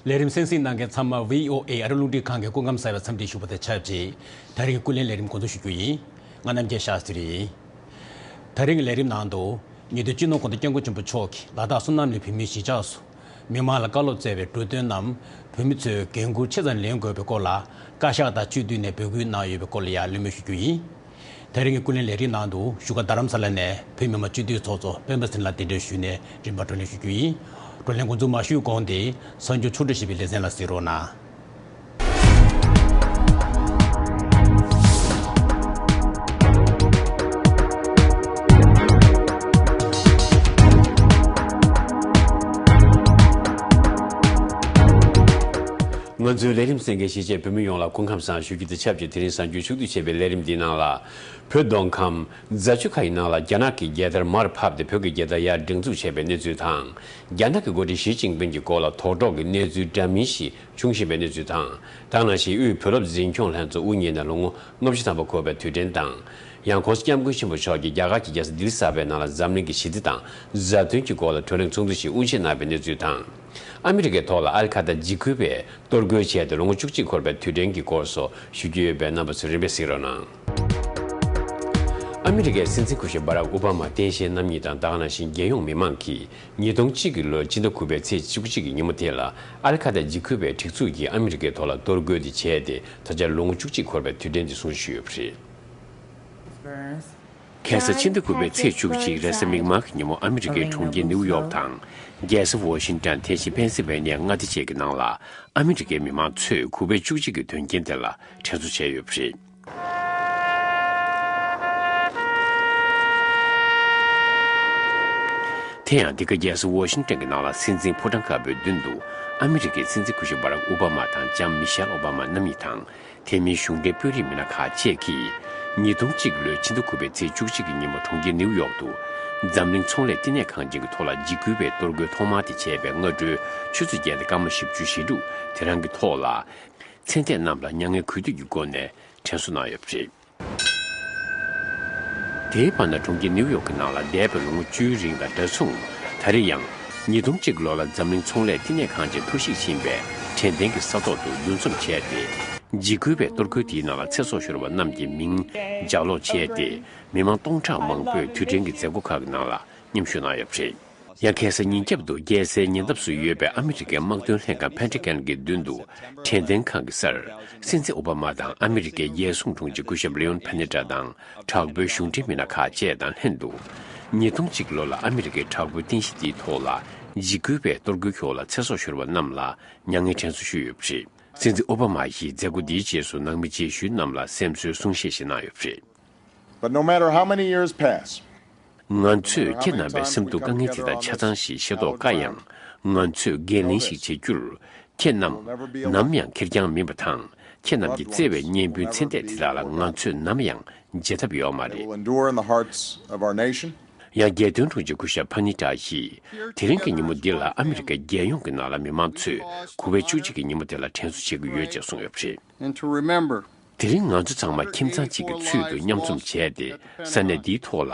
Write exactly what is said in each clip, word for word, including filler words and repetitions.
ལས་རིམ་གསན་གཟིགས་གནང་མཁན་ཚང་མ་བྷི་ཨོ་ཨེ་ཨ་རི་རླུང་འཕྲིན་ཁང་གི་སྐུ་ཁམས་བཟང་བའི་འཚམས་འདྲི་ཞུ་བ་དང་ཆབས་ཅིག་ད་རིང་གི་ཀུན་གླེང་ལས་རིམ་འགོ་འཛུགས་ཞུ་རྒྱུ་ཡིན། ང་རྣམ་རྒྱལ་ཤཱ་སྟྲི་ཡིན། ད་རིང་གི་ལས་རིམ་ནང་དུ་ཉེ་དུས་སྤྱི་ནོར་༸གོང་ས་༸སྐྱབས་མགོན་ཆེན་པོ་མཆོག་གིས་ལ་དྭགས་བསོད་ནམས་གླིང་བོད་མིའི་གཞིས་ཆགས་སུ་མི་མང་ལ་བཀའ་སློབ་སྩལ་བའི་འབྲུ་དོན་རྣམས་བོད་མི་ཚོས་འགན་འཁུར་ཆེ་ཙམ་ལེན་དགོས་པའི་སྐོར་ལ་བཀའ་ཤག་དང་སྤྱི་འཐུས་ནས་འབོད་སྐུལ་གནང་ཡོད་པའི་སྐོར་ལ་ཡང་གླེང་མོལ་ཞུ་རྒྱུ་ཡིན། ད་རིང་གི་ཀུན་གླེང་ལས་རིམ་ནང་དུ་བཞུགས་སྒར་རྡ་རམ་ས་ལ་ནས་བོད་མི་མང་སྤྱི་འཐུས་ཚོགས་གཙོ་སྤེན་པ་ཚེ་རིང་ལགས་གདན་འདྲེན་ཞུས་ནས་རིམ་པར་བགྲོ་གླེང་ཞུ་རྒྱུ་ཡིན། བགྲོ་གླེང་འགོ་འཛུགས་མ་ཞུས་གོང་དེ་གསར་འགྱུར་ཕྱོགས་བསྒྲིགས་ཞུས་པའི་ལེ་ཚན་ལ་གཟིགས་རོགས་གནང་། ང་ཚོའི་ལས་རིམ་གསན་མཁན་གཞིས་བྱེས་བོད་མི་ཡོངས་ལ་སྐུ་ཁམས་བཟང་ཞུ་རྒྱུ་དང་ཆབས་ཅིག་དེ་རིང་གསར་འགྱུར་ཕྱོགས་བསྡུས་བྱས་པའི་ལས་རིམ་འདིའི་ནང་ལ། བོད་མདོ་ཁམས་རྫ་ཆུ་ཁ་ཡི་ནང་ལ་རྒྱ་ནག་གི་རྒྱལ་དར་མར་ཕབ་སྟེ་བོད་ཀྱི་རྒྱལ་དར་ཡར་སྒྲེང་འཛུགས་བྱས་པའི་གནས་ཚུལ་དང་། རྒྱ་ནག་གི་འགོ་ཁྲིད་ཞི་ཅིན་ཕིང་གི་སྐོར་ལ་དོགས་འདྲི་གི་གནས་ཚུལ་འདྲ་མིན་ཞིག་འབྱུང་བཞིན་པའི་གནས་ཚུལ་དང་། དེ་ག་ནང་བཞིན་དབུས་བོད་སློབ་འཛིན་སྐྱོང་ལྷན་ཚོགས་དབུ་བརྙེས་ནས་ལོ་ངོ་ལྔ་བཅུ་ཐམ་པ་འཁོར་བའི་དུས་དྲན་དང་། ཡང་༸གོང་ས་༸སྐྱབས་མགོན་ཆེན་པོ་མཆོག་གིས་རྒྱ་གར་གྱི་རྒྱལ་ས་ལྡི་ལི་གསར་པའི་ནང་ལ་འཛམ་གླིང་གི་ཞི་བདེ་དང་བཟའ་བཏུང་གི་སྐོར་ལ་བགྲོ་གླེང་ཚོགས་འདུ་ཞིག་དབུ་འབྱེད་གནང་བའི་གནས་ཚུལ་དང་། ཨ་མི་རི་ཀའི་ཐོག་ལ་ཨལ་ཁ་ཏར་འཇིགས་སྐུལ་བས་གཏོར་རྒོལ་བྱས་ཏེ་ལོ་ངོ་བཅུ་གཅིག་འཁོར་བའི་དུས་དྲན་གྱི་སྐོར་སོགས་ཞུ་རྒྱུ་ཡོད་པས་རྣམ་པ་ཚོས་རིམ་པས་གཟིགས་རོགས་གནང་། ཨ་མི་རི་ཀའི་སྲིད་འཛིན་སྐུ་ཞབས་སྦ་རག་ཨོ་བྷ་མ་སྟངས་དཔྱལ་རྣམ་གཉིས་དང་དེ་ག་ནང་བཞིན་རྒྱལ་ཡོངས་མི་མང་གིས་ཉིས་སྟོང་གཅིག་གི་ལོའི་ཕྱི་ཟླ་དགུ་པའི་ཚེས་བཅུ་གཅིག་གི་ཉིན་མོ་དེ་ལ་ཨལ་ཁ་ཏར་འཇིགས་སྐུལ་བའི་སྒྲིག་འཛུགས་ཀྱིས་ཨ་མི་རི་ཀའི་ཐོག་ལ་གཏོར་རྒོལ་དེ་བྱས་ཏེ་ད་ཆ་ལོ་ངོ་བཅུ་གཅིག་འཁོར་བའི་དུས་དྲན་དེ་སྲུང་བརྩི་ཞུས་ཡོད་པ་རེད། ཁ་སང་ཕྱི་ཟླ་དགུ་པའི་ཚེས་བཅུ་གཅིག་རེས་གཟའ་མིག་དམར་གྱི་ཉིན་མོ་ཨ་མི་རི་ཀའི་གྲོང་ཁྱེར་ནིའུ་ཡོག་དང་། རྒྱལ་ས་ཝོ་ཤིང་ཏན་དེ་བཞིན་པེན་སིལ་ཝེ་ནི་ཡ་མངའ་སྡེ་བཅས་ཀྱི་ནང་ལ་ཨ་མི་རི་ཀའི་མི་མང་ཚོས་དགུ་པའི་བཅུ་གཅིག་གི་དོན་རྐྱེན་དེ་ལ་དྲན་གསོ་བྱས་ཡོད་པ་རེད། དེ་ཡང་འདི་ག་རྒྱལ་ས་ཝོ་ཤིང་ཏན་གྱི་ནང་ལ་སྲིད་འཛིན་ཕོ་བྲང་དཀར་པོའི་མདུན་དུ་ཨ་མི་རི་ཀའི་སྲིད་འཛིན་སྐུ་ཞབས་སྦ་རག་ཨོ་བྷ་མ་དང་ལྕམ་མི་ཤེལ་ཨོ་བྷ་མ་རྣམ་གཉིས་དང་། དེ་མིན་གཞུང་འབྲེལ་དཔོན་རིགས་མི་སྣ་ཁག་བཅས་ཀྱིས་ཉིས་སྟོང་གཅིག་ལོའི་ཕྱི་ཟླ་དགུ་པའི་ཚེས་བཅུ་གཅིག་གི་ཉིན་མོ་གྲོང་ཁྱེར་ནིའུ་ཡོག་ཏུ་འཛམ་གླིང་ཚོང་ལས་བསྟི་གནས་ཁང་ཆེན་གྱི་ཐོག་ལ་འཇིགས་སྐུལ་བའི་གཏོར་རྒོལ་ཐོག་མ་དེ་བྱས་པའི་སྔ་དྲོའི་ཆུ་ཚོད་བརྒྱད་དང་སྐར་མ་བཞི་བཅུ་ཞེ་དྲུག་དེ་རང་གི་ཐོག་ལ། ཚེ་འདས་རྣམས་ལ་མྱ་ངན་གུས་འདུད་ཀྱི་སྒོ་ནས་དྲན་གསོ་གནང་ཡོད་པ་རེད། དེའི་བར་ན་གྲོང་ཁྱེར་ནིའུ་ཡོག་གི་ནང་ལ་འདས་པའི་ལོ་ངོ་བཅུའི་རིང་དང་འདྲ་མཚུངས། ད་རེས་ཡང་ཉིས་སྟོང་གཅིག་ལོ་ལ་འཛམ་གླིང་ཚོང་ལས་བསྟི་གནས་ཁང་ཆེན་འཐོར་ཞིག་ཕྱིན་པའི་དྲན་རྟེན་གྱི་ས་ཐོག་ཏུ་འདུ་འཛོམས་བྱས་ཏེ། འཇིགས་སྐུལ་བའི་གཏོར་རྒོལ་དེའི་ནང་ལ་ཚེ་སྲོག་ཤོར་བ་རྣམས་ཀྱི་མིང་ལྗགས་ཀློག་བྱས་ཏེ། མི་མང་སྟོང་ཕྲག་མང་པོས་དུས་དྲན་གྱི་མཛད་སྒོ་ཁག་གི་ནང་ལ་མཉམ་ཞུགས་གནང་ཡོད་པ་རེད། ཡང་ཁ་སང་ཉིན་རྒྱབ་ཏུ་རྒྱལ་སའི་ཉེ་འདབས་སུ་ཡོད་པའི་ཨ་མི་རི་ཀའི་དམག་དོན་ལྷན་ཁང་Pentagon གི་མདུན་དུ་དྲན་རྟེན་ཁང་གི་སར་སྲིད་འཛིན་ཨོ་བྷ་མ་དང་ཨ་མི་རི་ཀའི་རྒྱལ་སྲུང་དྲུང་ཆེ་སྐུ་ཞབས་Leon Panetta དང་དྲག་པོའི་གཞུང་འབྲེལ་མི་སྣ་ཁག་བཅས་དང་ལྷན་དུ། ཉིས་སྟོང་གཅིག་ལོ་ལ་ཨ་མི་རི་ཀའི་དྲག་པོའི་རྟེན་གཞི་འདིའི་ཐོག་ལ་འཇིགས་སྐུལ་བའི་གཏོར་རྒོལ་ཤོག་ལ་ཚེ་སྲོག་ཤོར་བ་རྣམས་ལ་མྱ་ངན་དྲན་གསོ་ཞུས་ཡོད་པ་རེད། སྲིད་འཛིན་ཨོ་བྷ་མ་ཡིས་མཛད་སྒོ་འདིའི་རྗེས་སུ་ནང་མི་རྗེས་ཤུལ་རྣམས་ལ་སེམས་གསོའི་གསུང་བཤད་ཞིག་གནང་ཡོད་པ་རེད། But no matter how many years pass, ང་ཚོས་ཁྱེད་རྣམ་པའི་སེམས་སྡུག་དཀའ་ངལ་དེ་དག་ཆ་ཚང་ཞིག་ཤེས་རྟོགས་དཀའ་ཡང་། ང་ཚོས་འགན་ལེན་ཞིག་བྱེད་རྒྱུར། ཁྱེད་རྣམས་ནམ་ཡང་ཁེར་རྐྱང་མིན་པ་དང་། ཁྱེད་རྣམས་ཀྱིས་བརྩེ་བའི་གཉེན་སྤུན་ཚེ་འདས་དེ་དག་ལ་ང་ཚོས་ནམ་ཡང་བརྗེད་ཐབས་ཡོད་མ་རེད། Will endure in the hearts of our nation. ཡང་རྒྱལ་དོན་དྲུང་ཆེ་སྐུ་ཞབས་ཕ་ནི་ཏྲ་ཡིས། དེ་རིང་གི་ཉིན་མོ་འདི་ལ་ཨ་མི་རི་ཀའི་རྒྱལ་ཡོངས་ཀྱི་ནང་ལ་མི་མང་ཚོས་དགུ་པའི་བཅུ་གཅིག་གི་ཉིན་མོ་དེ་ལ་དྲན་གསོ་བྱེད་ཀྱི་ཡོད་ཅེས་གསུངས་ཡོད་པ་རེད། And to remember དེ་རིང་ང་ཚོ་ཚང་མ་ཁྱིམ་ཚང་གཅིག་གི་ཚུལ་དུ་མཉམ་འཛོམས་བྱས་ཏེ། ས་གནས་འདིའི་ཐོག་ལ་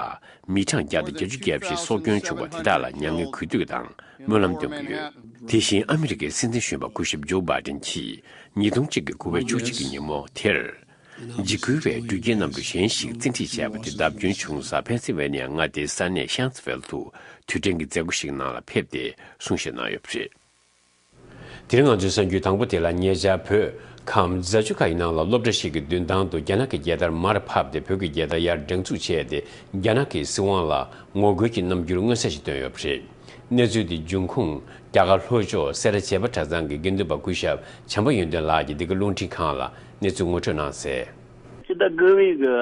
མི་གྲངས་བརྒྱ་དང་བརྒྱད་ཅུ་གྱ་བཞི་སྲོག་སྐྱོན་བྱུང་བ་དེ་དག་ལ་མྱ་ངན་གུས་འདུད་དང་སྨོན་ལམ་འདོན་གྱི་ཡོད། དེ་བཞིན་ཨ་མི་རི་ཀའི་སྲིད་འཛིན་གཞོན་པ་སྐུ་ཞབས་ཇོ་བྷའི་ཌེན་གྱིས་ཉིས་སྟོང་གཅིག་གི་དགུ་པའི་བཅུ་གཅིག་གི་ཉིན་མོ་དེར། འཇིགས་སྐུལ་བས་འགྲུལ་སྐྱེལ་གནམ་གྲུ་གཞན་ཞིག་རྩིས་ཁྲིད་བྱས་པ་དེ་བརྡབ་སྐྱོན་བྱུང་ས་ཕེན་སིལ་ཝེ་ནི་ཡ་མངའ་སྡེའི་ས་གནས་ཤཱན་སི་ཝེལ་དུ་དུས་དྲན་གྱི་མཛད་སྒོ་ཞིག་ནང་ལ་ཕེབས་ཏེ་གསུང་བཤད་གནང་ཡོད་པ་རེད། དེ་རིང་ང་ཚོའི་གསར་འགྱུར་དང་པོ་དེ་ལ་ཉེ་ཆར་བོད་ཁམས་རྫ་ཆུ་ཁ་ཡི་ནང་ལ་སློབ་གྲྭ་ཞིག་གི་མདུན་ཐང་དུ་རྒྱ་ནག་གི་རྒྱལ་དར་མར་ཕབ་སྟེ་བོད་ཀྱི་རྒྱལ་དར་ཡར་སྒྲེང་འཛུགས་བྱས་ཏེ་རྒྱ་ནག་གི་སྲིད་དབང་ལ་ངོ་རྒོལ་གྱི་རྣམ་འགྱུར་མངོན་གསལ་ཞིག་བཏོན་ཡོད་པ་རེད། གནས་ཚུལ་དེ་འབྱུང་ཁུངས་རྒྱ་གར་ལྷོ་ཕྱོགས་སེ་ར་བྱེས་པ་གྲྭ་ཚང་གི་དགེ་འདུན་པ་སྐུ་ཞབས་བྱམས་པ་ཡོན་ཏན་ལགས་ཀྱིས་འདི་ག་རླུང་འཕྲིན་ཁང་ལ་གནས་ཚུལ་ངོ་སྤྲོད་གནང་གསལ། སྤྱི་ཟླ་དགུ་པའི་གི་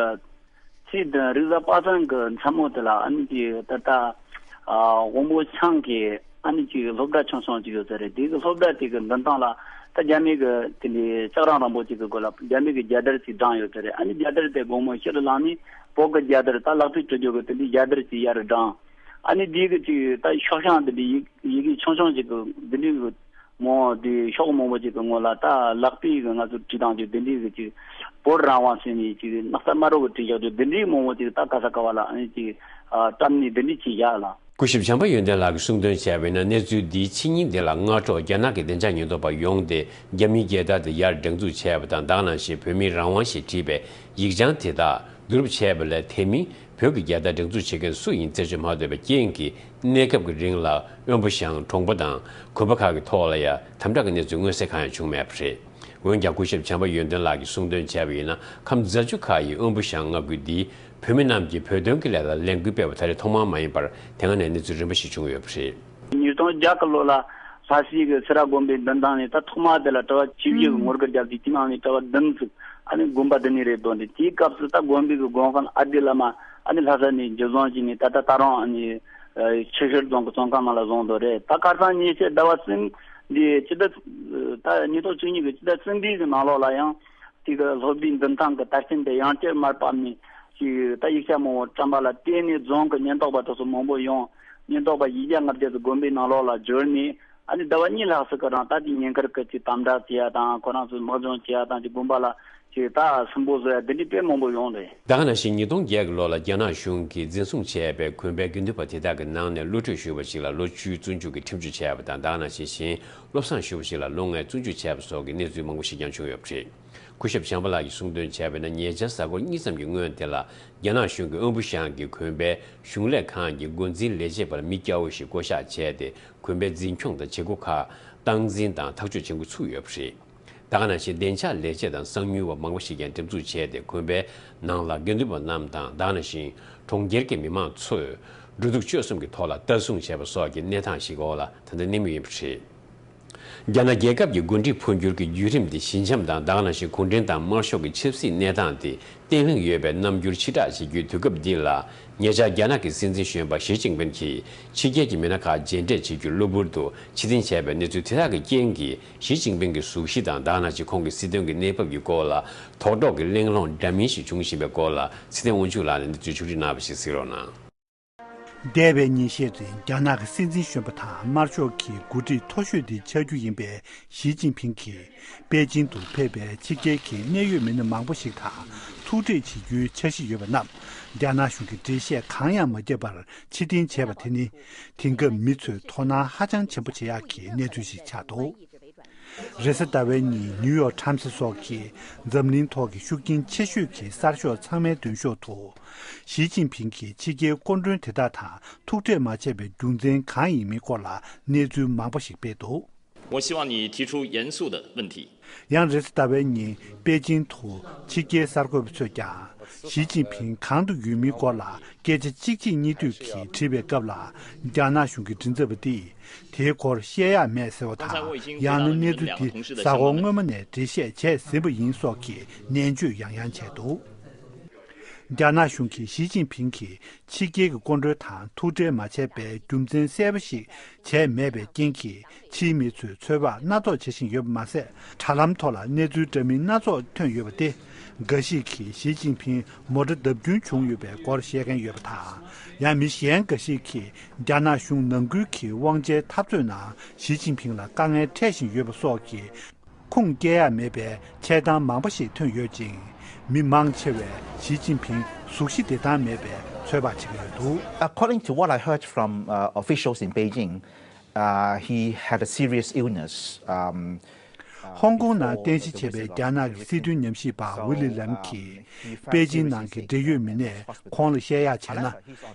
ཚེས་བདུན་རེས་གཟའ་པ་སངས་ཀྱི་མཚན་མོ་དེ་ལ་ཨ་ནི་ཅིག་ད་ལྟ་ཨ་དབང་པོ་ཆང་གི་ཨ་ནི་ཅིག་སློབ་གྲྭ་ཆུང་ཆུང་ཅིག་ཡོད་ས་རེད། དེ་གི་སློབ་གྲྭ་དེ་གི་མདུན་ཐང་ལ་ད་རྒྱ་མི་གི་དེ་འདྲའི་ལྕགས་ར་རིང་པོ་ཅིག་གི་སྒོ་ལ་རྒྱ་མི་གི་རྒྱལ་དར་ཅིག་བསྒྲེངས་ཡོད་ས་རེད། ཨ་ནི་རྒྱལ་དར་དེ་དགོང་མོ་ཕྱི་ལ་ལངས་ནས་བོད་གི་རྒྱལ་དར་ད་ལག་བྲིས་བྲི་རྒྱུ་གི་དེ་འདྲའི་རྒྱལ་དར་ཅིག་ཡར་བསྒྲེངས། ཨ་ནི་དེ་གི་ཅིག་ད་ཤོག་བྱང་དེ་འདྲའི་ཡི་ཡི་གེ་ཆུང་ཆུང་ཅིག་གི་དེ་འདྲའི་གི་མོ་དེ་ཤོག་མང་པོ་ཅིག་གི་ངོ་ལ་ད་ལག་པས་གི་ང་ཚོ་བྲིས་དང་ཅིག་དེ་འདྲའི་གི་ཅིག་བོད་རང་དབང་ཟེར་ནས་ཅིག་སྣག་ཚ་དམར་རོ་གི་བྲིས་བཞག་ཅིག་དེ་འདྲའི་མང་པོ་ཅིག་ད་ག་ས་ག་བ་ལ་ཨ་ནི་ཅིག་ཨ་བཀྲམ་ནས་དེ་འདྲའི་ཅིག་བཞག་ལ། སྐུ་ཞབས་བྱམས་པ་ཡོན་ཏན་ལགས་ཀྱིས་གསུངས་དོན་བྱས་པ་ཡིན་ན། གནས་ཚུལ་འདིའི་ཕྱི་ཉིན་འདི་ལ་སྔ་དྲོ་རྒྱ་ནག་གི་བདེ་འཇགས་ཉེན་རྟོག་པ་ཡོང་སྟེ། རྒྱ་མིའི་རྒྱལ་དར་དེ་ཡར་སྒྲེང་འཛུགས་བྱས་པ་དང་། དེ་ག་ནང་བཞིན་བོད་མིའི་རང་དབང་ཞེས་བྲིས་པའི་ཡིག་བྱང་དེ་དག་བསྡུ་རུབ་བྱས་པ་ལས། དེ་མིན་བོད་ཀྱི་རྒྱལ་དར་སྒྲེང་འཛུགས་བྱེད་མཁན་སུ་ཡིན་རྩད་གཅོད་མ་ཐུབ་པའི་རྐྱེན་གྱིས། གནས་སྐབས་ཀྱི་རིང་ལ་དབོན་པོ་ཞང་གྲོང་པ་དང་དགོན་པ་ཁག་གི་ཐོག་ལ་ཡང་དམ་དྲག་གི་གནས་ཚུལ་མངོན་གསལ་གང་ཡང་བྱུང་མེད་པ་རེད། འོན་ཀྱང་སྐུ་ཞབས་བྱམས་པ་ཡོན་ཏན་ལགས་ཀྱིས་གསུངས་དོན་བྱས་པ་ཡིན་ན། ཁམས་རྫ་ཆུ་ཁག་གི་དབོན་པོ་ཞང་མངའ་ཁུལ་འདིས་བོད་མི་རྣམས་ཀྱིས་བོད་དོན་གྱི་ལས་ལ་ལས་འགུལ་སྤེལ་བ་ད་རེས་ཐོག་མ་མ་ཡིན་པར། དེ་སྔ་ནས་གནས་ཚུལ་རིམ་པ་ཞིག་བྱུང་ཡོད་པ་རེད། ཉིས་སྟོང་བརྒྱད་ཀྱི་ལོ་ལ་ལྷ་སའི་གི་སེ་ར་དགོན་པའི་མདུན་ཐང་ནས། ད་ཐོག་མ་དེ་ལ་གྲྭ་པ་བཅུ་བཞི་གི་ངོ་རྒོལ་བརྒྱབ་དུས། དེའི་ནང་ནས་གྲྭ་པ་བདུན་ཙམ། ཨ་ནི་དགོན་པ་འདི་ནས་རེད་འདུག་འདི། དེའི་སྐབས་སུ་ད་དགོན་པའི་གི་དགོན་དཔོན་ཨ་དེ་བླ་མ་ཨ་ནི་ལྷ་ས་ནས་འཇུ་བཟུང་བྱས་ནས། ད་ལྟ་ད་རུང་ཨ་ནི་ཆུ་ཤུར་རྫོང་གི་བཙོན་ཁང་ནང་ལ་བཟུང་འདུག་རེད། ད་ཁ་སང་ཉིན་ཤས་ཟླ་བ་གསུམ་འདི་སྤྱི་ཟླ། ད་ཉིས་སྟོང་བཅུ་གཉིས་ཀྱི་སྤྱི་ཟླ་གསུམ་པའི་གི་ནང་ལོགས་ལ་ཡང་དེ་གི་སློབ་གྲྭའི་མདུན་ཐང་གི་དར་ཆེན་དེ་ཡང་བསྐྱར་མར་ཕབ་ནས་ཅིག་ད་ཡིག་ཆ་མང་པོ་བཀྲམ་པ་ལ་བརྟེན་ནས། རྫོང་གི་ཉེན་རྟོག་པ་དེ་ཚོ་མང་པོ་ཡོང་། ཉེན་རྟོག་པ་བཞི་བརྒྱ་ལྔ་བརྒྱ་ཙམ་དགོན་པའི་ནང་ལོགས་ལ་འབྱོར་ནས། ཨ་ནི་ཟླ་བ་གཉིས་ལྷག་ཙམ་གྱི་རིང་ད་དེ་ཉེན་ཁར་བཀལ་ཏེ་དམ་དྲག་བྱེད་ཡ་དང་། ཁོ་རང་ཚོའི་དམག་སྦྱོང་བྱེད་ཡ་དང་། དེ་དགོན་པ་ལ་ཅིག་ད་སུན་པོ་བཟོ་ཡ་འདི་འདྲའི་དཔེ་མང་པོ་ཡོང་རེད། ད་ག་ནང་བཞིན་ཉིས་སྟོང་བརྒྱད་ཀྱི་ལོ་ལ་རྒྱ་ནག་གཞུང་གིས་འཛིན་བཟུང་བྱས་པའི་དགོན་པའི་དགེ་འདུན་པ་དེ་དག་གི་ནང་ནས་བློ་གྲོས་ཞུ་བ་ཞིག་ལ་ལོ་བཅུའི་བཙོན་འཇུག་གི་ཁྲིམས་གཅོད་བྱས་པ་དང་། ད་ག་ནང་བཞིན་གཞན་བློ་བཟང་ཞུ་བ་ཞིག་ལ་ལོ་ལྔའི་བཙོན་འཇུག་བྱས་པ་སོགས་ཀྱི་གནས་ཚུལ་མང་པོ་ཞིག་ཀྱང་བྱུང་ཡོད་པ་རེད། སྐུ་ཞབས་བྱམས་པ་ལགས་ཀྱིས་གསུངས་དོན་བྱས་པ་ཡིན་ན། ཉེ་ཆར་གཟའ་འཁོར་གཉིས་ཙམ་གྱི་སྔོན་དེ་ལ། རྒྱ་ནག་གཞུང་གིས་དབོན་པོ་ཞང་གི་དགོན་པའི་གཞུང་ལས་ཁང་གི་འགོ་འཛིན་ལས་བྱེད་པ་ལ་མི་སྐྱ་བོ་ཞིག་བསྐོ་གཞག་བྱས་ཏེ། དགོན་པའི་འཛིན་སྐྱོང་དང་བྱེད་སྒོ་ཁག་སྟངས་འཛིན་དང་ཐག་གཅོད་བྱེད་འགོ་ཚུགས་ཡོད་པ་རེད། ད་ག་ནང་བཞིན་བདེ་འཇགས་ལས་བྱེད་དང་གསང་ཉུལ་བ་མང་པོ་ཞིག་ཀྱང་འགྲེམས་འཛུགས་བྱས་ཏེ། དགོན་པའི་ནང་ལ་དགེ་འདུན་པ་རྣམས་དང་། ད་ག་ནང་བཞིན་གྲོང་ཁྱེར་གྱི་མི་མང་ཚོས་འགྲོ་འདུག་སྤྱོད་གསུམ་གྱི་ཐོག་ལ་ལྟ་སྲུང་བྱས་པ་སོགས་ཀྱི་གནས་སྟངས་ཤིག་འོག་ལ་ད་ལྟ་གནས་མུས་ཡིན་པ་རེད། རྒྱ་ནག་རྒྱལ་ཁབ་ཀྱི་འགོ་ཁྲིད་འཕོ་འགྱུར་གྱི་བརྒྱུད་རིམ་དེ་ཞི་འཇམ་དང་། ད་ག་ནང་བཞིན་གུང་ཁྲན་ཏང་དམར་ཤོག་གི་ཆབ་སྲིད་གནས་སྟངས་དེ་བརྟན་ལྷིང་ཡོད་པའི་རྣམ་འགྱུར་ཕྱིར་བསྒྲགས་བྱེད་རྒྱུའི་དུས་སྐབས་འདི་ལ། ཉེ་ཆར་རྒྱ་ནག་གི་སྲིད་འཛིན་གཞོན་པ་ཞི་ཅིན་ཕིན་གྱིས་ཕྱི་རྒྱལ་གྱི་མི་སྣ་ཁག་མཇལ་འཕྲད་བྱེད་རྒྱུ་གློ་བུར་དུ་ཕྱིར་འཐེན་བྱས་པའི་གནས་ཚུལ་དེ་དག་གི་རྐྱེན་གྱིས། ཞི་ཅིན་ཕིན་གྱི་གཟུགས་གཞི་དང་། ད་ག་ནང་བཞིན་ཁོང་གི་སྲིད་དོན་གྱི་གནས་བབ་ཀྱི་སྐོར་ལ་དོགས་འདྲི་གླེང་སློང་འདྲ་མིན་ཞིག་འབྱུང་བཞིན་པའི་སྐོར་ལ། ཚེ་བརྟན་དབང་ཕྱུག་ལགས་ནས་གནས་ཚུལ་ཕྱོགས་སྒྲིག་གནང་བ་ཞིག་གཟིགས་རོགས་གནང་། འདས་པའི་ཉིན་ཤས་རིང་རྒྱ་ནག་གི་སྲིད་འཛིན་གཞོན་པ་དང་དམར་ཤོག་གི་འགོ་ཁྲིད་མཐོ་ཤོས་དེ་ཆགས་རྒྱུ་ཡིན་པའི་ཞི་ཅིན་ཕིང་གིས་པེ་ཅིང་དུ་ཕེབས་པའི་ཕྱི་རྒྱལ་གྱི་གནད་ཡོད་མི་སྣ་མང་པོ་ཞིག་དང་ཐུག་འཕྲད་བྱེད་རྒྱུའི་འཆར་གཞི་ཡོད་པ་རྣམས། རྒྱ་ནག་གཞུང་གིས་འགྲེལ་བཤད་གང་ཡང་མ་བརྒྱབ་པར་ཕྱིར་འཐེན་བྱས་པ་དེ་ནི། དེང་སྐབས་མི་ཚོས་དོ་སྣང་ཧ་ཅང་ཆེན་པོ་བྱེད་ཡག་གི་གནས་ཚུལ་ཞིག་ཆགས་འདུག་རེས་གཟའ་ཟླ་བའི་ཉིན་ནིའུ་ཡོག་ཊའིམ་སི་སོགས་ཀྱིས་འཛམ་གླིང་ཐོག་གི་ཤུགས་རྐྱེན་ཆེ་ཤོས་ཀྱི་གསར་ཤོག་ཚང་མའི་མདུན་ཤོག་ཏུ། ཞི་ཅིན་ཕིང་གིས་ཕྱི་རྒྱལ་སྐུ་མགྲོན་དེ་དག་དང་ཐུག་འཕྲད་མ་བྱས་པའི་རྒྱུ་མཚན་གང་ཡིན་མིན་སྐོར་ལ་གནས་ཚུལ་མང་པོ་ཞིག་སྤེལ་འདུག 我希望你提出严肃的问题。 ཡང་རེས་གཟའ་ཟླ་བའི་ཉིན་པེ་ཅིང་དུ་ཕྱི་རྒྱལ་གསར་འགོད་པ་ཚོས་ཀྱང་། ཞི་ཅིན་ཕིང་གང་དུ་ཡོད་མིན་སྐོར་ལ་སྐད་ཆ་གཅིག་གཅིག་གཉིས་གཅིག་གིས་དྲིས་པའི་སྐབས་ལ། རྒྱ་ནག་གཞུང་གི་མགྲིན་ཚབ་པ་དེས། དེའི་སྐོར་བཤད་ཡག་མེད་ཟེར་བ་དང་། ཡང་ན་གནས་ཚུལ་འདི་གཟའ་འཁོར་སྔོན་མ་ནས་འགྲེལ་བཤད་བྱས་ཟིན་པ་ཡིན་སོགས་ཀྱི་ནན་བརྗོད་ཡང་ཡང་བྱས་འདུག་རྒྱ་ནག་གཞུང་གིས་ཞི་ཅིན་ཕིང་གིས་ཕྱི་རྒྱལ་གྱི་སྐུ་མགྲོན་དང་ཐུག་འཕྲད་མ་བྱས་པའི་རྒྱུ་མཚན་གསལ་པོ་ཞིག་བྱས་མེད་པའི་རྐྱེན་གྱིས། ཕྱིའི་མི་ཚོས་ཚོད་དཔག་སྣ་ཚོགས་བྱེད་བཞིན་ཡོད་པ་མ་ཟད། དྲ་ལམ་ཐོག་ལ་གནས་ཚུལ་འདྲ་མིན་སྣ་ཚོགས་ཐོན་ཡོད་པ་སྟེ། འགའ་ཞིག་གིས་ཞི་ཅིན་ཕིང་མོ་ཊ་བརྡབ་སྐྱོན་བྱུང་ཡོད་པའི་སྐོར་བཤད་མཁན་ཡོད་པ་དང་། ཡང་མི་གཞན་འགའ་ཞིག་གིས་རྒྱ་ནག་གཞུང་ནང་ཁུལ་གྱི་དབང་ཆའི་འཐབ་རྩོད་ནང་ཞི་ཅིན་ཕིང་ལ་དཀའ་ངལ་འཕྲད་བཞིན་ཡོད་པ་སོགས་ཀྱི་ཁུངས་སྐྱེལ་ཡག་མེད་པའི་འཆལ་གཏམ་མང་པོ་ཞིག་ཐོན་ཡོད་ཅིང་། མི་མང་ཆེ་བས་ཞི་ཅིན་ཕིང་གཟུགས་གཞི་བདེ་ཐང་མེད་པའི་ཚོད་དཔག་བྱེད་ཀྱི་ཡོད་འདུག According to what I heard from uh, officials in Beijing, uh, he had a serious illness. Um, ཧོང་ཀོང་ནང་རྟེན་གཞི་བྱས་པའི་རྒྱ་ནག་གི་སྲིད་དོན་ཉམས་ཞིབ་པ་ཝི་ལི་ལམ་གྱིས། པེ་ཅིན་ནང་གི་འབྲེལ་ཡོད་མི་སྣས་ཁོང་ལ་བཤད་ཡག་བྱས་ན།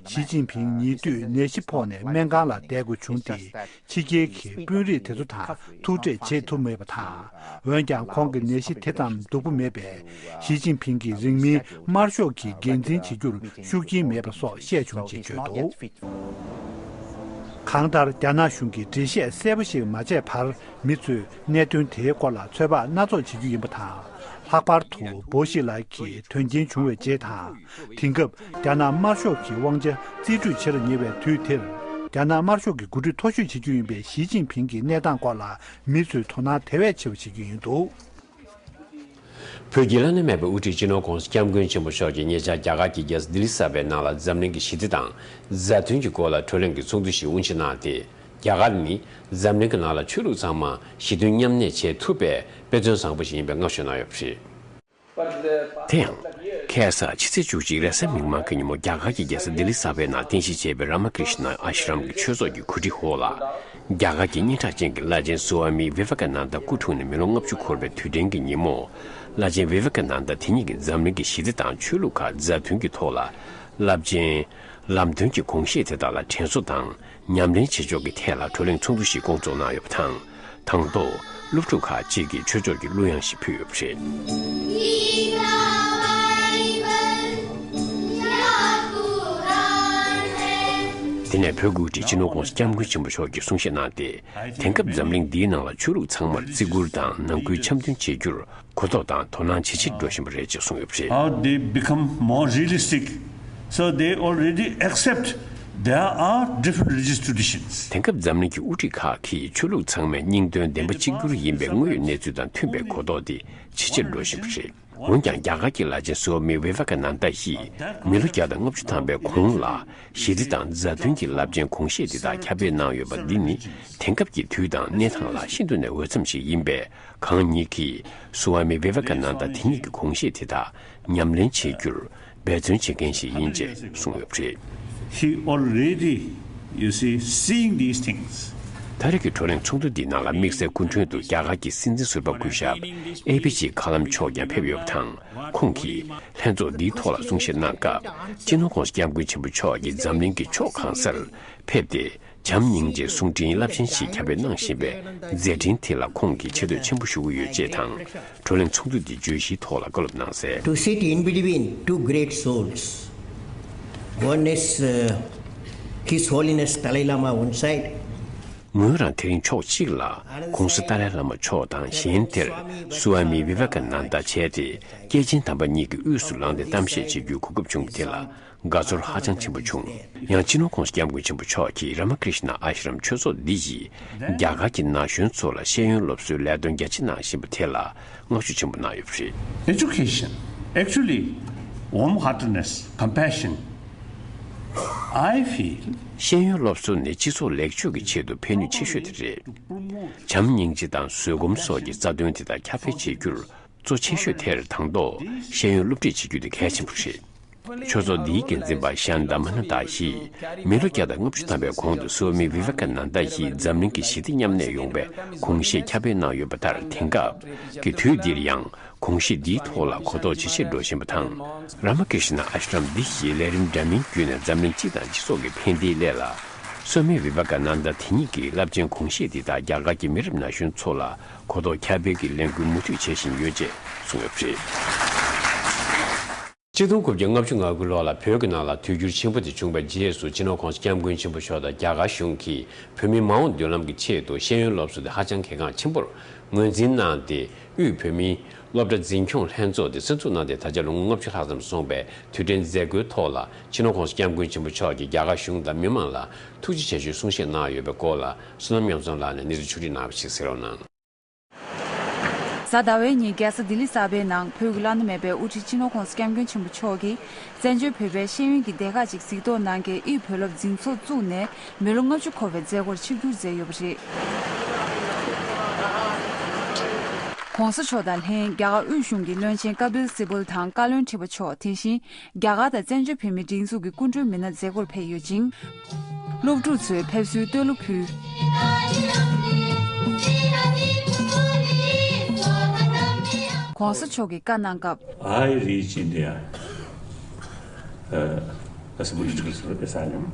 ཞི་ཅིན་ཕིང་ཉེ་དུས་ནད་གཞི་ཕོག་ནས་སྨན་ཁང་ལ་བསྡད་དགོས་བྱུང་སྟེ། ཕྱི་རྒྱལ་གྱི་དཔོན་རིགས་དེ་ཚོ་དང་ཐུག་འཕྲད་བྱེད་ཐུབ་མེད་པ་དང་། འོན་ཀྱང་ཁོང་གི་ནད་གཞི་དེ་ཙམ་སྡུག་པོ་མེད་པས། ཞི་ཅིན་ཕིང་གིས་རིང་མིན་དམར་ཤོག་གི་འགན་འཛིན་བྱེད་རྒྱུར་ཤུགས་རྐྱེན་མེད་པ་སོགས་བཤད་བྱུང་ཅེས་བརྗོད་འདུག་གང་ལྟར། རྒྱ་ནག་གཞུང་གིས་འགྲེལ་བཤད་གསལ་པོ་ཞིག་མ་བྱས་བར། མི་ཚོས་གནད་དོན་དེའི་སྐོར་ལ་ཚོད་དཔག་སྣ་ཚོགས་བྱེད་རྒྱུ་ཡིན་པ་དང་། ལྷག་པར་དུ་སྦོ་ཤི་ལགས་ཀྱི་དོན་རྐྱེན་བྱུང་བའི་རྗེས་དང་། དེང་སྐབས་རྒྱ་ནག་དམར་ཤོག་གི་དབང་ཆ་རྩིས་སྤྲོད་བྱེད་ལ་ཉེ་བའི་དུས་དེར། རྒྱ་ནག་དམར་ཤོག་གི་འགོ་ཁྲིད་མཐོ་ཤོས་བྱེད་རྒྱུ་ཡིན་པའི་ཞི་ཅིན་ཕིང་གི་གནས་སྟངས་སྐོར་ལ་མི་ཚོས་དོ་སྣང་དེ་བས་ཆེ་བ་བྱེད་ཀྱི་ཡོད་འདུག་བོད་ཀྱི་བླ་ན་མེད་པའི་དབུ་ཁྲིད་སྤྱི་ནོར་༸གོང་ས་༸སྐྱབས་མགོན་ཆེན་པོ་མཆོག་གིས་ཉེ་ཆར་རྒྱ་གར་གྱི་རྒྱལ་ས་ལྡི་ལི་གསར་པའི་ནང་ལ་འཛམ་གླིང་གི་ཞི་བདེ་དང་མཛའ་མཐུན་གྱི་སྐོར་ལ་གྲོས་གླེང་གི་ཚོགས་འདུ་ཞིག་དབུ་འབྱེད་གནང་སྟེ། རྒྱ་གར་ནི་འཛམ་གླིང་གི་ནང་ལ་ཆོས་ལུགས་ཚང་མ་ཞི་མཐུན་མཉམ་གནས་བྱེད་ཐུབ་པའི་དཔེ་མཚོན་བཟང་པོ་ཞིག་ཡིན་པའི་སྔ་ཞོལ་གནང་ཡོད་པ་རེད། དེ་ཡང་ ཁ་སང་ཕྱི་ཚེས་བཅུ་གཅིག་རེས་གཟའ་མིག་དམར་གྱི་ཉིན་མོ་རྒྱ་གར་གྱི་རྒྱལ་ས་ལྡི་ལི་གསར་པའི་ནང་རྟེན་གཞི་བྱས་པའི་རཱ་མ་ཀྲིཤ་ན་ཨ་ཤི་རམ་གྱི་ཆོས་ཚོགས་ཀྱི་གོ་སྒྲིག་འོག་ལ། རྒྱ་གར་གྱི་སྙན་གྲགས་ཅན་གྱི་བླ་ཆེན་སུ་ཝཱ་མི་ཝེ་ཝེ་ཀ་ནན་ད་སྐུ་འཁྲུངས་ནས་མི་ལོ་ལྔ་བཅུ་འཁོར་བའི་དུས་དྲན་གྱི་ཉིན་མོ། བླ་ཆེན་ཝེ་ཝེ་ཀ་ནན་ད་དེ་ཉིད་ཀྱིས་འཛམ་གླིང་གི་ཞི་བདེ་དང་ཆོས་ལུགས་ཁག་མཛའ་མཐུན་གྱི་ཐོག་ལ་རླབས་ཆེན་ལམ་སྟོན་གྱི་དགོངས་བཞེད་དེ་དག་ལ་དྲན་གསོ་དང་ཉམས་ལེན་བྱེད་ཕྱོགས་ཀྱི་ཐད་ལ་བགྲོ་གླེང་ཚོགས་འདུ་ཞིག་བསྐོང་ཚོགས་གནང་ཡོད་པ་དང་། དང་ཐོག་སློབ་ཕྲུག་ཁག་ཅིག་གིས་ཆོས་ཕྱོགས་ཀྱི་གླུ་དབྱངས་ཤིག་ཕུལ་ཡོད་པ་རེད། དེ་ནས་བོད་ཀྱི་དབུ་ཁྲིད་སྤྱི་ནོར་༸གོང་ས་༸སྐྱབས་མགོན་ཆེན་པོ་མཆོག་གིས་གསུང་བཤད་གནང་སྟེ། དེང་སྐབས་འཛམ་གླིང་འདིའི་ནང་ལ་ཆོས་ལུགས་ཚང་མར་བརྩི་བཀུར་དང་ནང་ཁུལ་འཆམ་མཐུན་བྱེད་རྒྱུར་གོ་རྟོགས་དང་དོ་སྣང་ཇེ་ཆེར་འགྲོ་བཞིན་པ་རེད་ཅེས་གསུངས་ཡོད་པ་རེད། How they become more realistic. So they already accept there are different religious traditions. དེང་སྐབས་འཛམ་གླིང་གི་དབུ་ཁྲིད་ཁག་གིས་ཆོས་ལུགས་ཚང་མའི་སྙིང་དོན་བདེན་པ་གཅིག་གྱུར་ཡིན་པའི་དངོས་ཡོད་གནས་ཚུལ་དང་མཐུན་པའི་གོ་རྟོགས་དེ་ཇེ་ཆེར་འགྲོ་བཞིན་པ་རེད། འོན་ཀྱང་རྒྱ་གར་གྱི་བླ་ཆེན་སུ་ཝཱ་མི་ཝེ་ཝེ་ཀ་ནན་ད་ཡིས་མི་ལོ་བརྒྱ་དང་ལྔ་བཅུ་ཐམ་པའི་གོང་ལ་ཞི་བདེ་དང་མཛའ་མཐུན་གྱི་རླབས་ཆེན་དགོངས་བཞེད་འདི་དག་ཁྱབ་སྤེལ་གནང་ཡོད་པ་འདི་ནི་དེང་སྐབས་ཀྱི་དུས་དང་གནས་སྟངས་ལ་ཤིན་ཏུ་ནས་འོས་འཚམ་ཞིག་ཡིན་པས། གང་ཉིད་ཀྱིས་སུ་ཝཱ་མི་ཝེ་ཝེ་ཀ་ནན་ད་དེ་ཉིད་ཀྱི་དགོངས་བཞེད་དེ་དག་ཉམས་ལེན་བྱེད་རྒྱུར་འབད་བརྩོན་བྱེད་མཁན་ཞིག་ཡིན་ཅེས་གསུངས་ཡོད་པ་རེད། He already, you see, seeing these things. ད་རེས་ཀྱི་བགྲོ་གླེང་ཚོགས་འདུ་འདིའི་ནང་ལ་དམིགས་བསལ་སྐུ་མགྲོན་དུ་རྒྱ་གར་གྱི་སྲིད་འཛིན་ཟུར་པ་སྐུ་ཞབས་ཨེ་པི་ཇེ་མཁའ་ལམ་མཆོག་ཀྱང་ཕེབས་ཡོད་པ་དང་། ཁོང་གིས་ལྷན་ཚོགས་འདིའི་ཐོག་ལ་གསུང་བཤད་གནང་སྐབས། སྤྱི་ནོར་༸གོང་ས་༸སྐྱབས་མགོན་ཆེན་པོ་མཆོག་གིས་འཛམ་གླིང་གི་ཕྱོགས་གང་སར་ཕེབས་ཏེ། བྱམས་སྙིང་རྗེའི་གསུང་འཕྲིན་རླབས་ཆེན་ཞིག་ཁྱབ་སྤེལ་གནང་བཞིན་པའི་མཛད་འཕྲིན་དེ་ལ་ཁོང་གིས་ཆེ་བསྟོད་ཆེན་པོ་ཞུ་གི་ཡོད་ཅེས་དང་། བགྲོ་གླེང་ཚོགས་འདུ་འདི་བརྗོད་གཞིའི་ཐོག་ལ་བཀའ་སློབ་གནང་གསལ། To sit in between two great souls. One is, uh, His Holiness Dalai Lama one side. ངོས་རང་དེ་རིང་ཕྱོགས་གཅིག་ལ་༸གོང་ས་ཏཱ་ལའི་བླ་མ་མཆོག་དང་། གཞན་དེར་སུ་ཝཱ་མི་ཝི་ཝེ་ཀ་ནན་ད་བྱས་ཏེ། སྐྱེས་ཆེན་དམ་པ་གཉིས་ཀྱི་དབུས་སུ་ལངས་ཏེ་གཏམ་བཤད་བྱེད་རྒྱུའི་གོ་སྐབས་བྱུང་བ་དེ་ལ་དགའ་ཚོར་ཧ་ཅང་ཆེན་པོ་བྱུང་། ཡང་སྤྱི་ནོར་༸གོང་ས་༸སྐྱབས་མགོན་ཆེན་པོ་མཆོག་གིས་རཱ་མ་ཀྲིཤ་ན་ཨ་ཤི་རམ་ཆོས་ཚོགས་འདི་ཡིས་རྒྱ་གར་གྱི་ན་གཞོན་ཚོ་ལ་ཤེས་ཡོན་སློབ་གསོའི་ལས་དོན་རྒྱ་ཆེ་གནང་བཞིན་པ་དེ་ལ་བསྔགས་བརྗོད་ཆེན་པོ་གནང་ཡོད་པ་རེད། Education, actually, warm heartedness, compassion, I feel. ཤེས་ཡོན་སློབ་གསོ་ནི་སྤྱི་ཚོགས་ལེགས་བཅོས་ཀྱི་ཆེད་དུ་ཕན་ནུས་ཆེ་ཤོས་དེ་རེད། བྱམས་སྙིང་རྗེ་དང་བཟོད་སྒོམ་སོགས་ཀྱི་རྩ་དོན་དེ་དག་ཁྱབ་སྤེལ་བྱེད་རྒྱུར་གཙོ་ཆེ་ཤོས་དེར་དང་ཐོག་ཤེས་ཡོན་སློབ་ཁྲིད་བྱེད་རྒྱུ་དེ་གལ་ཆེན་པོ་རེད། ཆོས་ཚོགས་འདིའི་འགན་འཛིན་པ་ཤཱན་ཏཱ་མ་ན་ཏཱ་ཡིས་མི་ལོ་བརྒྱ་དང་ལྔ་བཅུ་ཐམ་པའི་གོང་དུ་སུ་ཝཱ་མི་ཝི་ཝེ་ཀ་ནན་ད་ཡིས་འཛམ་གླིང་གི་ཞི་བདེ་མཉམ་གནས་ཡོང་བའི་དགོངས་བཞེད་ཁྱབ་སྤེལ་གནང་ཡོད་པ་ལྟར། དེང་སྐབས་ཀྱི་དུས་འདིར་ཡང་དགོངས་གཞི་འདིའི་ཐོག་ལ་གོ་རྟོགས་ཇེ་ཆེར་འགྲོ་བཞིན་པ་དང་། རཱ་མ་ཀྲིཤ་ན་ཨ་ཤི་རམ་འདི་ཡིས་ལས་རིམ་འདྲ་མིན་བརྒྱུད་ནས་འཛམ་གླིང་སྤྱི་དང་སྤྱི་ཚོགས་ཀྱི་ཕན་བདེའི་སླད་ལ། སུ་ཝཱ་མི་ཝི་ཝེ་ཀ་ནན་ད་དེ་ཉིད་ཀྱི་རླབས་ཆེན་དགོངས་བཞེད་འདི་དག་རྒྱ་གར་གྱི་མི་རབས་ན་གཞོན་ཚོ་ལ་གོ་རྟོགས་ཁྱབ་སྤེལ་གྱི་ལས་འགུལ་མུ་མཐུད་བྱེད་བཞིན་ཡོད་ཅེས་གསུངས་ཡོད་པ་རེད། གཅིག་སྟོང་དགུ་བརྒྱ་ལྔ་བཅུ་ང་དགུ་ལོ་ལ་བོད་ཀྱི་ནང་ལ་དུས་འགྱུར་ཆེན་པོ་དེ་བྱུང་བའི་རྗེས་སུ། སྤྱི་ནོར་༸གོང་ས་༸སྐྱབས་མགོན་ཆེན་པོ་མཆོག་དང་རྒྱ་གར་གཞུང་གིས་བོད་མིའི་མ་འོངས་མདུན་ལམ་གྱི་ཆེད་དུ་ཤེས་ཡོན་སློབ་གསོ་དེ་ཧ་ཅང་གལ་འགངས་ཆེན་པོར་ངོས་འཛིན་གནང་སྟེ། དབུས་བོད་མིའི་སློབ་གྲྭ་འཛིན་སྐྱོང་ལྷན་ཚོགས་དེ་གསར་འཛུགས་གནང་སྟེ། ད་ཆ་ལོ་ངོ་ལྔ་བཅུ་ལྷག་ཙམ་སོང་བའི་དུས་དྲན་མཛད་སྒོའི་ཐོག་ལ། སྤྱི་ནོར་༸གོང་ས་༸སྐྱབས་མགོན་ཆེན་པོ་མཆོག་གིས་རྒྱ་གར་གཞུང་དང་མི་མང་ལ་ཐུགས་རྗེ་ཆེ་ཞུའི་གསུང་བཤད་གནང་ཡོད་པའི་སྐོར་ལ། བསོད་ནམས་ཉམས་གསོ་ལགས་ནས་གནས་ཚུལ་ཕྱོགས་སྒྲིག་གནང་བ་ཞིག་གསན་རོགས་གནང་། གཟའ་ཟླ་བའི་ཉིན་རྒྱལ་ས་ལྡི་ལི་གསར་པའི་ནང་བོད་ཀྱི་བླ་ན་མེད་པའི་དབུ་ཁྲིད་སྤྱི་ནོར་༸གོང་ས་༸སྐྱབས་མགོན་ཆེན་པོ་མཆོག་གིས་བཙན་བྱོལ་བོད་པའི་ཤེས་ཡོན་གྱི་སྡེ་ཁག་ཅིག་གཟིགས་རྟོག་གནང་མཁན་དབུས་བོད་སློབ་འཛིན་ཚོགས་བཙུགས་ནས་མི་ལོ་ལྔ་བཅུ་འཁོར་བའི་མཛད་སྒོར་ཆིབས་བསྒྱུར་མཛད་ཡོད་པ་རེད། ༸གོང་ས་མཆོག་དང་ལྷན་རྒྱ་གར་དབུས་གཞུང་གི་བློན་ཆེན་ཀ་པིལ་སིབལ་དང་བཀའ་བློན་ཁྲི་པ་མཆོག་དེ་བཞིན། རྒྱ་གར་དང་བཙན་བྱོལ་བོད་མིའི་སྒྲིག་འཛུགས་ཀྱི་སྐུ་མགྲོན་མི་སྣ་མཛད་སྒོར་ཕེབས་ཡོད་ཅིང་། སློབ་ཕྲུག་ཚོས་ཕེབས་བསུའི་བསྟོད་གླུ་ཕུལ། ༸གོང་ས་མཆོག་གིས་བཀའ་གནང་སྐབས། I reach India, uh, as a political asylum,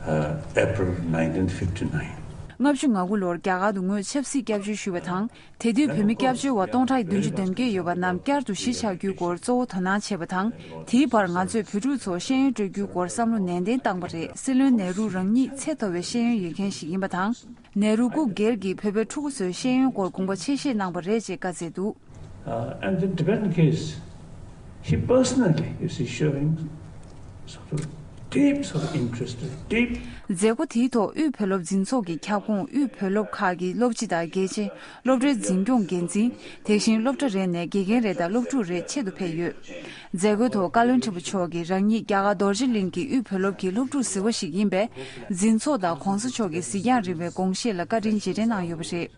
uh, April nineteen fifty-nine. ལྔ་བཅུ་ང་དགུ་ལོར་རྒྱ་གར་དུ་ངོས་ཆབ་སྲིད་སྐྱབས་བཅོལ་ཞུས་པ་དང་། དེ་དུས་བོད་མི་སྐྱབས་བཅོལ་བ་སྟོང་ཕྲག་བདུན་ཅུ་དོན་བརྒྱད་ཡོད་པ་རྣམས་བསྐྱར་དུ་གཞིས་ཆགས་རྒྱུའི་སྐོར་གཙོ་བོ་དོ་སྣང་བྱས་པ་དང་། དེའི་བར་ང་ཚོས་བོད་ཕྲུག་ཚོར་ཤེས་ཡོན་སྤྲོད་རྒྱུའི་སྐོར་བསམ་བློ་ནན་ཏན་བཏང་བ་རེད། སྲིད་བློན་ནེ་རུ་རང་ཉིད་ཚད་མཐོ་བའི་ཤེས་ཡོན་ཡོད་མཁན་ཞིག་ཡིན་པ་དང་། ནེ་རུ་སྐུ་སྒེར་གྱིས་བོད་པའི་ཕྲུ་གུ་ཚོའི་ཤེས་ཡོན་སྐོར་དགོངས་པ་ཆེ་བཞེས་གནང་བ་རེད་ཅེས་བཀའ་སྩལ་འདུག Uh, and the Tibetan case, he personally, you see, showing sort of deep sort of interest, deep. མཛད་སྒོ་དེའི་ཐོག་དབུས་བོད་སློབ་འཛིན་ཚོགས་ཀྱི་ཁྱབ་ཁོངས་དབུས་བོད་སློབ་ཁག་གི་སློབ་སྤྱི་དང་དགེ་ཆེ། སློབ་གྲྭའི་འཛིན་སྐྱོང་འགན་འཛིན། དེ་བཞིན་སློབ་གྲྭ་རེ་ནས་དགེ་རྒན་རེ་དང་སློབ་ཕྲུག་རེ་ཆེད་དུ་ཕེབས་ཡོད། མཛད་སྒོའི་ཐོག་བཀའ་བློན་ཁྲི་པ་མཆོག་གིས་རང་ཉིད་རྒྱ་གར་རྡོ་རྗེ་གླིང་གི་དབུས་བོད་སློབ་ཀྱི་སློབ་ཕྲུག་གཟི་བོ་ཞིག་ཡིན་པས། འཛིན་ཚོགས་དང་༸གོང་ས་མཆོག་གི་གཟིགས་རྒྱང་རིང་བའི་དགོངས་བཞེད་ལ་བཀའ་དྲིན་རྗེས་དྲན་གནང་ཡོད་པ་རེད།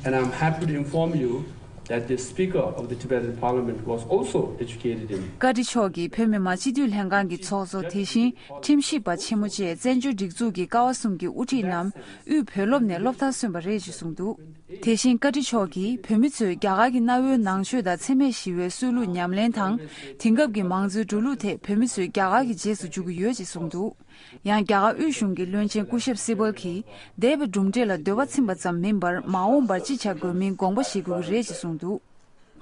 And I'm happy to inform you that that the Speaker of the Tibetan Parliament was also educated in. བཀའ་ཁྲི་མཆོག་གིས་བོད་མི་མང་སྤྱི་འཐུས་ལྷན་ཁང་གི་ཚོགས་གཙོ། དེ་བཞིན་ཁྲིམས་ཞིབ་པ་ཆེན་མོ་བཅས་བཙན་བྱོལ་སྒྲིག་འཛུགས་ཀྱི་ཀ་བ་གསུམ་གྱི་དབུ་ཁྲིད་རྣམས་དབུས་བོད་སློབ་ནས་སློབ་མཐར་སོན་པ་རེད་ཅེས་གསུངས་འདུག་དེ་བཞིན་བཀའ་ཁྲི་མཆོག་གིས་བོད་མི་ཚོས་རྒྱ་གར་གྱི་གནའ་བོའི་ནང་ཆོས་དང་འཚེ་མེད་ཞི་བའི་སྲོལ་ལུགས་ཉམས་ལེན་དང་། དེང་སྐབས་ཀྱི་མང་གཙོའི་འགྲོ་ལུགས་ཐད་བོད་མི་ཚོས་རྒྱ་གར་གྱི་རྗེས་སུ་འཇུག་གི་ཡོད་ཅེས་གསུངས་འདུག་ཡང་རྒྱ་གར་དབུས་གཞུང་གི་བློན་ཆེན་སྐུ་ཞབས་སི་བལ་གྱིས། འདས་པའི་གྲུབ་འབྲས་ལ་འདོད་པ་ཚིམ་པ་ཙམ་མིན་པར་མ་འོངས་པར་ཅི་བྱ་དགོས་མིན་དགོངས་པ་བཞེས་དགོས་ཀྱི་རེད་ཅེས་གསུངས་འདུག་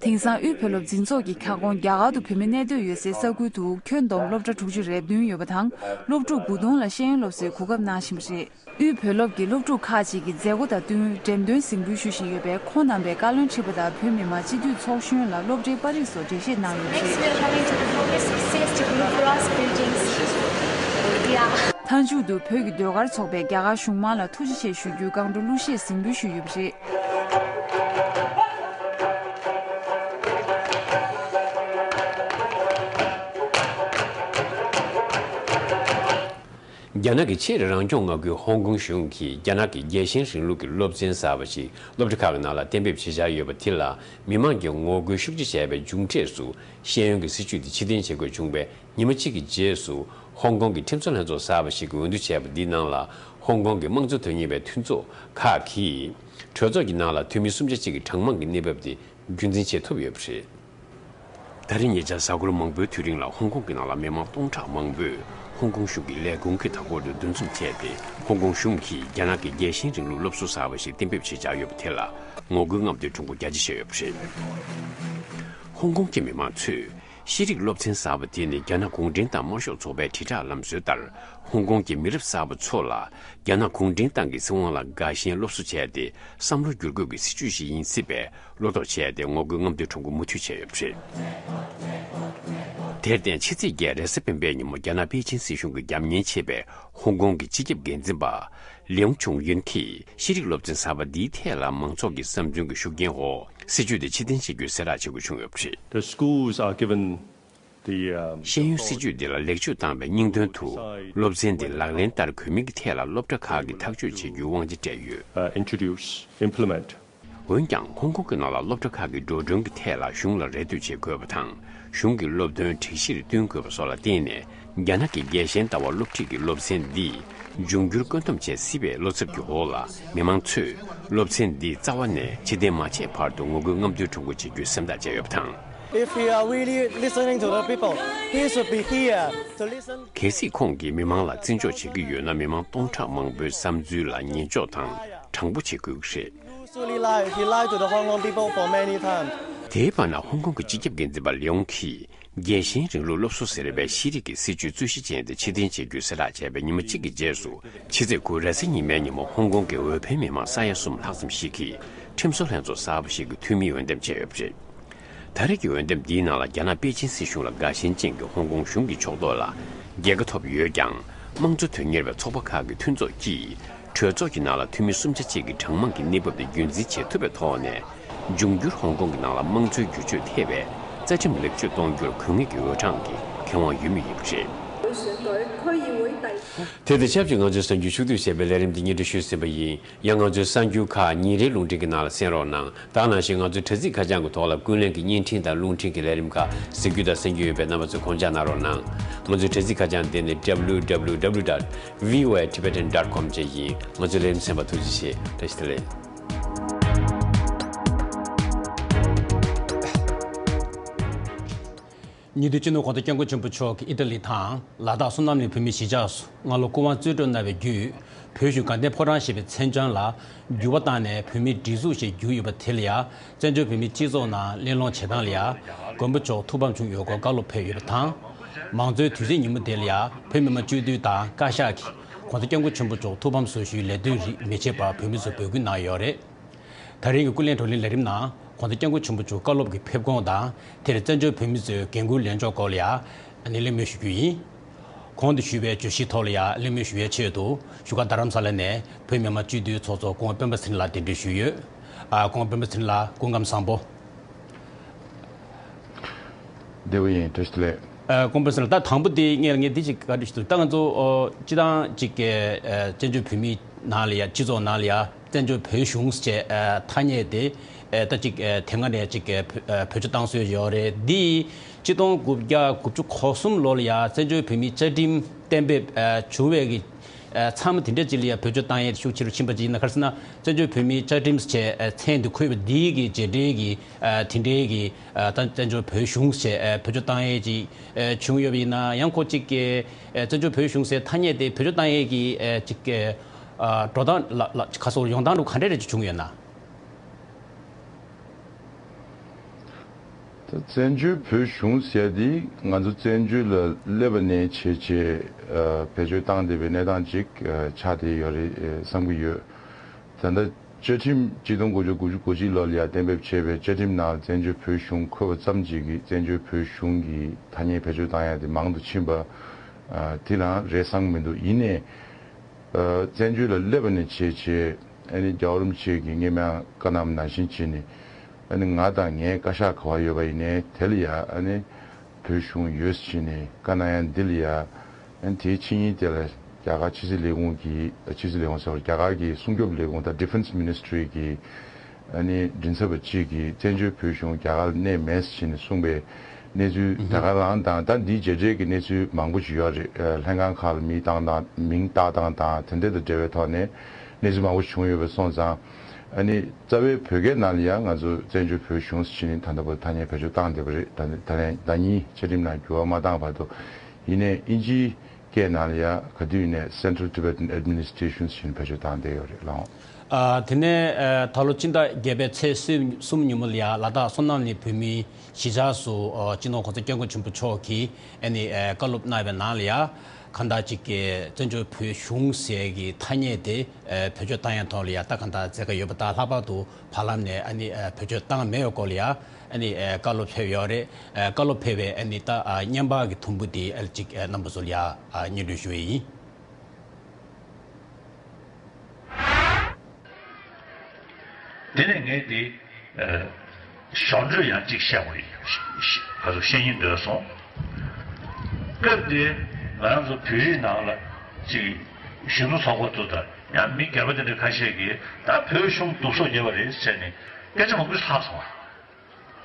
དེང་སང་དབུས་བོད་སློབ་འཛིན་ཚོགས་ཀྱི་ཁྱབ་ཁོངས་རྒྱ་གར་དུ་བོད་མི་གནས་སྡོད་ཡོད་སའི་ས་ཁུལ་དུ་ཁྱོན་བསྡོམས་སློབ་གྲྭ་དྲུག་ཅུ་རེ་བདུན་ཡོད་པ་དང་། སློབ་ཕྲུག་དགུ་སྟོང་ལ་ཤེས་ཡོན་སློབ་གསོའི་གོ་སྐབས་གནང་བཞིན་པ་རེད། དབུས་བོད་སློབ་ཀྱི་སློབ་ཕྲུག་ཁག་ཅིག་གིས་མཛད་སྒོ་དང་བསྟུན་འགྲེམས་སྟོན་གཟིགས་འབུལ་ཞུ་བཞིན་ཡོད་པས། ཁོང་རྣམ་པས་བཀའ་བློན་ཁྲི་པ་དང་བོད་མི་མང་སྤྱི་འཐུས་ཚོགས་གཞོན་ལ་སློབ་གྲྭའི་པར་རིས་སོགས་འགྲེལ་བཤད་གནང་ཡོད་པ་རེད། Next, we are having to perform a sixth degree cross bridging. Yeah. མཐའ་མཇུག་ཏུ་བོད་ཀྱི་ཟློས་གར་ཚོགས་པས་རྒྱ་གར་གཞུང་མང་ལ་ཐུགས་རྗེ་ཆེ་ཞུ་རྒྱུའི་སྒང་དྲུག་གླུ་གཞས་གཟིགས་འབུལ་ཞུས་ཡོད་པ་རེད། རྒྱ་ནག་གི་ཕྱིར་རང་སྐྱོང་མངའ་ཁུལ་ཧོང་ཀོང་གཞུང་གིས་རྒྱ་ནག་གི་རྒྱལ་ཞེན་རིང་ལུགས་ཀྱི་སློབ་ཚན་གསར་པ་ཞིག་སློབ་གྲྭ་ཁག་གི་ནང་ལ་གཏན་འབེབས་བྱེད་འཆར་ཡོད་པ་དེ་ལ་མི་མང་གིས་ངོ་རྒོལ་ཤུགས་ཆེ་བྱས་པའི་མཇུག་འབྲས་སུ། ཤེས་ཡོན་གྱི་སྲིད་ཇུས་དེ་ཕྱིར་འཐེན་བྱེད་དགོས་བྱུང་བའི་ཉི་མ་གཅིག་གི་རྗེས་སུ། ཧོང་ཀོང་གི་ཁྲིམས་བཟོ་ལྷན་ཚོགས་གསར་པ་ཞིག་གིས་འོས་བསྡུ་བྱས་པ་འདིའི་ནང་ལ། ཧོང་ཀོང་གི་དམངས་གཙོ་དོན་གཉེར་བའི་མཐུན་ཚོགས་ཁག་གིས། གྲོས་ཚོགས་ཀྱི་ནང་ལ་འཐུས་མི་སུམ་ཆ་གཅིག་གི་གྲངས་མང་གི་གནས་བབ་དེ་རྒྱུན་འཛིན་བྱེད་ཐུབ་ཡོད་པ་རེད། ད་རེས་ཉེ་ཆར་གཟའ་འཁོར་མང་པོའི་དུས་རིང་ལ་ཧོང་ཀོང་གི་ནང་ལ་མི་མང་སྟོང་ཕྲག་མང་པོས་ཧོང་ཀོང་གཞུང་གི་ལས་ཁུངས་ཀྱི་མཐའ་འཁོར་དུ་འདུ་འཛོམས་བྱས་ཏེ། ཧོང་ཀོང་གཞུང་གིས་རྒྱ་ནག་གི་རྒྱལ་ཞེན་རིང་ལུགས་སློབ་གསོ་གསར་པ་ཞིག་གཏན་འབེབས་བྱེད་འཆར་ཡོད་པ་དེ་ལ་ངོ་རྒོལ་རྔམ་སྟོན་ཁྲོམ་སྐོར་རྒྱ་ཆེ་བྱས་ཡོད་པ་རེད། ཧོང་ཀོང་གི་མི་མང་ཚོས། ཤེས་རིག་སློབ་ཚན་གསར་པ་དེ་ནི་རྒྱ་ནག་གུང་ཁྲན་ཏང་དམར་ཤོག་ཚོགས་པའི་དྲིལ་བསྒྲགས་ལམ་སྲོལ་ལྟར། ཧོང་ཀོང་གི་མི་རབས་གསར་པ་ཚོ་ལ་རྒྱ་ནག་གུང་ཁྲན་ཏང་གི་སྲིད་དབང་ལ་དགའ་ཞེན་སློབ་གསོ་བྱས་ཏེ། བསམ་བློ་བསྒྱུར་དགོས་ཀྱི་སྲིད་ཇུས་ཤིག་ཡིན་སྲིད་པས། བློ་དོགས་བྱས་ཏེ་ངོ་རྒོལ་རྔམ་སྟོན་ཁྲོམ་སྐོར་མུ་མཐུད་བྱས་ཡོད་པ་རེད། དེར་བརྟེན། ཕྱི་ཚེས་བརྒྱད་རེས་གཟའ་སྤེན་པའི་ཉིན་མོ་རྒྱ་ནག་པེ་ཅིན་སྲིད་གཞུང་གི་རྒྱབ་གཉེར་བྱེད་པའི་ཧོང་ཀོང་གི་སྤྱི་ཁྱབ་འགན་འཛིན་པ། ལིའུ་ཆུང་ཡུན་གྱིས་ཤེས་རིག་སློབ་ཚན་གསར་པ་འདིའི་ཐད་ལ་མང་ཚོགས་ཀྱི་བསམ་ཚུལ་གྱི་ཤུགས་རྐྱེན་འོག་སྲིད་ཇུས་དེ་ཕྱིར་འཐེན་བྱེད་རྒྱུའི་གསལ་བསྒྲགས་བྱེད་དགོས་བྱུང་ཡོད་པ་རེད། The schools are given the, um, ཤེས་ཡོན་སྲིད་ཇུས་འདི་ལ་ལེགས་བཅོས་བཏང་བའི་སྙིང་དོན་དུ། སློབ་ཚན་འདི་ལག་ལེན་བསྟར་དགོས་མིན་གྱི་ཐད་ལ་སློབ་གྲྭ་ཁག་གིས་ཐག་གཅོད་བྱེད་རྒྱུའི་དབང་ཆ་སྤྲད་ཡོད། Uh, introduce, implement. འོན་ཀྱང་། ཧོང་ཀོང་གི་ནང་ལ་སློབ་གྲྭ་ཁག་གི་འགྲོ་གྲོན་གྱི་ཐད་ལ་གཞུང་ལ་རེ་ལྟོས་བྱེད་དགོས་པ་དང་། གཞུང་གི་སློབ་སྟོན་སྒྲིག་གཞིར་བསྟུན་དགོས་པ་སོགས་ལ་བརྟེན་ནས། རྒྱ་ནག་གི་རྒྱལ་ཞེན་ལྟ་བ་སློབ་ཁྲིད་ཀྱི་སློབ་ཚན་འདིས་འབྱུང་འགྱུར་བཀོད་འདོམས་བྱེད་སྲིད་པའི་བློ་འཚབ་ཀྱི་འོག་ལ། མི་མང་ཚོས་སློབ་ཚན་འདི་རྩ་བ་ནས་ཕྱིར་འཐེན་མ་བྱས་བར་དུ་ངོ་རྒོལ་རྔམ་སྟོན་ཁྲོམ་སྐོར་བྱེད་རྒྱུའི་སེམས་ཐག་བཅད་ཡོད་པ་དང་། If we are really listening to the people, he should be here to listen. གལ་སྲིད་ཁོང་གིས་མི་མང་ལ་བརྩི་འཇོག་བྱེད་ཀྱི་ཡོད་ན། མི་མང་སྟོང་ཕྲག་མང་པོའི་བསམ་ཚུལ་ལ་ཉན་འཇོག་དང་དྲང་པོ་བྱེད་དགོས་ཀྱི་རེད། He lied, he lied to the Hong Kong people for many times. དེའི་བར་ན། ཧོང་ཀོང་གི་སྤྱི་ཁྱབ་འགན་འཛིན་པ་ལིའུ་གིས། རྒྱལ་ཞེན་རིང་ལུགས་སློབ་གསོ་ཟེར་བའི་ཤེས་རིག་གི་སྲིད་ཇུས་རྩོད་གཞི་ཅན་དེ་ཕྱིར་འཐེན་བྱེད་རྒྱུའི་གསལ་བསྒྲགས་བྱས་པའི་ཉི་མ་གཅིག་གི་རྗེས་སུ། ཕྱི་ཚེས་དགུ་རེས་གཟའ་ཉི་མའི་ཉིན་མོ་ཧོང་ཀོང་གི་འོས་འཕེན་མི་མང་ས་ཡ་གསུམ་ལྷག་ཙམ་ཞིག་གིས་ཁྲིམས་བཟོ་ལྷན་ཚོགས་གསར་པ་ཞིག་གི་འཐུས་མིའི་འོས་འདེམས་བྱས་ཡོད་པ་རེད། ད་རེས་ཀྱི་འོས་འདེམས་འདིའི་ནང་ལ། རྒྱ་ནག་པེ་ཅིན་སྲིད་གཞུང་ལ་དགའ་ཞེན་ཅན་གྱི་ཧོང་ཀོང་གཞུང་གི་ཕྱོགས་གཏོགས་ལ་རྒྱལ་ཁ་ཐོབ་ཡོད་ཀྱང་། དམངས་གཙོ་དོན་གཉེར་བའི་ཚོགས་པ་ཁག་གི་མཐུན་ཚོགས་ཀྱིས། གྲོས་ཚོགས་ཀྱི་ནང་ལ་འཐུས་མི་སུམ་ཆ་གཅིག་གི་གྲངས་མང་གི་གནས་བབ་དེ་རྒྱུན་འཛིན་བྱེད་ཐུབ་པའི་ཐོག་ནས། འབྱུང་འགྱུར་ཧོང་ཀོང་གི་ནང་ལ་དམངས་གཙོའི་བསྒྱུར་བཅོས་ཐེ་བའི་རྩ་ཁྲིམས་ལེགས་བཅོས་གཏོང་རྒྱུར་དགོས་ངེས་ཀྱི་འོས་གྲངས་ཀྱི་ཁེ་དབང་ཡོད་མུས་ཡིན་པ་རེད། དེ་དང་ཆབས་ཅིག་ང་ཚོའི་གསར་འགྱུར་ཕྱོགས་བསྡུས་བྱས་པའི་ལས་རིམ་འདི་སྙན་སྒྲོན་ཞུས་ཟིན་པ་ཡིན། ཡང་ང་ཚོའི་གསར་འགྱུར་ཁག་ཉིན་རེའི་རླུང་འཕྲིན་གྱི་ནང་ལ་གསན་རོགས་གནང་། ད་ག་ནང་བཞིན་ང་ཚོའི་དྲ་ཚིགས་ཁ་བྱང་གི་ཐོག་ལ་ཀུན་གླེང་གི་བརྙན་འཕྲིན་དང་རླུང་འཕྲིན་གྱི་ལས་རིམ་ཁག་གཟིགས་རྒྱུ་དང་གསན་རྒྱུ་ཡོད་པས། རྣམ་པ་ཚོས་དགོངས་འཇགས་གནང་རོགས་གནང་། ང་ཚོའི་དྲ་ཚིགས་ཁ་བྱང་དེ་ནི་W W W dot V O A Tibetan dot com བཅས་ཡིན། ང་ཚོའི་ལས་རིམ་གསན་པར་ཐུགས་རྗེ་ཆེ། བཀྲ་ཤིས་བདེ་ལེགས། ཉེ་དུས་སྤྱི་ནོར་༸གོང་ས་༸སྐྱབས་མགོན་ཆེན་པོ་མཆོག་གིས་ཨི་ཊ་ལི་དང་ལ་དྭགས་བསོད་ནམས་གླིང་བོད་མིའི་གཞིས་ཆགས་སུ་སྔ་ལོ་སྐུ་དབང་རྩིས་སྤྲོད་གནང་བའི་བརྒྱུད། བོད་གཞུང་དགའ་ལྡན་ཕོ་བྲང་ཞེས་པའི་མཚན་བྱང་ལ་འགྱུར་བ་བཏང་ནས་བོད་མིའི་སྒྲིག་འཛུགས་ཞེས་བསྒྱུར་ཡོད་པ་དེ་ལ་ཡང་། བཙན་བྱོལ་བོད་མིའི་སྤྱི་ཚོགས་ནང་གླེང་སློང་བྱེད་སྟངས་ལ་ཡང་། མགོན་པོ་མཆོག་ཐུགས་ཕམ་བྱུང་ཡོད་སྐོར་བཀའ་སློབ་ཕེབས་ཡོད་པ་དང་། མང་གཙོའི་དུས་ཚིགས་ཉིན་མོ་དེ་ལ་ཡང་། བོད་མི་མང་སྤྱི་འཐུས་དང་བཀའ་ཤག་གིས་༸གོང་ས་༸སྐྱབས་མགོན་ཆེན་པོ་མཆོག་ཐུགས་ཕམ་བཟོ་ཞུའི་ལས་དོན་རིགས་མི་བྱེད་པར་བོད་མི་ཚོས་འབོད་སྐུལ་གནང་ཡོད་རེད། ད་རིང་གི་སྐུ་ལས་བགྲོ་གླེང་ལས་རིམ་ནང་༸གོང་ས་༸སྐྱབས་མགོན་ཆེན་པོ་མཆོག་བཀའ་སློབ་ཀྱི་ཕེབས་ཁུངས་དང་། དེར་བཙན་བྱོལ་བོད་མི་ཚོའི་འགན་འཁུར་ལེན་ཕྱོགས་སྐོར་ལ་ཡང་། ཨ་ནི་གླེང་མོལ་ཞུ་རྒྱུ་ཡིན། གོང་དུ་ཞུས་པའི་བརྗོད་གཞིའི་ཐོག་ལ་ཡང་གླེང་མོལ་ཞུ་ཡའི་ཆེད་དུ། བཞུགས་སྒར་རྡ་རམ་ས་ལ་ནས་བོད་མི་མང་སྤྱི་འཐུས་ཚོགས་གཙོ་སྐུ་ངོ་སྤེན་པ་ཚེ་རིང་ལགས་གདན་འདྲེན་ཞུས་ཡོད། ཨ། སྐུ་ངོ་སྤེན་པ་ཚེ་རིང་ལགས་སྐུ་ཁམས་བཟང་པོ། བདེ་པོ་ཡིན། བཀྲ་ཤིས་བདེ་ལེགས། ཨ། སྐུ་ངོ་སྤེན་པ་ཚེ་རིང་ལགས། ད་དང་པོ་དེ་ངས་ངས་འདི་ཅིག་བཀའ་འདྲི་ཞུ་འདུག་ད་ང་ཚོ་ཨོ་སྤྱི་བཏང་ཅིག་གི་ཨ་བཙན་བྱོལ་བོད་མིའི་ནང་ལ་ཡ། སྤྱི་ཚོགས་ནང་ལ་ཡ། བཙན་བྱོལ་བོད་གཞུང་ཟེར་བྱས་ཨ་ཐ་སྙད་དེ་ ཨེ་ད་ཅིག་ཨེ་དེ་སྔ་ནས་ཅིག་ཨེ་བོད་ཨེ་བེད་སྤྱོད་བཏང་སྲོལ་ཡོད་རེད། འདི་ཆིག་སྟོང་དགུ་བརྒྱ་དགུ་བཅུ་གོ་གསུམ་ལོ་ལ་ཡ་བཙན་བྱོལ་བོད་མིའི་བཅའ་ཁྲིམས་གཏན་འབེབས་ཨེ་བྱུང་བའི་གི་ཨེ་མཚམས་དེ་འདྲ་ཅིག་ལ་ཡ་བེད་སྤྱོད་བཏང་ཡས་ཤུགས་ཆེ་རུ་ཕྱིན་པ་ཅིག་ཡིན་ན། ག་རེ་ཟེར་ན་བཙན་བྱོལ་བོད་མིའི་བཅའ་ཁྲིམས་ཟེར་ཨེ་མཚན་དེ་འཁོད་པ་འདི་གི་རྗེས་འབྲེལ་གྱི་ཨེ་དེ་འདྲའི་གི་ཨེ་ད་བཙན་བྱོལ་བོད་གཞུང་ཟེར་ཨེ་བེད་སྤྱོད་བཏང་ཡས་ཅིག་ཨེ་བྱུང་ཡོད་པ་ཡིན་ན། ཡང་ཁོ་ཅིག་གི་ཨེ་བཙན་བྱོལ་བོད་གཞུང་ཟེར་ཐ་སྙད་དེ་བེད་སྤྱོད་བཏང་ཡས་ཀྱི་ཨེ་ཅིག་གི་ཨ་འགྲོ་སྟངས་ལ་ལ་ཁ་སོར་ཡོང་སྟངས་འདྲ་ག་འདྲ་རེ་ཅིག་བྱུང་ཡོད་ན། ད་བཙན་བྱོལ་བོད་གཞུང་ཟེར་དེ་ང་ཚོ་བཙན་བྱོལ་ལ་སླེབས་པ་ནས་བྱས་བྱས་ཨ་བེད་སྤྱོད་བཏང་བསྡད་པའི་གནས་སྟངས་ཅིག་ཨ་ཆགས་བསྡད་ཡོད་རེད་ཨ་བསམ་གྱི་ཡོད། ད་ལྟ་བཅའ་ཁྲིམས་ཆིག་སྟོང་དགུ་བརྒྱ་དགུ་བཅུ་གོ་གཅིག་ལོ་ལ་ཡ་གཏན་འབེབས་བྱས་པའི་བཅའ་ཁྲིམས་ནང་བཙན་བྱོལ་བོད་གཞུང་འཁོད་པ་ཙམ་ཅིག་གིས་བཙན་བྱོལ་བོད་གཞུང་གི་ཐ་སྙད་བེད་སྤྱོད་བཏང་ཡ་དེ་མང་དུ་ཕྱིན་པ་ཨ་དེ་རང་རེད་བསམ་གྱི་མི་འདུག་ཡིན་ནའི། ཨ་བཙན་བྱོལ་ལ་སླེབས་པ་ནས་བྱས་བྱས་ཨ་ནི་རྒྱལ་བ་རིན་པོ་ཆེ་གིས་སྔོན་མ་བཀའ་གནང་བ་ནང་བཞིན་བྱས་ནས་ཨ་ནི་ང་དང་ངའི་བཀའ་ཤག་ག་པར་ཡོད་པ་ཡིན་ནའི་དེ་ལ་ཡ་ཨ་ནི་བོད་གཞུང་ཡོད་ཟེར་བྱས་ནས་བཀའ་གནང་ཡ་འདི་ལ་ཡ་ཨ་ནི་དེའི་ཕྱི་ཉིན་དེ་ལ་རྒྱ་གར་ཕྱི་སྲིད་ལས་ཁུངས་ཀྱི་ཕྱི་སྲིད་ལས་ཁུངས་ཟེར་བ་རྒྱ་གར་གྱི་སྲུང་སྐྱོབ་ལས་ཁུངས་དང་Defence Ministry་གི་ཨ་ནི་མགྲིན་ཚབ་པ་གཅིག་གིས་བཙན་བྱོལ་བོད་གཞུང་རྒྱ་གར་ལ་གནས་མེད་ཟེར་བྱས་ནས་གསུངས་པའི་གནས་ཚུལ་ད་ག་རང་དང་ད་འདིའི་རྗེས་འབྲེལ་གྱི་གནས་ཚུལ་མང་པོ་ཞིག་ཡོད་རེད། ཨ་ལྷན་ཁང་ཁག་ལ་མིང་བཏགས་སྟངས་མིང་བཏགས་སྟངས་དང་དེ་འདྲ་དང་འབྲེལ་བའི་ཐོག་ནས་གནས་ཚུལ་མང་པོ་ཞིག་བྱུང་ཡོད་པ་སོང་ཙང་ཨ་ནི་རྩ་བའི་བོད་སྐད་ནང་ལ་ཡང་ང་ཚོ་བཙན་བྱོལ་བོད་གཞུང་ཟེར་བྱས་ནས་ད་ལྟ་བར་ཐ་སྙད་བེད་སྤྱོད་བཏང་བསྡད་པ་རེད། ད་ད་ལན་ཟླ་གཉིས་བཅའ་ཁྲིམས་ནང་འགྱུར་བ་མ་བཏང་བར་དུ། ཡིན་ནའི་དབྱིན་ཇིའི་སྐད་ནང་ལ་ཡང་ག་དུས་ཡིན་ནའི་Central Tibetan Administration་ཞེས་བེད་སྤྱོད་བཏང་བསྡད་ཡོད་རེད་ལགས། ཨ་དེ་ནས་ཨ་ད་ལོ་སྤྱི་ཟླ་བརྒྱད་པའི་ཚེས་གསུམ་ཉིན་མོ་ལ་ཡང་ལ་དྭགས་བསོད་ནམས་གླིང་བོད་མིའི་གཞིས་ཆགས་སུ་ཨ་སྤྱི་ནོར་༸གོང་ས་༸སྐྱབས་མགོན་ཆེན་པོ་མཆོག་གིས་ཨ་ནི་ཨ་བཀའ་སློབ་གནང་བའི་ནང་ལ་ཡང་གང་ལྟར་ཅིག་གི་བཙན་བྱོལ་བོད་གཞུང་ཟེར་གྱི་ཐ་སྙད་དེ་ཨ་བེད་སྤྱོད་བཏང་ཡ་ཐོག་ལ་ཡང་ད་གང་ལྟར་མཛད་ཀྱི་ཡོད་པ་དང་། ལྷག་པར་དུ་བར་ལམ་ནས་ཨ་ནི་ཨ་བེད་སྤྱོད་བཏང་མེད་པའི་སྐོར་ལ་ཡང་ཨ་ནི་ཨ་བཀའ་སློབ་ཕེབས་ཡོད་རེད། ཨ་བཀའ་སློབ་ཕེབས་པའི་ཨ་ནི་ད་ཨ་བརྙན་པར་གྱི་ཐུང་ཕུ་དེ་ཨ་ཅིག་ཨ་རྣམ་པ་ཚོ་ལ་ཡ་ཨ་སྙན་སྒྲོན་ཞུ་ཡས་ཡིན། དེ་ནས་ངས་དེ་ཨ་ཞོར་འཕྲོས་ཡང་གཅིག་བཤད་དགོས་ཡིན། ག་ཚོད་བཤད་སྙིང་འདོད་སོང་། སྐབས་དེ་ང་རང་ཚོ་བོད་རིགས་ནང་ལ་ཅིག་གཞོན་ནུ་ཚོགས་པ་དེ་དང་ཡང་མི་སྒེར་པ་དེ་འདྲ་ཁ་ཤས་ཀྱིས་ད་བོད་གཞུང་སྡུག་སྲོག་བརྒྱབ་པ་རེད་ཟེར་ནས་སྐད་ཆ་མང་པོ་ལྷག་སོང་བ།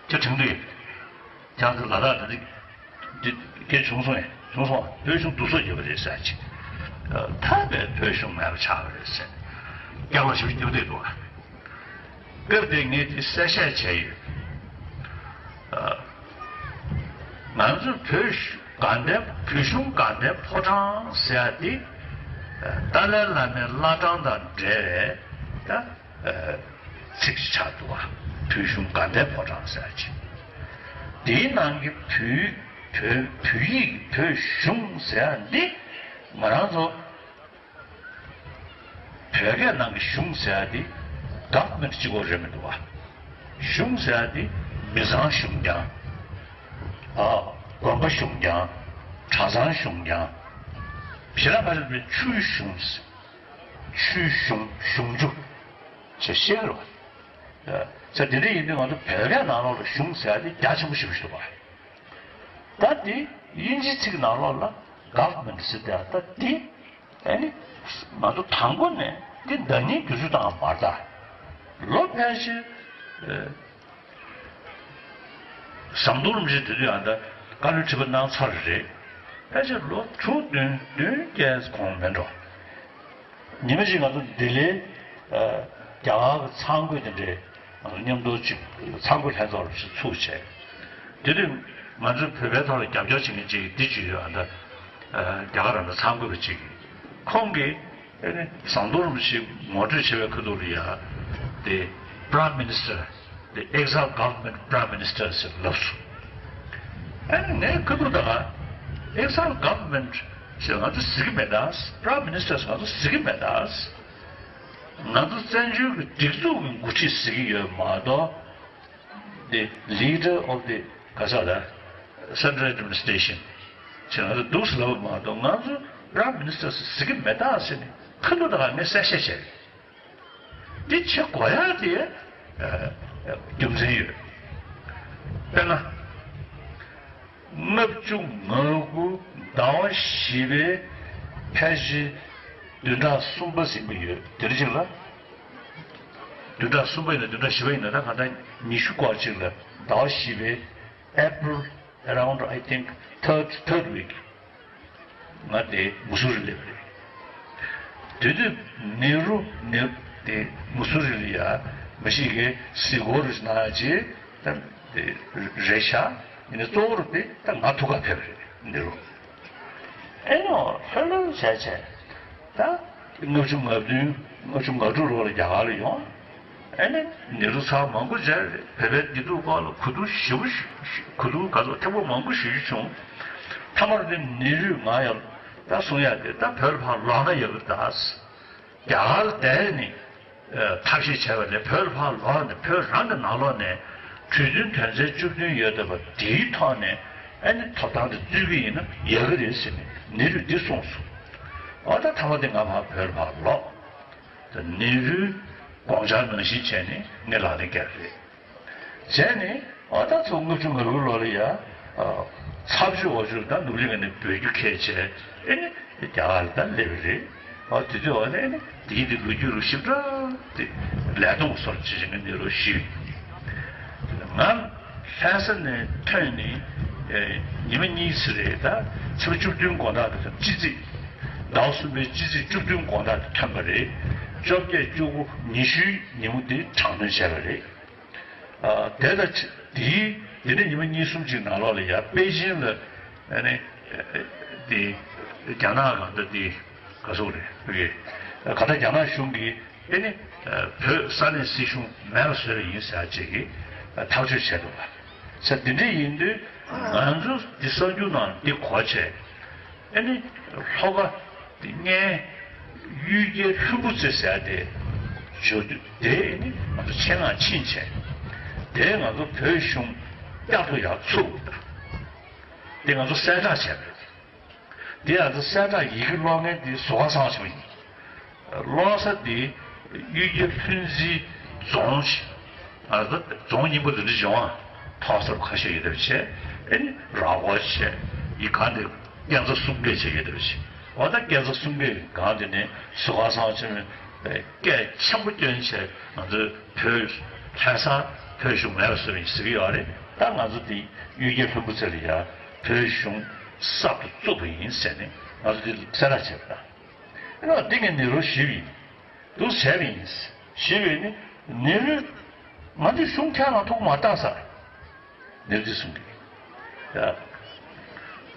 དེ་དྲན་གྱི་ཡོད། ཁྱེད་ཚོ་ལ་དྭགས་ད་འདི་འདི་སྐད་བྱུང་སོང་ཡ་བྱུང་སོང་བ། བོད་གཞུང་སྡུག་སྲོག་བརྒྱབ་པ་རེད་ཟེར་ཅིག་ཐར་པའི་བོད་གཞུང་མེད་པ་ཆགས་པ་རེད་ཟེར་སྐྱག་ལོ་ཞིབ་རྒྱབ་བསྡད་འདུག་སྐབས་དེ་ངས་དེ་གསལ་བཤད་བྱས་ཡོད། ང་ཚོ་བོད་གཞུང་དགའ་ལྡན་བོད་གཞུང་དགའ་ལྡན་ཕོ་བྲང་ཟེར་ཡ་དེ་ཏཱ་ལའི་བླ་མའི་བླ་བྲང་དང་འབྲེལ་བའི་ད། ཚིག་ཅིག་ཆགས་འདུག་བ། བོད་གཞུང་དགའ་ལྡན་ཕོ་བྲང་ཟེར་ཡ་ཅིག་དེའི་ནང་གི་བོད་བོད་བོད་ཡིག་བོད་གཞུང་ཟེར་ཡ་འདི་ང་རང་ཚོ་བོད་སྐད་ནང་གི་གཞུང་ཟེར་ཡ་འདི་government་གཅིག་པོ་རེད་མི་འདུག་བ། གཞུང་ཟེར་ཡ་འདི་མི་ཚང་གཞུང་རྐྱང་། ཨ་དགོན་པ་གཞུང་རྐྱང་། གྲྭ་ཚང་གཞུང་རྐྱང་། ཞེ་དྲག་མ་རེད་པས་ཆུའི་གཞུང་། ཆུའི་གཞུང་གཞུང་ཆུ། ཅེས་བཤད་རོགས། ས་དེ་འདྲ་ཡིན་དུས་ང་ཚོ་བོད་སྐད་ནང་ལོགས་ལ་གཞུང་ཟེར་ཡ་དེ་རྒྱ་ཆེན་པོ་ཞེ་པོ་ཞིག་འདུག་བ། ད་དེ་དབྱིན་ཇིའི་ཚིག་ནང་ལོགས་ལ་government་ཟེར་དེ་ད་དེ་ཨ་ནི་ང་ཚོ་དང་པོ་ནས་དེ་བརྡ་རྙིང་བསྒྱུར་བཅོས་བཏང་བ་མ་རེད་ད། ལོ་ཕལ་ཆེར་ཨ། ཟམ་གདོང་རིན་པོ་ཆེ་དེ་དུས་ཨ་ད་བཀའ་བློན་ཁྲི་པ་གནང་ཚར་རེད། ཕལ་ཆེར་ལོ་དྲུག་བདུན་བདུན་བརྒྱད་གོང་མིན་འགྲོ། ཉི་མ་གཅིག་ང་ཚོ་ལྡི་ལིའི་ཨ་རྒྱ་གར་གྱི་ཚང་དགོས་དེ་འདྲའི་ང་ཚོ་མཉམ་དུ་ཅིག་ཚང་དགོས་ལྷན་ཚོགས་ལ་ཅིག་ཚུགས་བྱས། དེ་དུས་ང་ཚོའི་བོད་པའི་ཐོག་ལ་རྒྱབ་སྐྱོར་བྱེད་མཁན་ཅིག་འདི་ཅིག་ཡོད་ཨ་ད། ཨ་རྒྱ་གར་རང་ད་ཚང་དགོས་པ་ཅིག་ཁོང་གིས་ཨ་ནི་ཟམ་གདོང་རིན་པོ་ཆེ་ངོ་སྤྲོད་བྱེད་པའི་ཁ་ཐུག་ལ་ཡ་དེ་Prime Minister། The exile government prime minister་ཟེར་ལབ་སོང་། ཨ་ནི་ངས་ཁ་ཐུག་ད་ག་exile government་ཟེར་ང་ཚོ་ཟེར་གི་མེད་ད། Prime Minister་ཟེར་ང་ཚོ་ཟེར་གི་མེད་ད། ང་ཚོ་བཙན་བྱོལ་གྱི་སྒྲིག་འཛུགས་ཀྱི་འགོ་ཁྲིད་ཟེར་གི་ཡོད་མ་གཏོགས། The leader of the ག་ས་ལ་Central Administration་ཟེར་ང་ཚོ་འདུག་སེ་ལབ་མ་གཏོགས་ང་ཚོ་Prime Minister་ཟེར་གི་མེད་ད་ཟེར་ནས་ཁ་ཐུག་ད་ག་ངས་གསལ་བཤད་བྱས་རེད། འདི་བྱེད་དགོས་ཡ་དེ་ཨ་རྒྱུ་མཚན་ཡོད། དཔེར་ན། ལྔ་བཅུ་ང་དགུ་ཟླ་བ་བཞི་པའི་ཕལ་ཆེར་བདུན་ཕྲག་གསུམ་པ་ཟིན་པ་ཡོད་དེ་རིང་ཅིག་ལ། བདུན་ཕྲག་གསུམ་པ་ཡིན་ན་བདུན་ཕྲག་བཞི་པ་ཡིན་ན་ད་གང་ལྟར་ཉི་ཤུ་སྐོར་ཅིག་ལ་ཟླ་བ་བཞི་པའི་April around, I think, third, third week ང་དེ་མུ་སུ་རི་སླེབས་རེད། དེ་དུས་ནེ་རུ་ནེ་དེ་མུ་སུ་རི་ལ་ཡ་མི་ཞིག་གིས་གཟིགས་སྐོར་རེ་གནང་ཡ་ཅིག་ད་དེ་རེད་ཤག་ཡིན་ནའི་གཙོ་བོར་དེ་ད་ང་ཐུག་ག་ཕེབས་རེད་ནེ་རུ། ཨེ་ནོ་ལྷོད་ལྷོད་བྱས་བྱས་ད་ལྔ་བཅུ་ང་བདུན་ལྔ་བཅུ་ང་དྲུག་ལོ་ལ་རྒྱ་གར་ལ་ཡོང་། ཨེ་ནི་ནེ་རུ་ཚང་མང་པོ་མཇལ་རེད། བོད་པའི་བདེ་སྡུག་སྐོར་ལ་གོ་བསྡུར་ཞེ་པོ་ཞུ་གོ་བསྡུར་ག་ཚོད་ཐེངས་པོ་མང་པོ་ཞུ་རྒྱུ་བྱུང་། མཐའ་མར་ནི་ནེ་རུས་ང་ཡང་ད་གསུང་ཡ་དེ་ད་བོད་ལ་ཕར་ལོག་ན་ཡག་གི་ད། རྒྱ་གར་ལ་བསྡད་ནས་ཐབས་ཤེས་བྱས་པ་ལས་བོད་ལ་ཕར་ལོག་ནས་བོད་རང་གི་ནང་ལོགས་ནས་གྲོས་མཐུན་དོན་ཚན་བཅུ་བདུན་ཡོད་བསྡད་པ་དེའི་ཐོག་ནས་ཨེ་ནི་ཐོབ་ཐང་དེ་རྩོད་ཀྱི་ཡིན་ན་ཡག་གི་རེད་ཟེར་ནས་ནེ་རུས་འདི་གསུངས་སོང་། འོ་ད་མཐའ་མ་དེ་ང་ཕར་བོད་ལ་ཕར་ལོག་ནེ་རུའི་དགོངས་འཆར་ནང་བཞིན་བྱས་ནས་ངས་ལག་ལེན་བཀལ་བ་རེད། བྱས་ནས་འོ་ད་ཚོ་ལྔ་བཅུ་ང་དགུ་ལོ་ལ་ཡ་ཚ་བཞི་འོ་བཞི་ད་ནུབ་གླིང་ནས་བོད་རྒྱུགས་ཁྱེར་བྱས་ཨེ་ནི་རྒྱ་གར་ལ་ད་སླེབས་པ་རེད། འོ་དེ་དུས་འོ་ད་ཨེ་ནི་དེའི་དེ་ལོ་རྒྱུས་རུ་ཞིབ་ཕྲ་དེ་ལས་སྟོང་སོར་བྱེད་བཞིན་གྱི་ནེ་རུ་ཞུས། ང་ལྷ་ས་ནས་ཐོན་ནས་ཉི་མ་གཉིས་ཙམ་རེད། ད་ཕྱི་ཟླ་བཅུ་བདུན་དགོང་དག་དེ་ཙམ་སྤྱི་ཚེས་ཟླ་བ་གསུམ་པའི་སྤྱི་ཚེས་བཅུ་བདུན་དགོང་དག་དེ་ཐོན་པ་རེད། བཅོ་བརྒྱད་བཅུ་དགུ་ཉི་ཤུའི་ཉིན་མོ་དེ་དྲག་གནོན་བྱས་པ་རེད། དེ་ལ་དེའི་དེ་ནས་ཉི་མ་གཉིས་གསུམ་ཅིག་ནང་ལོགས་ལ་ཡ་པེ་ཅིན་ལ་ཨ་ནི་དེ་རྒྱ་ནག་གང་ལྟར་དེ་ག་ཟེར་རེད་ཕ་གི་ག་ད་རྒྱ་ནག་གཞུང་གིས། ཨེ་ནི། བོད་ས་གནས་སྲིད་གཞུང་མེད་པ་བཟོས་པ་ཡིན་ཟེར་ཅིག་གིས་ཐག་གཅོད་བྱས་འདུག་པ། ས་འདི་འདྲ་ཡིན་དུས་ང་ཚོ་འདི་གསར་འགྱུར་ནང་འདི་གོ་བྱས། ཨེ་ནི། ལྷོ་ཁ་འདི་སྔོན་གཡུལ་རྒྱལ་ལྷུན་པོ་རྩེ་ཟེར་དེ་བརྗོད་དུས་དེ་ཨེ་ནི་ང་ཚོ་ཆེད་མངགས་ཕྱིན་བྱས། དེ་ང་ཚོ་བོད་གཞུང་བསྐྱར་དུ་ཡར་ཚུགས་པ་དང་། དེ་ང་ཚོ་གསལ་བསྒྲགས་བྱས་པ་རེད། དེ་ཡང་ཚེ་གསལ་བསྒྲགས་ཡི་གེ་ཀློག་མཁན་དེ་ཟུར་པ་ཚང་ཆུང་ཡིན། ཀློག་ས་དེ་གཡུལ་རྒྱལ་ལྷུན་རྩེའི་རྫོང་ཞིག་ཨ་ད་རྫོང་རྙིང་པ་དེ་འདྲ་བྱུང་ཨ། ཐོག་སར་ཁ་ཤས་ཡོད་པ་བྱས། ཨེ་ནི་ར་བ་བྱས་ཡི་གང་དེ་སྐས་འཛེག་གསུམ་བརྒྱད་བྱས་ཡོད་པ་བྱས། འོ་ད་སྐས་འཛེག་གསུམ་བརྒྱད་གང་དེ་ནས་ཟུར་པ་ཚང་ཆུང་སྐད་ཆེན་པོ་བསྐྱོན་བྱས་ང་ཚོའི་བོད་ལྷ་ས་བོད་གཞུང་མེད་པ་བཟོས་པ་ཡིན་ཟེར་གྱི་ཡོད་རེད། ད་ང་ཚོ་དེ་གཡུལ་རྒྱལ་ལྷུན་པོ་རྩེ་ལ་ཡ། བོད་གཞུང་གསར་དུ་བཙུགས་པ་ཡིན་ཟེར་ནས་ང་ཚོ་འདི་གསལ་བསྒྲགས་བྱས་པ་དང་། ཨེ་ནོ་འདི་ངས་ནེ་རུ་ཞུས་པ་ཡིན། འདུག་བྱས་པ་ཡིན། ཞུས་པ་ཡིན་ནི་ནེ་རུས་ང་འདི་གཞུང་ཁྱེད་རང་ཐུག་མ་བཏང་ས། ནེ་རུ་འདི་གསུང་གི་ཡ།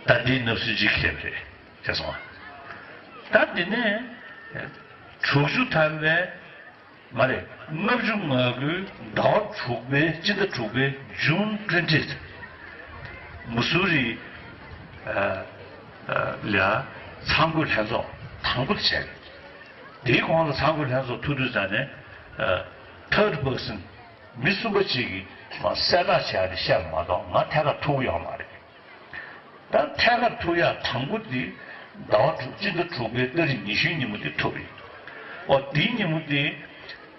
ད་འདི་ནབ་སུ་འཇིག་ཁེབས་རེད་བྱས་སོང་ཨ། ད་འདི་ནས་དྲུག་ཅུ་ཐམ་པའི། མ་རེད། ལྔ་བཅུ་ང་དགུའི་ཟླ་བ་དྲུག་པའི་སྤྱི་ཟླ་དྲུག་པའི་June twenty། མུ་སུ་རི་ལ་ཚང་བཀོད་ལྷན་ཚོགས་དང་པོ་དེ་བྱས། དེའི་གོང་ལ་ཚང་བཀོད་ལྷན་ཚོགས་ཐུག་དུས་ཙམ་ནས་third person མི་གསུམ་པ་གཅིག་གིས་མ་གསལ་བསྒྲགས་བྱས་ཏེ་བཤད་པ་མ་གཏོགས་ང་ཐད་ཀར་ཐུག་ཡོད་མ་རེད། ད་ཐད་ཀར་ཐུག་ཡག་དང་པོ་འདི་ཟླ་བ་དྲུག་སྤྱི་ཟླ་དྲུག་པའི་ཏ་རིག་ཉི་ཤུའི་ཉིན་མོ་འདི་ཐུག་རེད། ཨོ་དེའི་ཉིན་མོ་འདི་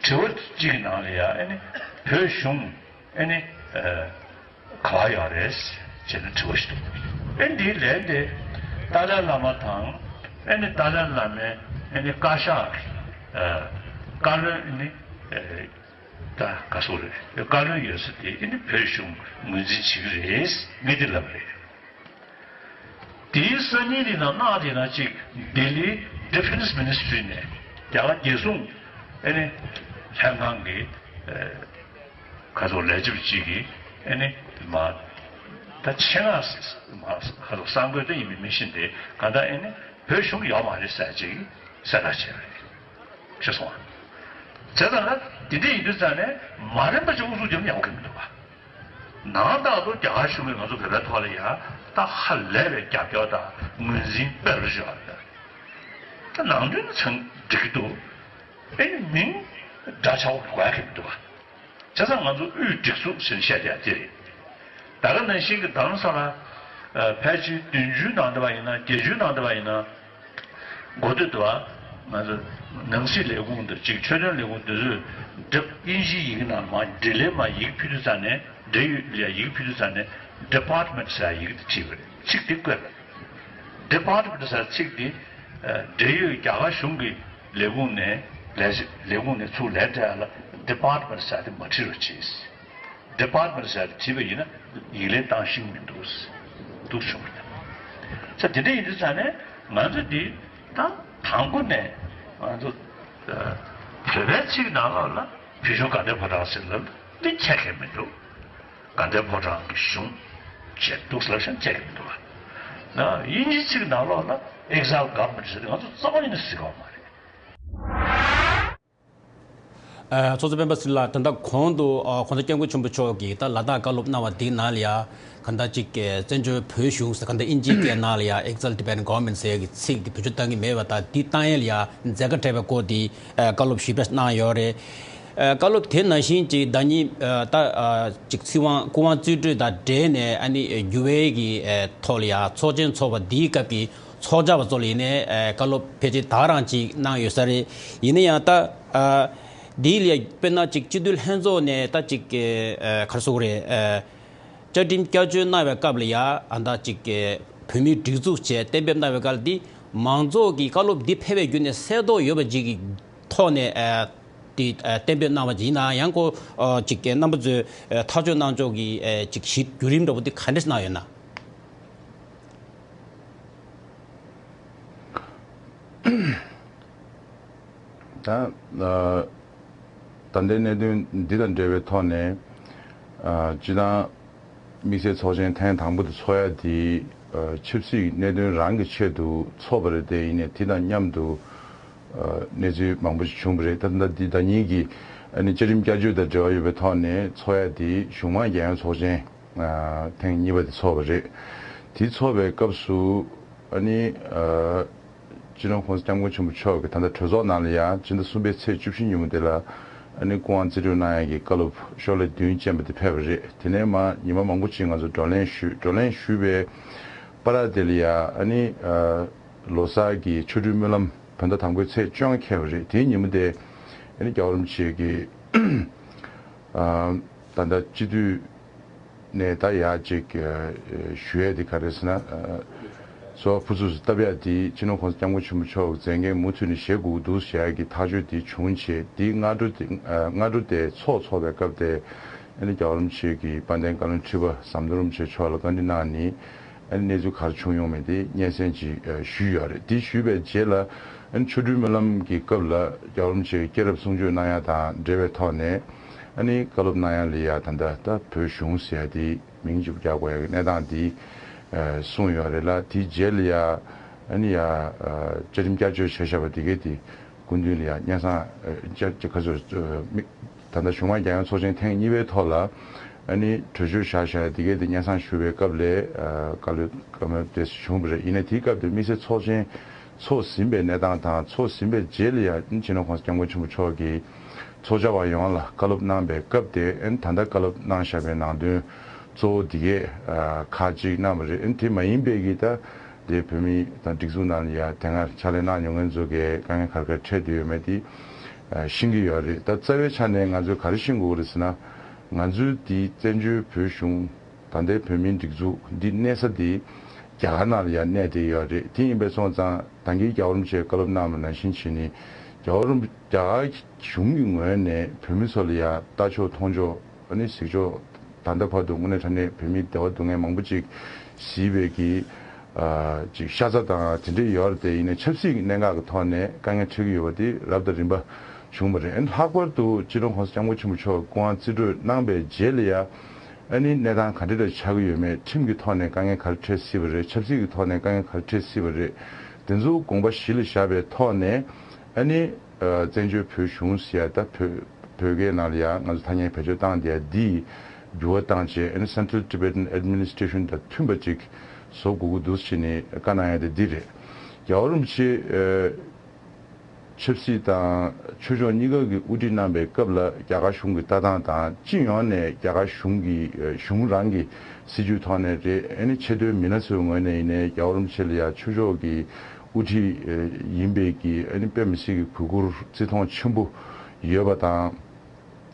དྲི་བ་གཅིག་གི་ནང་ལ་ཡ་ཨེ་ནི་བོད་གཞུང་ཨེ་ནི་ག་བ་ཡོད་རེད་ཅེས་ནས་དྲི་བ་ཞིག་འདུག་ཨེ་འདིའི་ལན་དེ་ཏཱ་ལའི་བླ་མ་དང་ཨེ་ནི་ཏཱ་ལའི་བླ་མའི་ཨེ་ནི་བཀའ་ཤག་བཀའ་བློན་ཨེ་ནི། ད་ག་སོགས་རེད། བཀའ་བློན་ཡོད་ས་དེ་ཨེ་ནི་བོད་གཞུང་ངོས་འཛིན་བྱེད་ཀྱི་རེད་ངས་འདི་ལབ་རེད། དེའི་སང་ཉིན་དེ་ནང་གནངས་དེ་ནང་གཅིག་ལྡི་ལིའི་Defence Ministry ནས་རྒྱ་གར་རྒྱལ་སྲུང་ཨེ་ནི་ལྷན་ཁང་གི་ག་སོགས་ལས་བྱེད་གཅིག་གིས་ཨེ་ནི་མ་ད་ཆེད་མངགས་མ་ག་སོགས་གསར་འགོད་དེ་ཡིན་མིན་མི་ཤེས་ཏེ་ག་ད་ཨེ་ནི་བོད་གཞུང་ཡོད་མ་རེད་ཟེར་ཅིག་གསལ་བསྒྲགས་བྱས་པ་རེད། ཤེས་སོང་ང་། བྱས་ཙང་ན་དེ་འདྲ་ཡིན་དུས་ཙང་ནས་མ་རན་པ་ཅིག་ཨུ་ཚུགས་རྒྱབ་ན་ཡག་པོ་གི་མི་འདུག་ག་ནང་རྟག་ཏུ་རྒྱ་གར་གཞུང་གིས་ང་ཚོ་བོད་པའི་ཐོག་ལ་ཡ་ད་ཧ་ལས་པའི་རྒྱབ་སྐྱོར་དང་ངོས་འཛིན་དཔེ་རུ་བཞག་རེད། ད་ནང་དོན་ཚང་འགྲིག་གི་འདུག་ཨེ་ནི་མིང་འདྲ་ཆགས་པོ་དགོས་ཡ་གི་མི་འདུག་ག་བྱས་ཙང་ང་ཚོ་དབུས་སྒྲིག་འཛུགས་ཟེར་ནས་བཤད་བསྡད་ཡ་དེ་རེད། ད་ག་ནང་བཞིན་གྱི་རྡ་རམ་ས་ལ་ཕལ་ཆེར་བདུན་ཅུའི་ནང་དུ་བ་ཡིན་ན་བརྒྱད་ཅུའི་ནང་དུ་བ་ཡིན་ན། འགོ་སྟོད་དུ་བ་ང་ཚོ་ནང་སྲིད་ལས་ཁུངས་དང་གཅིག་ཆོས་དོན་ལས་ཁུངས་དེ་ཚོས་འབྲི་དབྱིན་ཇིའི་ཡི་གེ་ནང་མ་འབྲི་ལེན་མ་ཡི་གེ་ཕུལ་དུས་ཙང་ནས་འབྲེལ་ཡོད་ལ་ཡི་གེ་ཕུལ་དུས་ཙང་ནས་Department ཟེར་ཡི་གེ་དེ་བྲིས་པ་རེད། ཚིག་དེ་བཀོད་པ་རེད། Department ཟེར་ཚིག་དེ་འབྲེལ་ཡོད་རྒྱ་གར་གཞུང་གི་ལས་ཁུངས་ནས་ལས་ལས་ཁུངས་ནས་ཚུར་ལན་སྤྲད་ཡ་ལ་ Department ཟེར་དེ་མ་བྲིས་རོགས་གྱིས། Department ཟེར་དེ་བྲིས་པ་ཡིན་ན་ཡིག་ལན་བཏང་ཤེས་མི་འདུག་འདུག་བྱུང་བ་རེད། ས་དེ་འདྲ་ཡིན་དུས་ཙང་ནས་ང་ཚོ་འདི་ད་དང་པོ་ནས་ང་ཚོ་ཨ་བོད་པའི་ཚིག་ནང་ལོགས་ལ་བོད་གཞུང་དགའ་ལྡན་ཕོ་བྲང་ཟེར་ལབ་འདི་ཁྱད་མཁན་མི་འདུག་དགའ་ལྡན་ཕོ་བྲང་གི་གཞུང་བྱས་འདུག་ལབ་ཤག་ཁྱད་མི་འདུག་ལ། དབྱིན་ཇིའི་ཚིག་ནང་ལོགས་ལ་Exile Government ཟེར་དེ་ང་ཚོ་རྩ་བ་ཉིད་ནས་གཟིགས་ཡོད་མ་རེད། ཨ། ཚོགས་གཙོ་སྤེན་པ་ཚེ་རིང་ལགས། ད་ལྟ་གོང་དུ་ཨ་༸གོང་ས་༸སྐྱབས་མགོན་ཆེན་པོ་མཆོག་གིས་ད་ལ་དྭགས་བཀའ་སློབ་གནང་བ་འདིའི་ནང་ལ་ཡ་ག་འདྲ་ཅིག་གི་བཙན་བྱོལ་བོད་གཞུང་ཟེར་ག་འདྲ་དབྱིན་ཇིའི་སྐད་ནང་ལ་ཡ་Exile Tibetan Government ཟེར་ཡ་གི་ཚིག་འདི་བེད་སྤྱོད་གཏང་གི་མེད་པ་དང་འདི་གཏང་ཡ་ལ་ཡ་མཛད་དཀའ་འཕྲད་པའི་སྐོར་འདི་ཨ་བཀའ་སློབ་ཞིབ་ཕྲ་གནང་ཡོད་རེད། ཨ་བཀའ་སློབ་དེ་ནང་བཞིན་ཅིག་ཟླ་ཉིན་ཨ་ད་ཨ་ཅིག་ཚིག་དབང་སྐུ་དབང་རྩིས་སྤྲོད་དང་འབྲེལ་ནས་ཨ་ནི་འགྱུར་བའི་གི་ཨ་ཐོག་ལ་ཡ་ཚོགས་ཆེན་ཚོགས་པ་འདིའི་སྐབས་ཀྱི་ཚོགས་བཅར་བ་ཚོ་ལ་ཡིན་ནའི་ཨ་བཀའ་སློབ་ཕལ་ཆེར་ད་ག་རང་ཅིག་གནང་ཡོད་ས་རེད། ཡིན་ན་ཡང་ད་ཨ་འདི་ལ་དཔེར་ན་ཅིག་སྤྱི་འཐུས་ལྷན་ཚོགས་ནས་ད་ཅིག་ཨ་ག་རེ་ཟེར་དགོས་རེད། ཨ་བཅའ་ཁྲིམས་བསྐྱར་བཅོས་གནང་བའི་སྐབས་ལ་ཡ་ཨ་ད་ཅིག་བོད་མིའི་སྒྲིག་འཛུགས་བཅས་གཏན་འབེབས་གནང་བའི་སྐབས་ལ་འདི་མང་ཚོགས་ཀྱི་བཀའ་སློབ་འདི་ཕེབས་པའི་བརྒྱུད་ནས་གསལ་རྟོགས་ཡོད་པ་ཅིག་གི་ཐོག་ནས་ཨ་འདི་ཨ་གཏན་འབེབས་གནང་བ་ཅིག་ཡིན་ན་ཡང་ཁོ་ཨ་ཅིག་རྣམ་པ་ཚོས་ཨ་ཐག་གཅོད་གནང་ཕྱོགས་ཀྱི་ཨ་ཅིག་གཞི་བརྒྱུད་རིམ་འདྲ་པོ་འདི་ག་འདྲས་གནང་ཡོད་ན། ད་ཨ་ད་ལྟའི་གནད་དོན་འདི་དང་འབྲེལ་བའི་ཐོག་ནས་ཨ་སྤྱི་བཏང་དམིགས་བསལ་ཚོགས་ཆེན་ཐེངས་དང་པོ་དེ་ཚོགས་ཡ་དེ་ཨ་ཆབ་སྲིད་གནད་དོན་རང་གི་ཆེད་དུ་ཚོགས་པ་རེད་དེ། ཡིན་ནའི་དེ་དང་མཉམ་དུ་ཨ་གནས་ཚུལ་མང་པོ་ཞིག་བྱུང་བ་རེད། ད་ལྟ་འདི་ཟླ་ཉིན་གྱི་ཨ་ནི་བཅའ་ཁྲིམས་བསྐྱར་བཅོས་དང་འབྲེལ་བ་ཡོད་པའི་ཐོག་ནས་ཚོགས་ཡ་དེ་གཞུང་མང་རྒྱལ་ཡོངས་ཚོགས་ཆེན་ཨ་ཐེངས་གཉིས་པ་དེ་ཚོགས་པ་རེད། དེ་ཚོགས་པའི་སྐབས་སུ་ཨ་ནི་ཨ་སྤྱི་ནོར་༸གོང་ས་༸སྐྱབས་མགོན་ཆེན་པོ་མཆོག་གིས་ད་ལྟ་གྲོས་ཚོགས་ནང་ལ་ཡང་ཕྱི་ཟླ་གསུམ་པའི་ཚེས་བཅུ་བཞི་ཉིན་མོ་དེ་ལ་ཨ་ནི་སྐུ་དབང་རྩིས་སྤྲོད་གནང་ཡ་གི་བཀའ་སློབ་ཤོག་ལྷེ་བདུན་བཅས་པ་དེ་ཕེབས་པ་རེད། དེ་ནས་མར་ཉི་མ་མང་པོ་ཅིག་ང་ཚོ་བགྲོ་གླེང་ཞུས། བགྲོ་གླེང་ཞུས་པའི་བར་དེ་ལ་ཡ་ཨ་ནི་ཨ་ལོ་གསར་གྱི་ཆོ་འཕྲུལ་སྨོན་ལམ་བོད་ཟླ་དང་པོའི་ཚེས་བཅོ་ལྔ་འཁེལ་བ་རེད། དེའི་ཉིན་མོ་དེ་ཨ་ནི་རྒྱལ་བ་རིན་པོ་ཆེ་གིས་ཨ་ད་ལྟ་སྤྱི་འཐུས་ནས་ད་ཡར་ཅིག་ཨ་ཞུ་ཡས་དེ་ག་རེ་ཟེར་ན། ཨ་གསོལ་བ་ཕུར་ཚུགས་སུ་བཏབ་ཡ་དེ་སྤྱི་ནོར་༸གོང་ས་༸སྐྱབས་མགོན་ཆེན་པོ་མཆོག་མཛད་འགན་མུ་མཐུད་ནས་བཞེས་དགོས་ཀྱི་འདུག་ཟེར་ཡ་གི་ཐག་གཅོད་དེ་བྱུང་བྱས། དེའི་སྔ་དྲོ་དེ་ཨ་སྔ་དྲོ་དེ་ཚོགས་ཚོགས་པའི་སྐབས་དེ་ཨ་ནི་རྒྱལ་བ་རིན་པོ་ཆེ་གི་དཔལ་ལྡན་བཀའ་བློན་ཁྲི་པ་ཟམ་གདོང་རིན་པོ་ཆེ་མཆོག་ལ་བཀའ་འདྲི་གནང་ནས་ཨ་ནི་གནས་ཚུལ་ག་རེ་བྱུང་ཡོང་མེད་དེ་སྙན་སེང་ཅིག་ཨ་ཞུས་ཡོད་རེད། དེ་ཞུས་པའི་རྗེས་ལ་ཨ་ནི་ཆོ་འཕྲུལ་སྨོན་ལམ་གྱི་སྐབས་ལ་རྒྱལ་བ་རིན་པོ་ཆེ་གི་སྐྱེས་རབས་གསུང་ཆོས་གནང་ཡ་དང་འབྲེལ་བའི་ཐོག་ནས་ཨ་ནི་བཀའ་སློབ་གནང་ཡ་ལ་ཡ་ད་ལྟ་ད་བོད་གཞུང་ཟེར་ཡ་དེ་མིང་ཅིག་རྒྱག་དགོས་ཡ་གི་གནས་སྟངས་དེ་ཨ་གསུངས་ཡོད་རེད་ལ། དེའི་རྗེས་ལ་ཡ་ཨ་ནི་ཡ་ཨ་བཅའ་ཁྲིམས་བསྐྱར་བཅོས་བྱས་བཞག་པ་དེ་གས་དེ་སྐུ་མདུན་ལ་ཡ་སྙན་སེང་ཨ་བཅར་གྱི་ཁ་སོ་ཨ་མི་ད་ལྟ་གཞུང་མང་རྒྱལ་ཡོངས་ཚོགས་ཆེན་ཐེངས་གཉིས་པའི་ཐོག་ལ་ཨ་ནི་གྲོས་ཆོད་བཞག་བཞག་དེ་གས་དེ་སྙན་སེང་ཞུ་བའི་སྐབས་ལ་ཨ་བཀའ་སློབ་བཀའ་མོལ་དེ་བྱུང་བ་རེད། ཡིན་ནའི་དེའི་སྐབས་དེ་དམིགས་བསལ་ཚོགས་ཆེན་ཚོགས་ཟིན་པའི་གནས་སྟངས་དང་ཚོགས་ཟིན་པའི་རྗེས་ལ་ཡ་ཨ་ནི་སྤྱི་ནོར་༸གོང་ས་༸སྐྱབས་མགོན་ཆེན་པོ་མཆོག་གིས་ཚོགས་བཅར་བ་ཡོངས་ལ་བཀའ་སློབ་གནང་བའི་སྐབས་དེ་ཨ་ནི་ད་ལྟ་བཀའ་སློབ་གནང་བཞག་པའི་ནང་དོན་གཙོ་བོ་དེ་གས་ཨ་ཁག་ཅིག་གནང་བ་རེད། ཨ་ནི་དེ་མ་ཡིན་པའི་གི་ད་དེ་བོད་མི་དང་སྒྲིག་འཛུགས་ནང་ལ་ཡ་དེ་སྔར་ཕྱག་ལས་གནང་མྱོང་མཁན་ཚོ་གིས་དཀའ་ངལ་ག་རེ་ག་རེ་འཕྲད་བསྡད་ཡོད་མེད་དེ་ཨ་ཤེས་ཀྱི་ཡོད་རེད། ད་རྩ་བའི་ཆ་ནས་ང་ཚོས་ག་རེ་ཤེས་དགོས་ཀྱི་རེད་ཟེར་ན། ང་ཚོའི་འདི་བཙན་བྱོལ་བོད་གཞུང་ད་ལྟའི་བོད་མིའི་སྒྲིག་འཛུགས་འདི་གནས་ས་འདི་རྒྱ་གར་ནང་ལ་ཡ་གནས་བསྡད་ཡོད་རེད། དེ་ཡིན་པས་སོང་ཙང་ད་གིན་རྒྱལ་བ་རིན་པོ་ཆེས་བཀའ་སློབ་གནང་བ་ནང་བཞིན་བྱས་ནས་རྒྱལ་བ་རིན་པོ་རྒྱ་གར་གཞུང་གི་ངོས་ནས་བོད་མི་ཚོ་ལ་ཡ་ལྟ་ཕྱོགས་མཐོང་ཕྱོགས་ཨ་ནི་གཟིགས་ཕྱོགས་ད་ལྟ་བར་དུ་དངོས་གནས་དྲང་གནས་བོད་མིའི་བདེ་བ་སྡུག་བསྔལ་མང་པོ་ཅིག་གཟིགས་པའི་གི་ཨ་ཅིག་ཤ་ཚ་དང་དེ་འདྲས་ཡོད་རེད་དེ། ཡིན་ནའི་ཆབ་སྲིད་ཀྱི་གནད་འགག་གི་ཐོག་ནས་དཀའ་ངལ་འཕྲད་ཀྱི་ཡོད་པ་དེ་རབ་དང་རིམ་པ་བྱུང་བ་རེད། ཨ་ནི་ལྷག་པར་དུ་སྤྱི་ནོར་༸གོང་ས་༸སྐྱབས་མགོན་ཆེན་པོ་མཆོག་སྐུ་དབང་རྩིས་སྤྲོད་གནང་བའི་རྗེས་ལ་ཡ་ཨ་ནི་གནས་སྟངས་ག་འདྲ་འདྲ་ཆགས་ཀྱི་ཡོད་མེད། ཁྲིམས་ཀྱི་ཐོག་ནས་དཀའ་ངལ་ག་རེ་འཕྲད་སྲིད་པ་རེད། ཆབ་སྲིད་ཀྱི་ཐོག་ནས་དཀའ་ངལ་ག་རེ་འཕྲད་སྲིད་པ་རེད། དེ་ཚོ་དགོངས་པ་གཞི་ལ་བཞག་པའི་ཐོག་ནས་ཨ་ནི་ཨ་བཙན་བྱོལ་བོད་གཞུང་ཟེར་ཡ་ད་བོད་བོད་སྐད་ནང་ལ་ཡ་ང་ཚོ་ཐ་སྙད་བེད་སྤྱོད་བཏང་བསྡད་ཡ་འདི་འགྱུར་བ་བཏང་བྱས་ཨ་ནི་Central Tibetan Administration དང་མཐུན་པ་ཅིག་བཟོ་དགོས་ཀྱི་འདུག་ཟེར་ནས་བཀའ་གནང་ཡ་དེ་འདི་རེད། རྒྱལ་བ་རིན་པོ་ཆེ་ཨ་ཆབ་སྲིད་དང་ཆོས་ཕྱོགས་གཉིས་ཀ་གི་དབུ་ཁྲིད་གནང་པའི་སྐབས་ལ་རྒྱ་གར་གཞུང་གི་ལྟ་སྟངས་དང་སྤྱི་ཡོངས་ནས་རྒྱ་གར་གཞུང་གི་གཞུང་རང་གི་སྲིད་ཇུས་ཐོག་ནས་རེད། ཨ་ནི་ཆེས་མཐོའི་མི་སྣ་ཚོའི་ངོས་ནས་ཡིན་ནའི་རྒྱལ་བ་རིན་པོ་ཆེ་ལ་ཡ་ཆོས་ཕྱོགས་ཀྱི་དབུ་ཁྲིད་ཡིན་པའི་གི་ཨ་ནི་དཔེ་མི་སྲིད་ཀྱི་གུས་བཀུར་བརྩི་མཐོང་ཆེན་པོ་ཡོད་པ་དང་།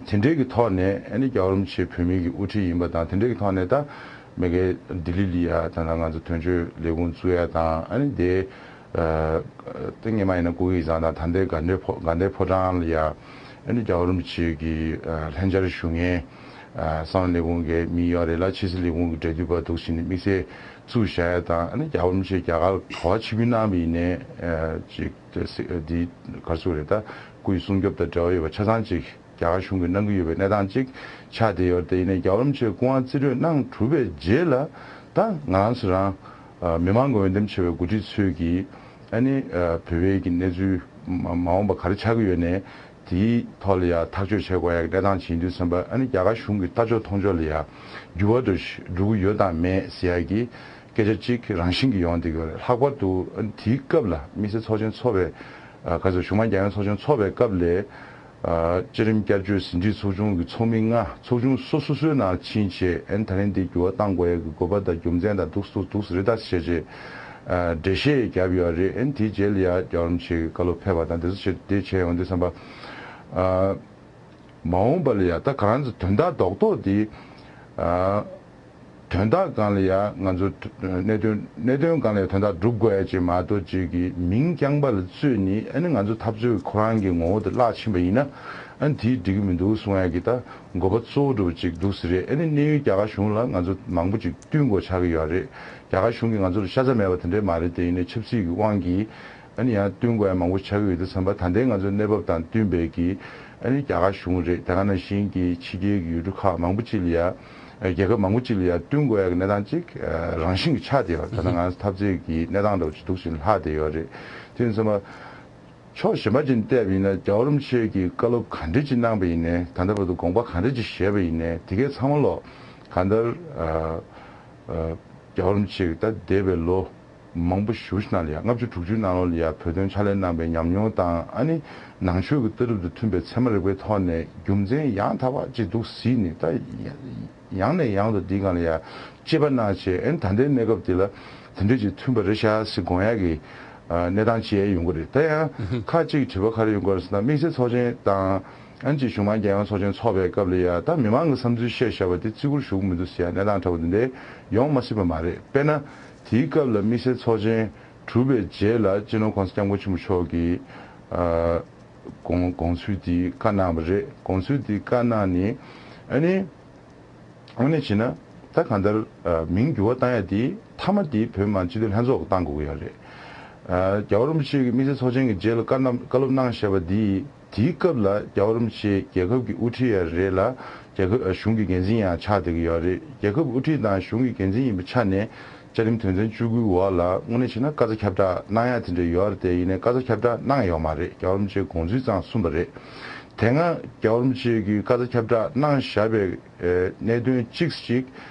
དེ་འདྲའི་གི་ཐོག་ནས་ཨ་ནི་རྒྱལ་བ་རིན་པོ་ཆེ་བོད་མིའི་གི་དབུ་ཁྲིད་ཡིན་པ་དང་། དེ་འདྲའི་གི་ཐོག་ནས་ད་མ་གི་ལྡི་ལི་ལ་ཡ་ད་ལྟ་ང་ཚོ་དོན་གཅོད་ལས་ཁུངས་བཙུགས་ཡ་དང་། ཨ་ནི་དེ་ཨ་ད་སྔོན་མ་ཡིན་ན་ཀོ་ཝི་ཡིག་ཚང་དང་། ད་ལྟའི་དགའ་ལྡན་ཕོ་དགའ་ལྡན་ཕོ་བྲང་ལ་ཡ་ ཨ་ནི་རྒྱལ་བ་རིན་པོ་ཆེ་གི་ཨ་ལྷན་བཅར་ཞུ་མཁན་ཨ་གསང་བའི་ལས་ཁུངས་ཀྱི་མི་ཡོད་རེད་ལ། ཕྱི་སྲིད་ལས་ཁུངས་ཀྱི་འབྲེལ་མཐུད་པ་འདུག་ཟེར་ནས་དམིགས་བསལ་བཙུགས་བཞག་ཡ་དང་། ཨ་ནི་རྒྱལ་བ་རིན་པོ་ཆེ་རྒྱ་གར་ག་པར་ཆིབས་བསྒྱུར་གནང་བ་ཡིན་ནའི་ཨ་ཅིག་དེ་སི་འདི་ག་རེ་ཟེར་དགོས་རེད། ད་སྐུ་ཡི་སྲུང་སྐྱོབ་དང་འབྲེལ་བ་ཡོད་པ་ཆ་ཚང་ཅིག་རྒྱ་གར་གཞུང་གིས་གནང་གི་ཡོད་པའི་གནས་སྟངས་ཅིག་ཆགས་བསྡད་ཡོད་རེད། དེ་ཡིན་ནའི་རྒྱལ་བ་རིན་པོ་ཆེས་སྐུ་དབང་རྩིས་སྤྲོད་གནང་གྲུབ་པའི་རྗེས་ལ། ད་ང་རང་ཚོ་རང་ཨ་མི་མང་གི་འོས་འདེམས་བྱས་པའི་འགོ་ཁྲིད་ཚོས་ཀྱིས་ཨ་ནི་ཨ་བོད་པའི་གི་གནས་ཚུལ་མ་མ་འོངས་པ་ག་རེ་ཆགས་ཀྱི་ཡོད་ནའི། དེའི་ཐོག་ལ་ཡང་ཐག་གཅོད་བྱེད་དགོས་ཡག་གི་གནས་སྟངས་ཅིག་ཡིན་དུས་ཙམ་པ། ཨ་ནི་རྒྱ་གར་གཞུང་གི་ལྟ་ཕྱོགས་མཐོང་ཕྱོགས་ལ་ཡང་འགྱུར་བ་འགྲོ་འགྲོ་གི་ཡོད་དམ་མེད་ཟེར་ཡག་གི་སྐད་ཆ་གཅིག་རང་བཞིན་གྱིས་ཡོང་བསྡད་ཀྱི་ཡོད་རེད། ལྷག་པར་དུ་ཨ་ནི་དེའི་སྐབས་ལ་དམིགས་བསལ་ཚོགས་ཆེན་ཚོགས་པའི་ཨ་ག་ཚོད་གཞུང་མང་རྒྱལ་ཡོངས་ཚོགས་ཆེན་ཚོགས་པའི་སྐབས་ལ། ཨ་བཅའ་ཁྲིམས་བསྐྱར་བཅོས་ཟིན་བྲིས་ཚོགས་ཆུང་གི་ཚོགས་མི་ལྔ་ཚོགས་ཆུང་སོ་སོ་སོའི་ནང་ཕྱིན་བྱས། ཨ་ནི་ད་རིང་འདི་འགྱུར་བ་གཏང་དགོས་ཡག་གི་དགོས་པ་དང་རྒྱུ་མཚན་དང་འདུག་སེ་འདུག་སེ་རེ་ད་བྱས་བྱས་ཨ་འགྲེལ་བཤད་བརྒྱབ་ཡོད་རེད། ཨ་ནི་དེའི་རྗེས་ལ་ཡ་རྒྱལ་བ་རིན་པོ་ཆེ་གི་བཀའ་སློབ་ཕེབས་པ་དང་དེ་ཚོ་བྱས་དེ་བྱས་ཡོང་དུས་ཙམ་པ། ཨ་མ་འོངས་པ་ལ་ཡ་ད་ག་རང་ཚོ་དོན་དག་རྡོག་རྡོག་འདི་ཨ་དོན་དག་སྒང་ལ་ཡ་ང་ཚོ་གནད་དོན་གནད་དོན་སྒང་ལ་ཡ་དོན་དག་སྒྲུབ་དགོས་ཡ་ཅིག་མ་གཏོགས་ཅིག་གི་མིང་རྐྱང་པ་ལ་བཙོས་ནས། ཨ་ནི་ང་ཚོ་འཐབ་རྩོད་ཁོ་རང་གི་ངོ་བོ་དེ་བརླག་ཕྱིན་པ་ཡིན་ན། ཨ་ནི་དེ་འགྲིག་གི་མི་འདུག་གསུང་ཡ་གི་ད་དགོས་པ་གཙོ་བོ་འདྲ་བོ་ཅིག་འདུག་ཟེར་རེད། ཨ་ནི་གནས་ཡུལ་རྒྱ་གར་གཞུང་ལ་ང་ཚོ་མང་པོ་ཅིག་བསྟུན་དགོས་ཆགས་ཀྱི་ཡོད་རེད། རྒྱ་གར་གཞུང་གིས་ང་ཚོ་ལ་ཤ་ཚ་མེད་པ་དེ་འདྲས་མ་རེད། དེ་ཡིན་ནའི་ཆབ་སྲིད་ཀྱི་དབང་གིས་ཨ་ནི་ཡང་བསྟུན་དགོས་ཡ་མང་པོ་ཆགས་ཀྱི་ཡོད་དུས་ཙམ་པ། ད་ལྟའི་ང་ཚོའི་གནས་བབ་དང་བསྟུན་པའི་གི་ཨ་ནི་རྒྱ་གར་གཞུང་རེད། དེ་ག་ནང་བཞིན་གྱི་ཕྱི་རྒྱལ་གྱི་ཡུལ་གྲུ་ཁག་མང་པོ་ཅིག་ལ་ཡ་རྒྱལ་ཁབ་མང་པོ་ཅིག་ལ་ཡ་བསྟུན་དགོས་ཡ་གི་གནས་སྟངས་ཅིག་རང་བཞིན་གྱི་ཆགས་བསྡད་ཡོད། ད་ལྟ་ང་ཚོ་འཐབ་རྩོད་ཀྱི་གནས་སྟངས་འདྲ་བོ་ཅིག་འདུག་བཞིན་ལྷག་བསྡད་ཡོད་རེད། དེ་ཡིན་ཙམ་པ། ཕྱོགས་གཞན་པ་ཅིག་ནས་བལྟས་པ་ཡིན་ན། རྒྱལ་བ་རིན་པོ་ཆེ་གིས་བཀའ་སློབ་ག་འདྲ་ཅིག་གནང་པ་ཡིན་ནའི། ད་ལྟ་བར་དུ་དགོངས་པ་ག་འདྲ་ཅིག་བཞེས་པ་ཡིན་ནའི། དེ་གའི་ཚང་མ་ལོ་གང་ལྟར་ཨ་ཨ་རྒྱལ་བ་རིན་པོ་ཆེ་གིས་ད་འདས་པའི་ལོ་མང་པོ་ཞེ་པོ་ཅིག་ནང་ལ་ཡ། ལྔ་བཅུ་དྲུག་ཅུའི་ནང་ལོགས་ལ་ཡ་བོད་དོན་ཕྱག་ལས་གནང་པའི་ཉམས་མྱོང་དང་། ཨ་ནི་ནང་ཆོས་ཀྱི་ལྟ་གྲུབ་དང་མཐུན་པའི་ཚད་མ་རིག་པའི་ཐོག་ནས་རྒྱུ་མཚན་ཡང་དག་པ་ཅིག་འདུག་གཟིགས་ནས། ད་ཡང་ནས་ཡང་དུ་འདིའི་སྒང་ལ་ཡ་དཔྱད་པ་གནང་བྱས། ཨ་ནི་ད་ལྟའི་གནས་སྐབས་འདི་ལ་དེ་འདྲ་ཅིག་མཐུན་པ་རེད་ཤག་ཟེར་དགོངས་ཡག་གི་ཨ་གནས་སྟངས་ཅིག་ཡོང་གི་རེད། ད་ཡང་ཁ་ཅིག་དྲི་བ་ག་རེ་ཡོང་གི་རེད་ཟེར་ན། དམིགས་བསལ་ཚོགས་ཆེན་དང་། ཨ་ནི་ཅིག་གཞུང་མང་རྒྱལ་ཡོངས་ཚོགས་ཆེན་ཚོགས་པའི་སྐབས་ལ་ཡ་ད་མི་མང་གི་བསམ་ཚུལ་བཤད་བཞག་པ་དེ་བརྩི་བཀུར་ཞུ་གི་མི་འདུག་ཟེར་ཡ་གནས་སྟངས་འདྲ་བོ་འདི་འདྲ་ཡོང་མ་སྲིད་པ་མ་རེད། དཔེར་ན་དེའི་སྐབས་ལ་དམིགས་བསལ་ཚོགས་ཆེན་གྲུབ་པའི་རྗེས་ལ་སྤྱི་ནོར་༸གོང་ས་༸སྐྱབས་མགོན་ཆེན་པོ་མཆོག་གིས་ཨ་དགོངས་དགོངས་ཚུལ་དེ་བཀའ་གནང་བ་རེད། དགོངས་ཚུལ་དེ་བཀའ་གནང་ནས། ཨ་ནི། དངོས་གནས་བྱས་ན་ད་གང་ལྟར་ཨ་མིང་འགྱུར་བ་བཏང་ཡ་དེ་མཐའ་མ་དེ་བོད་མི་མང་སྤྱི་འཐུས་ལྷན་ཚོགས་ཀྱིས་བཏང་དགོས་ཀྱི་ཡོད་རེད། ཨ་རྒྱལ་བ་རིན་པོ་ཆེ་གིས་དམིགས་བསལ་ཚོགས་ཆེན་གྱི་རྗེས་ལ་བཀའ་གནང་བཀའ་སློབ་གནང་བཞག་པ་དེ། དེའི་སྐབས་ལ་རྒྱལ་བ་རིན་པོ་ཆེ་རྒྱལ་ཁབ་ཀྱི་དབུ་ཁྲིད་ཡང་རེད་ལ། རྒྱལ་ཁབ་ཨ་གཞུང་གི་འགན་འཛིན་ཡང་ཆགས་བསྡད་ཀྱི་ཡོད་རེད། རྒྱལ་ཁབ་དབུ་ཁྲིད་དང་གཞུང་གི་འགན་འཛིན་ཡིན་པའི་ཆ་ནས། བཅའ་ཁྲིམས་དོན་ཚན་བཅུ་དགུའི་འོག་ལ་དངོས་གནས་བྱས་ན་བཀའ་རྩ་ཁྱབ་བསྒྲགས་གནང་ཡ་དེ་འདྲ་ཡོད་རེད། དེ་ཡིན་ནའི་བཀའ་རྩ་ཁྱབ་བསྒྲགས་གནང་ཡོད་མ་རེད། རྒྱལ་བ་རིན་པོ་ཆེས་དགོངས་ཚུལ་ཙམ་གསུངས་པ་རེད། དེ་སྔ་རྒྱལ་བ་རིན་པོ་ཆེ་གིས་བཀའ་རྩ་ཁྱབ་བསྒྲགས་གནང་བཞག་པའི་ཨེ་གནད་དོན་གཅིག་ཅིག་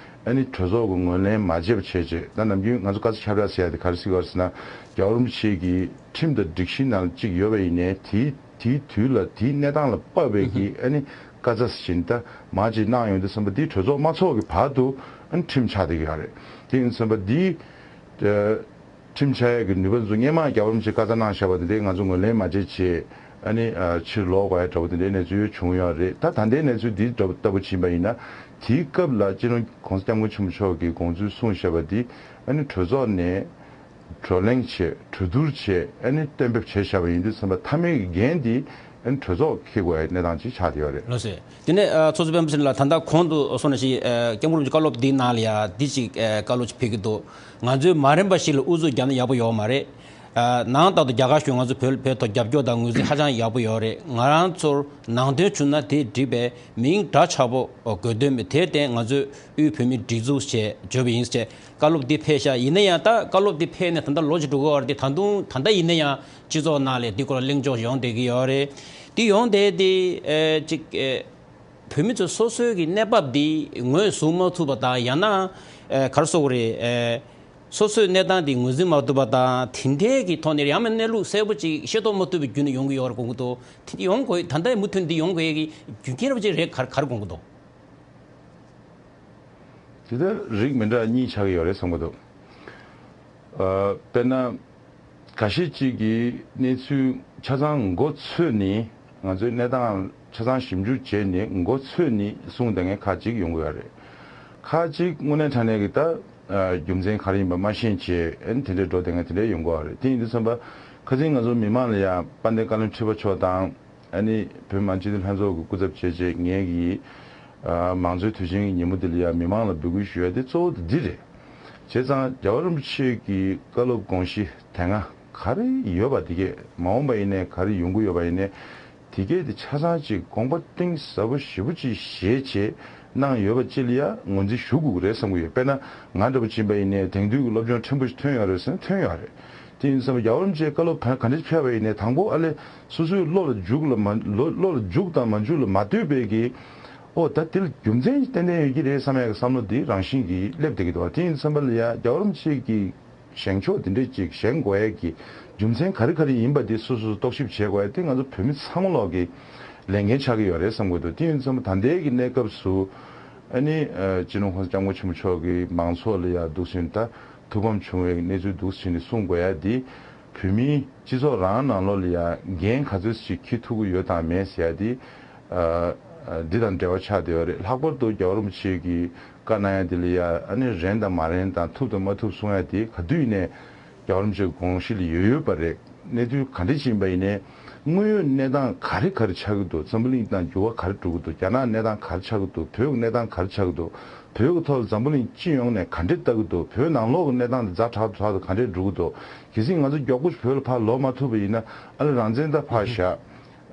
ཨ་ནི་གྲོས་ཚོགས་ཀྱིས་ངོས་ལེན་མ་བྱས་པ་བྱས་རྗེས། ད་ནམ་རྒྱུན་ང་ཚོ་བཀའ་རྩ་ཁྱབ་བསྒྲགས་ཟེར་ཡ་དེ་ག་རེ་ཟེར་གྱི་ཡོད་རེད་ཟེར་ན། རྒྱལ་བ་རིན་པོ་ཆེ་གི་ཁྲིམས་དང་སྒྲིག་གཞི་ནང་གཅིག་ཡོད་པ་ཡིན་ནའི། དེའི་དེའི་དུས་ལ་དེའི་གནས་སྟངས་ལ་དཔག་པའི་གི་ཨ་ནི་བཀའ་རྩ་ཟེར་ད་མར་ཅིག་གནང་ཡོང་དུས་ཙམ་པ། དེ་གྲོས་ཚོགས་མ་ཚོགས་ཀྱི་བར་དུ་ཨ་ནི་ཁྲིམས་ཆགས་བསྡད་ཀྱི་ཡོད་རེད། དེ་ཡིན་དུས་ཙམ་པ་འདི། ཨ་ཁྲིམས་ཆགས་ཡས་ཀྱི་ནུས་པ་ཚོ་སྔོན་མ་རྒྱལ་བ་རིན་པོ་ཆེས་བཀའ་རྩ་གནང་བཞག་པ་དེ་འདྲའི་ང་ཚོ་ངོས་ལེན་མ་བྱས་བྱས། ཨ་ནི་ཨ་ཕྱིར་ལོག་དགོས་ཡ་འདྲ་བོ་དེ་འདྲའི་གནས་ཚུལ་བྱུང་ཡོད་རེད། ད་ད་ལྟའི་གནས་ཚུལ་འདི་ལྟ་བུ་ལྟ་བུ་ཕྱིན་པ་ཡིན་ན། དེའི་སྐབས་ལ་སྤྱི་ནོར་༸གོང་ས་༸སྐྱབས་མགོན་ཆེན་པོ་མཆོག་གིས་དགོངས་ཚུལ་གསུངས་བཞག་པ་འདི། ཨ་ནི་གྲོས་ཚོགས་ནས་བགྲོ་གླེང་བྱས། གྲོས་བསྡུར་བྱས། ཨ་ནི་གཏན་འབེབས་བྱས་བཞག་པ་ཡིན་དུས་ཙམ་པ། མཐའ་མའི་འགན་འདི་ཨ་ནི་གྲོས་ཚོགས་འཁྱེར་དགོས་ཡ་གནས་སྟངས་ཅིག་ཆགས་བསྡད་ཡོད་རེད། ལགས་སོ། དེ་ནས་ཨ་ཚོགས་གཙོ་སྤེན་པ་ཚེ་རིང་ལགས། ད་ལྟ་གོང་དུ་གསུངས་ནང་བཞིན་ཨ་༸སྐྱབས་མགོན་རིན་པོ་ཆེའི་བཀའ་སློབ་འདིའི་ནང་ལ་ཡ་འདི་ཅིག་ཨ་བཀའ་སློབ་ཅིག་ཕེབས་ཀྱི་འདུག་ང་ཚོས་མ་རན་པ་ཞིག་ལ་ཨུ་ཚུགས་བརྒྱབ་ན་ཡག་པོ་ཡོད་མ་རེད། ཨ་ནང་ལྟར་དུ་རྒྱ་གར་གཞུང་ང་ཚོ་བོད་བོད་ཐོག་རྒྱབ་སྐྱོར་དང་ངོས་འཛིན་ཧ་ཅང་ཡག་པོ་ཡོད་རེད། ང་རང་ཚོར་ནང་དོན་བྱུང་ན་དེ་འགྲིག་པས། མིང་འདྲ་ཆགས་པོ་དགོས་དོན་མེད། དེར་བརྟེན་ང་ཚོས་དབུས་བོད་མིའི་སྒྲིག་འཛུགས་ཞེས་བརྗོད་པ་ཡིན་ཟེར་བཀའ་སློབ་འདི་ཕེབས་ཤག་ཡིན་ན་ཡང་ད་བཀའ་སློབ་འདི་ཕེབས་ནས་ད་ལྟ་ལོ་གཅིག་འགྲོ་གི་ཡོད་རེད་དེ། ད་དུང་ད་ལྟ་ཡིན་ན་ཡང་སྤྱི་ཚོགས་ནང་ལ་འདི་སྐོར་ལ་གླེང་ཕྱོགས་ཡོང་བསྡད་ཀྱི་ཡོད་རེད། འདི་ཡོང་བསྡད་དེ་ཨེ་ཅིག་ཨེ་བོད་མི་ཚོ་སོ་སོའི་གི་གནས་བབ་འདི་ངོས་བཟུང་མ་ཐུབ་པ་དང་། ཡང་ན་ཨེ་ག་རེ་ཟེར་དགོས་རེད། ཨེ་སོ་སོའི་གནས་སྟངས་འདི་ངོས་འཛིན་མ་ཐུབ་པ་དང་། དེ་འདྲའི་གི་ཐོག་ནས་ཡང་མིན་གནས་ལུགས་གསལ་པོ་ཅིག་ཤེས་རྟོགས་མ་ཐུབ་པའི་བརྒྱུད་ནས་ཡོང་གི་ཡོད་རེད་དགོངས་ཀྱི་འདུག་དེ་ཡོང་དགོས། ད་ལྟའི་མུ་མཐུད་འདི་ཡོང་དགོས་ཀྱི་རྒྱུ་རྐྱེན་ར་བ་ཅིག་རེད། ག་རེ་ག་རེ་དགོངས་ཀྱི་འདུག་དེ་ལྟར་རིགས་མི་འདྲ་གཉིས་ཆགས་ཀྱི་ཡོད་རེད་བསམ་གྱི་འདུག་ཨ་དཔེར་ན། ཁ་ཤས་ཅིག་གིས་གནས་ཚུལ་ཆ་ཚང་མགོ་ཚོས་ནས། ང་ཚོའི་གནས་སྟངས་ཆ་ཚང་ཞིབ་འཇུག་བྱས་ནས་མགོ་ཚོས་ནས་གསུངས་བསྡད་མཁན་ཁ་ཅིག་ཡོང་གི་ཡོད་རེད། ཁ་ཅིག་དངོས་གནས་དྲང་གནས་ཀྱི་ད་ཨ་རྒྱུ་མཚན་ག་རེ་ཡིན་པ་མ་ཤེས་བྱས། ཨ་ནི་དེ་འདྲའི་འགྲོ་བསྡད་མཁན་དེ་འདྲ་ཡོང་གི་ཡོད་རེད། དེ་ཡིན་དུས་ཙམ་པ། ཁ་སང་ང་ཚོ་མི་མང་ལ་ཡང་དཔལ་ལྡན་བཀའ་བློན་ཁྲི་པ་མཆོག་དང་། ཨ་ནི་བོད་མི་མང་སྤྱི་འཐུས་ལྷན་ཚོགས་ཀྱི་སྐུ་ཚབ་བྱས་བྱས་ངེད་ཀྱིས་ཨ་མང་གཙོའི་དུས་ཆེན་གྱི་ཉིན་མོ་འདི་ལ་ཡང་མི་མང་ལ་འབོད་སྐུལ་ཞུ་ཡ་དེ་གཙོ་བོ་དེ་འདི་རེད། བྱས་ཙང་རྒྱལ་བ་རིན་པོ་ཆེ་གི་བཀའ་སློབ་དགོངས་གཞི་དེ་སྔ་ག་རེ་ཡོད་པ་དེ་གས་མ་འོངས་པ་ཡིན་ནའི་ག་རེ་ཡོང་གི་ཡོད་པ་ཡིན་ནའི་དེ་གས་དེ་ཆ་ཚང་ཅིག་དགོངས་པ་གཏིང་ཟབ་པོ་ཞེ་པོ་ཅིག་བཞེས་བྱས་གནང་ཡོད་པ་ཅིག་ལ་ཡང་ངོས་འཛིན་ཞུ་དགོས་ཀྱི་རེད་བསམ་གྱི་ཡོད། དཔེར་ན་ང་འདྲ་པོ་ཅིག་ཡིན་པ་ཡིན་ནའི་དེང་དུས་ཀྱི་སློབ་སྦྱོང་ཕྲན་བུ་ཞིག་ཐོན་ཡོད་རེད་ཟེར་ན་ཐོན་ཡོད་རེད། དེ་ཡིན་ཙང་རྒྱལ་བ་རིན་པོ་ཆེའི་བཀའ་སློབ་ག་ག་འདྲ་ཕེབས་པ་ཡིན་ནའི་དང་པོ་ཨ་ལས་སོ་སོའི་བློ་ལ་འཇུག་ལ་མ་བློ་བློ་ལ་འཇུག་དང་མ་འཇུག་ལ་མ་ལྟོས་པའི་གི་ཨོ་ད་དེ་ལ་རྒྱུ་མཚན་ཏན་ཏན་ཡོད་ཀྱི་རེད་བསམ་ཡག་གི་བསམ་བློ་དེ་རང་བཞིན་གྱིས་སླེབས་བསྡད་ཀྱི་འདུག་དེ་ཡིན་ཙམ་པ་ལ་ཡ་རྒྱལ་བ་རིན་པོ་ཆེ་གི་བཞེངས་ཕྱོགས་དེ་འདྲས་ཅིག་བཞེངས་དགོས་ཡག་གི་རྒྱུ་མཚན་ག་རེ་ག་རེ་ཡིན་པ་དེ་སོ་སོས་རྟོག་ཞིབ་བྱེད་དགོས་ཡག་དེ་ང་ཚོ་བོད་མི་ཚང་མ་ལོག་གི་ལས་འགན་ཆགས་ཀྱི་ཡོད་རེད་བསམ་གྱི་འདུག་དེ་ཡིན་ཙམ་པ་ད་ལྟའི་གི་གནས་སྐབས་སུ་ཨ་ནི་སྤྱི་ནོར་༸གོང་ས་༸སྐྱབས་མགོན་ཆེན་པོ་མཆོག་གི་མང་ཚོགས་ལ་ཡ་འདུག་ཟིན་ད་ཐུགས་ཕམ་བྱུང་བའི་གནས་ཚུལ་འདུག་ཟིན་ནས་གསུང་དགོས་ཡག་དེ། བོད་མིའི་སྤྱི་ཚོགས་རང་ནང་ལོགས་ལ་ཡང་འགན་ག་ཚོད་ཅིག་འཁྱེར་ཐུབ་ཀྱི་ཡོད་དང་མེད་ཟེར་ཡ་དེ། ཨ། ཨ། འདི་དང་འབྲེལ་བ་ཆགས་བསྡད་ཡོད་རེད། ལྷག་པར་དུ་རྒྱལ་བ་རིན་པོ་ཆེ་གིས་བཀའ་གནང་ཡ་དེ་ལ་ཡ་ཨ་ནི་རན་དང་མ་རན་དང་ཐུབ་དང་མ་ཐུབ་གསུང་ཡ་དེ་ག་དུས་ཡིན་ནའི་རྒྱལ་བ་རིན་པོ་ཆེ་གི་དགོངས་གཞི་ལ་ཡོད་ཡོད་པ་རེད། གནས་ཚུལ་ག་འདྲ་ཞིག་ཡིན་པ་ཡིན་ནའི་དངོས་ཡོད་གནས་སྟངས་ག་རེ་ག་རེ་ཆགས་ཀྱི་འདུག་འཛམ་བུ་གླིང་དང་འགྱུར་བ་ག་རེ་འགྲོ་གི་འདུག་རྒྱ་ནག་གནས་སྟངས་ག་རེ་ཆགས་ཀྱི་འདུག་བོད་ཀྱི་གནས་སྟངས་ག་རེ་ཆགས་ཀྱི་འདུག་བོད་ཀྱི་ཐོག་ལ་འཛམ་བུ་གླིང་སྤྱི་ཡོངས་ནས་ག་འདྲས་ལྟ་གི་འདུག་བོད་ནང་ལོགས་ཀྱི་གནས་སྟངས་དེ་ཛ་དྲག་ཏུ་དྲག་ཏུ་ག་འདྲས་འགྲོ་གི་འདུག་གལ་སྲིད་ང་ཚོ་མགྱོགས་པོ་བོད་ལ་ཕར་ལོག་མ་ཐུབ་པ་ཡིན་ན་ཨ་ནི་རང་བཙན་ད་ཕར་བཞག་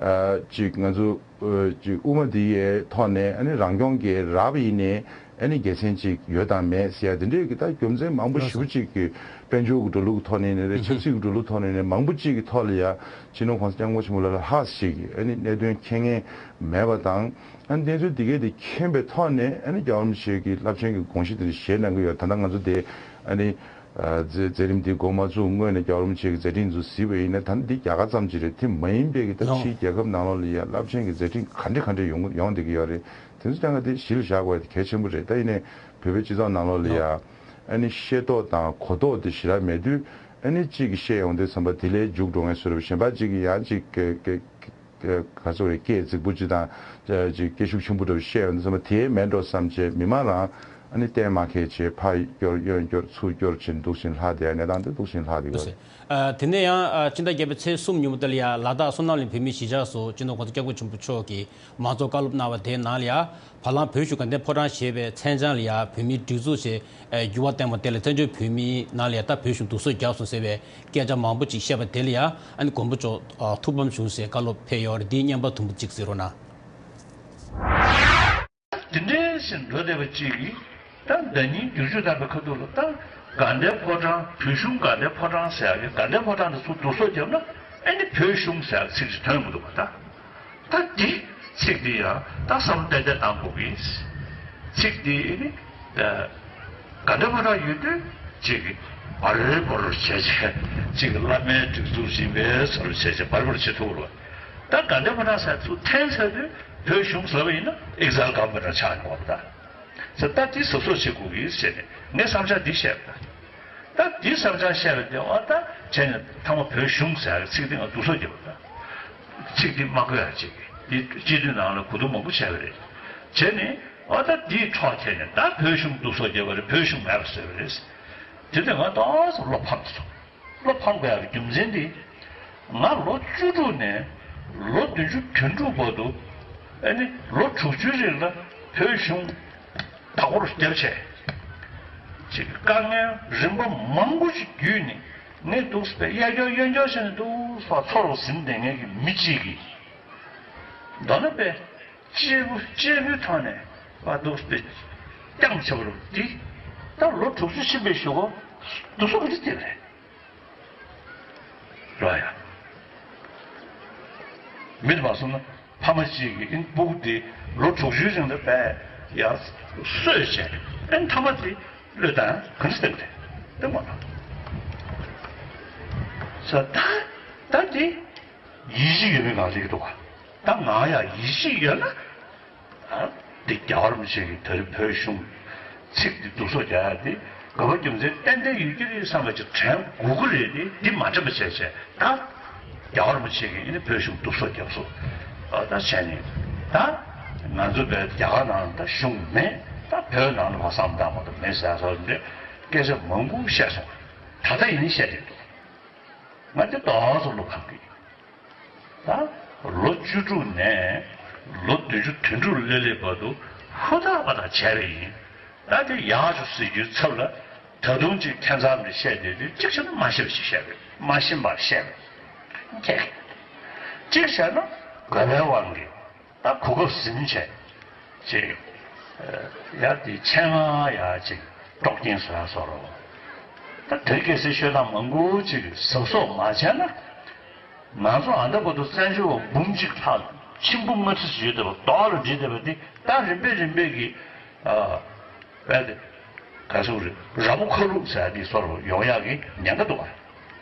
ཨ། ཅིག་ང་ཚོ་ཨ། ཅིག་དབུ་མ་འདི་ཡའི་ཐོག་ནས་ཨ་ནི་རང་སྐྱོང་གི་རག་པ་ཡིན་ནའི་ཨ་ནི་དགེ་མཚན་ཅིག་ཡོད་དང་མེད་ཟེར་ཡ་དེ་འདྲས་ཀྱི་ད་རྒྱུ་མཚན་མང་པོ་ཞེ་པོ་ཅིག་གི་དཔལ་འབྱོར་གྱི་འགྲོ་ལུགས་ཀྱི་ཐོག་ནས་ཡིན་ནའི་རེད། ཆབ་སྲིད་ཀྱི་འགྲོ་ལུགས་ཐོག་ནས་ཡིན་ནའི་མང་པོ་ཅིག་གི་ཐོག་ལ་ཡ་སྤྱི་ནོར་༸གོང་ས་༸སྐྱབས་མགོན་ཆེན་པོ་ལགས་ལ་ཧ་ཞིག་གི་ཨ་ནི་གནད་དོན་མཁྱེན་མཁན་མེད་པ་དང་ཨ་ནི་གནས་ཚུལ་འདི་གས་དེ་མཁྱེན་པའི་ཐོག་ནས་ཨ་ནི་རྒྱལ་བ་རིན་པོ་ཆེ་གི་རླབས་ཆེན་གྱི་དགོངས་གཞི་དེ་འདྲ་བཞེས་གནང་གི་ཡོད། ད་ལྟ་ང་ཚོ་དེ་ཨ་ནི། ཨ། མཛད་མཛད་རིམ་འདི་འགོ་མ་བཙུགས་སྔོན་ནས་རྒྱལ་བ་རིན་པོ་ཆེ་གི་མཛད་འཕྲིན་ཚོ་གཟིགས་པ་ཡིན་ན་ད་ནི་འདི་རྒྱ་གར་ཙམ་ཅིག་རེད། དེ་མ་ཡིན་པའི་གི་ད་ལོ། ཕྱིའི་རྒྱལ་ཁབ་ནང་ལོགས་ལ་ཡ་རླབས་ཆེན་གྱི་མཛད་འཕྲིན་ག་འདྲ་ག་འདྲ་ཡོང་ཡོང་བསྡད་ཀྱི་ཡོད་རེད། དེ་ཚོ་ཀྱང་ག་དེ་གཞི་ལ་བཞག་དགོས་དེ་གལ་ཆེན་པོ་རེད། ད་ཡིན་ནའི་བོད་པའི་སྤྱི་ཚོགས་ནང་ལོགས་ལ་ཡ་ཨ་ནི་ཤེས་རྟོགས་དང་གོ་རྟོགས་དེ་ཞེ་དྲག་མེད་དུས་ཨ་ནི་གཅིག་གིས་བཤད་ཡོང་དུས་ཙམ་པ་དེ་ལས་མཇུག་འགྲོ་མཁན་བཟོ་འདྲ་པོ། གཞན་པ་གཅིག་གིས་ཡང་གཅིག་གི་གི་ག་ཚོད་རེད། སྐད་རྫིག་པོ་ཅིག་དང་ཅིག་སྐད་ཤུགས་ཆེན་པོ་འདྲ་བོ་བཤད་ཡོང་དུས་ཙམ་པ་དེ་མེད་འགྲོ་བསམ་བྱས་མི་མང་རང་ཨ་ནི་གཏན་མ་འཁེལ་བྱས་ཕར་སྐྱོར་གཡོན་སྐྱོར་ཚུར་སྐྱོར་བྱས་འདུག་བཞིན་ལྷག་བསྡད་ཡ་གནས་སྟངས་དེ་འདུག་བཞིན་ལྷག་བསྡད་ཡོད་རེད། ཨ། དེ་ནས་ཡང་ཨ། སྤྱི་ཟླ་བརྒྱད་པའི་ཚེས་གསུམ་ཉིན་མོ་དེ་ལ་ཡང་ལ་དྭགས་བསོད་ནམས་གླིང་བོད་མིའི་གཞིས་ཆགས་སུ་སྤྱི་ནོར་༸གོང་ས་༸སྐྱབས་མགོན་ཆེན་པོ་མཆོག་གིས་མང་གཙོ་བཀའ་སློབ་གནང་བ་དེའི་ནང་ལ་ཡང་བ་ལང་བོད་གཞུང་དགའ་ལྡན་ཕོ་བྲང་ཞེས་པའི་མཚན་བྱང་ལ་ཡང་བོད་མིའི་སྒྲིག་འཛུགས་ཞེས་འགྱུར་བ་བཏང་བ་དེ་ལ་བཙན་བྱོལ་བོད་མིའི་ནང་ལ་ཡང་ད་བོད་གཞུང་སྡུག་སྲོག་བརྒྱབ་སོང་ཟེར་བའི་སྐད་ཆ་མང་པོ་ཅིག་བཤད་པ་དེ་ལ་ཡང་ཨ་ནི་མགོན་པོ་མཆོག་ཨ། ཐུགས་ཕམ་བྱུང་ཟེར་བཀའ་སློབ་ཕེབས་ཡོད་རེད། འདིའི་བརྙན་པར་དུམ་བུ་གཅིག་གཟིགས་རོགས་གནང་། དེ་འདྲའི་ཞིག་འགྲོ་བསྡད་པ་ཅིག་གིས་ད་ཟླ་ཉིན་བསྒྱུར་བཅོས་བཏང་བའི་ཁ་ཐུག་ལ་ད་དགའ་ལྡན་ཕོ་བྲང་། བོད་གཞུང་དགའ་ལྡན་ཕོ་བྲང་ཟེར་ཡག་གི་དགའ་ལྡན་ཕོ་བྲང་དེ་ཚུར་བསྡུ་གསོག་བརྒྱབ་ན་ཨ་ནི་བོད་གཞུང་ཟེར་ཡག་ཚིག་ཅིག་ཐོན་མི་འདུག་པ། ད་ད་འདི་ཚིག་འདི་ཡང་ད་བསམ་བློ་ཏན་ཏན་གཏང་དགོས་ཀྱི། ཚིག་འདི་ཨ་ནི་ད་དགའ་ལྡན་ཕོ་བྲང་ཡོད་དུས་ཅིག་གི་འབར་འབོར་བྱས་བྱས་ཅིག་གི་བླ་མའི་སྒྲིག་འཛུགས་ཡིན་པའི་བཟོ་འདྲ་བྱས་བྱས་འབར་འབོར་བྱེད་ཐུབ་རོགས། ད་དགའ་ལྡན་ཕོ་བྲང་ཟེར་ཚུར་འཐེན་ཚར་དུས་བོད་གཞུང་ཟེར་བ་ཡིན་ན་exile government་རང་ཆགས་ཡོང་བ་ད། ཟེར་ད་འདི་གཟབ་གཟབ་བྱེད་དགོས་ཀྱི་ཟེར་ནས་ངས་བསམ་འཆར་འདི་བཤད་པ་ད། ད་འདི་བསམ་འཆར་བཤད་པ་དེ་འོ་ད་བྱས་ནས་ཐ་མ་བོད་གཞུང་ཟེར་ཚིག་འདི་ང་སྡུག་སོ་རྒྱབ་པ་ད། ཚིག་འདི་མ་དགོས་ཡ་ཅིག་འདི་སྤྱི་འཐུས་ནང་ལ་གོ་བསྡུར་མང་པོ་བྱས་པ་རེད། བྱས་ནས་འོ་ད་འདིའི་འཕྲོ་འཐེན་ནས་ད་བོད་གཞུང་སྡུག་སོ་རྒྱབ་པ་རེད། བོད་གཞུང་མེད་པ་བཟོས་པ་རེད། དེ་དུས་ང་ཏོག་ཙམ་བློ་ཕམ་སོང་། བློ་ཕམ་དགོས་ཡག་གི་རྒྱུ་མཚན་འདི། ང་ལོ་བཅུ་དྲུག་ནས་ལོ་བདུན་ཅུ་དོན་དྲུག་བར་དུ་ཨ་ནི་ལོ་དྲུག་ཅུའི་རིང་ལ་བོད་གཞུང་བདག་པོར་བརྒྱབ་བྱས། ཅིག་དཀའ་ངལ་རིམ་པ་མང་པོ་ཞིག་བརྒྱུད་ནས་ངས་འདུག་སེ་གཡས་སྐྱོར་གཡོན་སྐྱོར་བྱས་ནས་འདུག་སེ་འཚོ་རུ་ཟིན་བསྡད་མཁན་གྱི་མི་གཅིག་གིས་མདོར་ན་པས་གཅེར་བུ་གཅེར་བུའི་ཐོག་ནས་བ་འདུག་སེ་རྐྱང་བྱས་པ་རུ་འདི་ད་ལོ་དྲུག་ཅུ་ཕྱིན་པའི་གཞུག་གུ་སྡུག་སོ་ག་འདྲ་བསྡད་པ་རེད། རོ་ཡ། མི་དེ་མ་སོང་ན་ཕ་མ་གཅིག་གིས་ཨིན་སྤུ་གུ་དེ་ལོ་དྲུག་ཅུའི་རིང་ལ་བས་ཡ་གསོས་བྱས་ཨིན་ཐ་མ་དེ་བློས་བཏང་ག་འདྲ་བསྟན་དེ་བསྟན་མ་ཐང་། ས་ད་ད་དེ་ཡིད་ཆེས་ཡོད་མེད་གང་ལེགས་འདུག་ག་ད་ང་ཡ་ཡིད་ཆེས་ཡོད་ན། འདི་རྒྱལ་བ་རིན་པོ་ཆེ་གིས་ད་རེས་བོད་གཞུང་ཚིག་འདི་སྡུག་སོ་རྒྱག་ཡ་དེ་དགོས་པ་རྒྱུ་མཚན་ཏན་ཏན་ཡོད་ཀྱི་རེད་བསམ་པ་ཅིག་དྲན་དགོས་ཀྱི་རེད་དེ། འདི་མ་དྲན་པ་བྱས་བྱས་ད་རྒྱལ་བ་རིན་པོ་ཆེ་གིས་ཨ་ནི་བོད་གཞུང་སྡུག་སོ་རྒྱབ་སོ། ཨ་ད་བྱས་ནས་ད་ང་ཚོ་བས་རྒྱ་གར་ནང་ད་གཞུང་མེད། ད་བོད་ནང་ལ་བ་བསམ་བཏང་བ་ད་མེད་ཟེར་སོགས་འདི་སྐད་ཆ་མང་པོ་བཤད་སོང་། ད་ལྟ་ཡིན་བཤད་བསྡད་འདུག་ང་འདི་ཏོག་ཙམ་བློ་ཕམ་གི་ཡོད། ད་ ལོ་བཅུ་དྲུག་ནས་ལོ་བདུན་ཅུ་དོན་དྲུག་སླེབས་སླེབས་བར་དུ་ཧུར་ཐག་པ་དང་བྱས་པ་ཡིན། ད་དེ་ཡག་ཅུ་ཟེར་རྒྱུའི་ཚབ་ལ་ད་དུང་ཅིག་ཁྱད་མཚར་མི་བཤད་དེ་དུས་གཅིག་བྱས་ན་མ་ཤེས་པ་ཞིག་བཤད་པས་མ་ཤེས་པར་བཤད་པས་ཁྱད། གཅིག་བྱས་ན་དགོས་པའི་དབང་གིས་ད་གོ་སྐབས་ཟིན་བྱས་ཅིག་ཡར་དེ་ཆེད་མངགས་ཡར་ཅིག་དཀྲོག་རྐྱེན་བཟོ་ཡ་བཟོ་རོགས། ད་དེ་གལ་སྲིད་ཤོད་སྟངས་མང་པོ་ཅིག་གཟབ་གཟབ་མ་བྱས་ན། ང་ཚོ་ཨ་མདའ་བར་དུ་བཙན་བྱོལ་བ་འབུམ་གཅིག་ལྷག་མཆིམས་ཕུ་ལྔ་ཁྲི་ཡོད་བསྡད་པ་རྡོག་ལ་བསྒྲིལ་བསྡད་པ་འདི་ད་རིམ་པས་རིམ་པས་ཀྱི་ཨ་བས་ཏེ་ག་ཚོད་རེད། ར་ཕོ་ཁ་ལུག་ཟེར་ཡ་འདི་སོར་ཡོང་ཡག་གི་ཉེན་ཁ་འདུག་བ།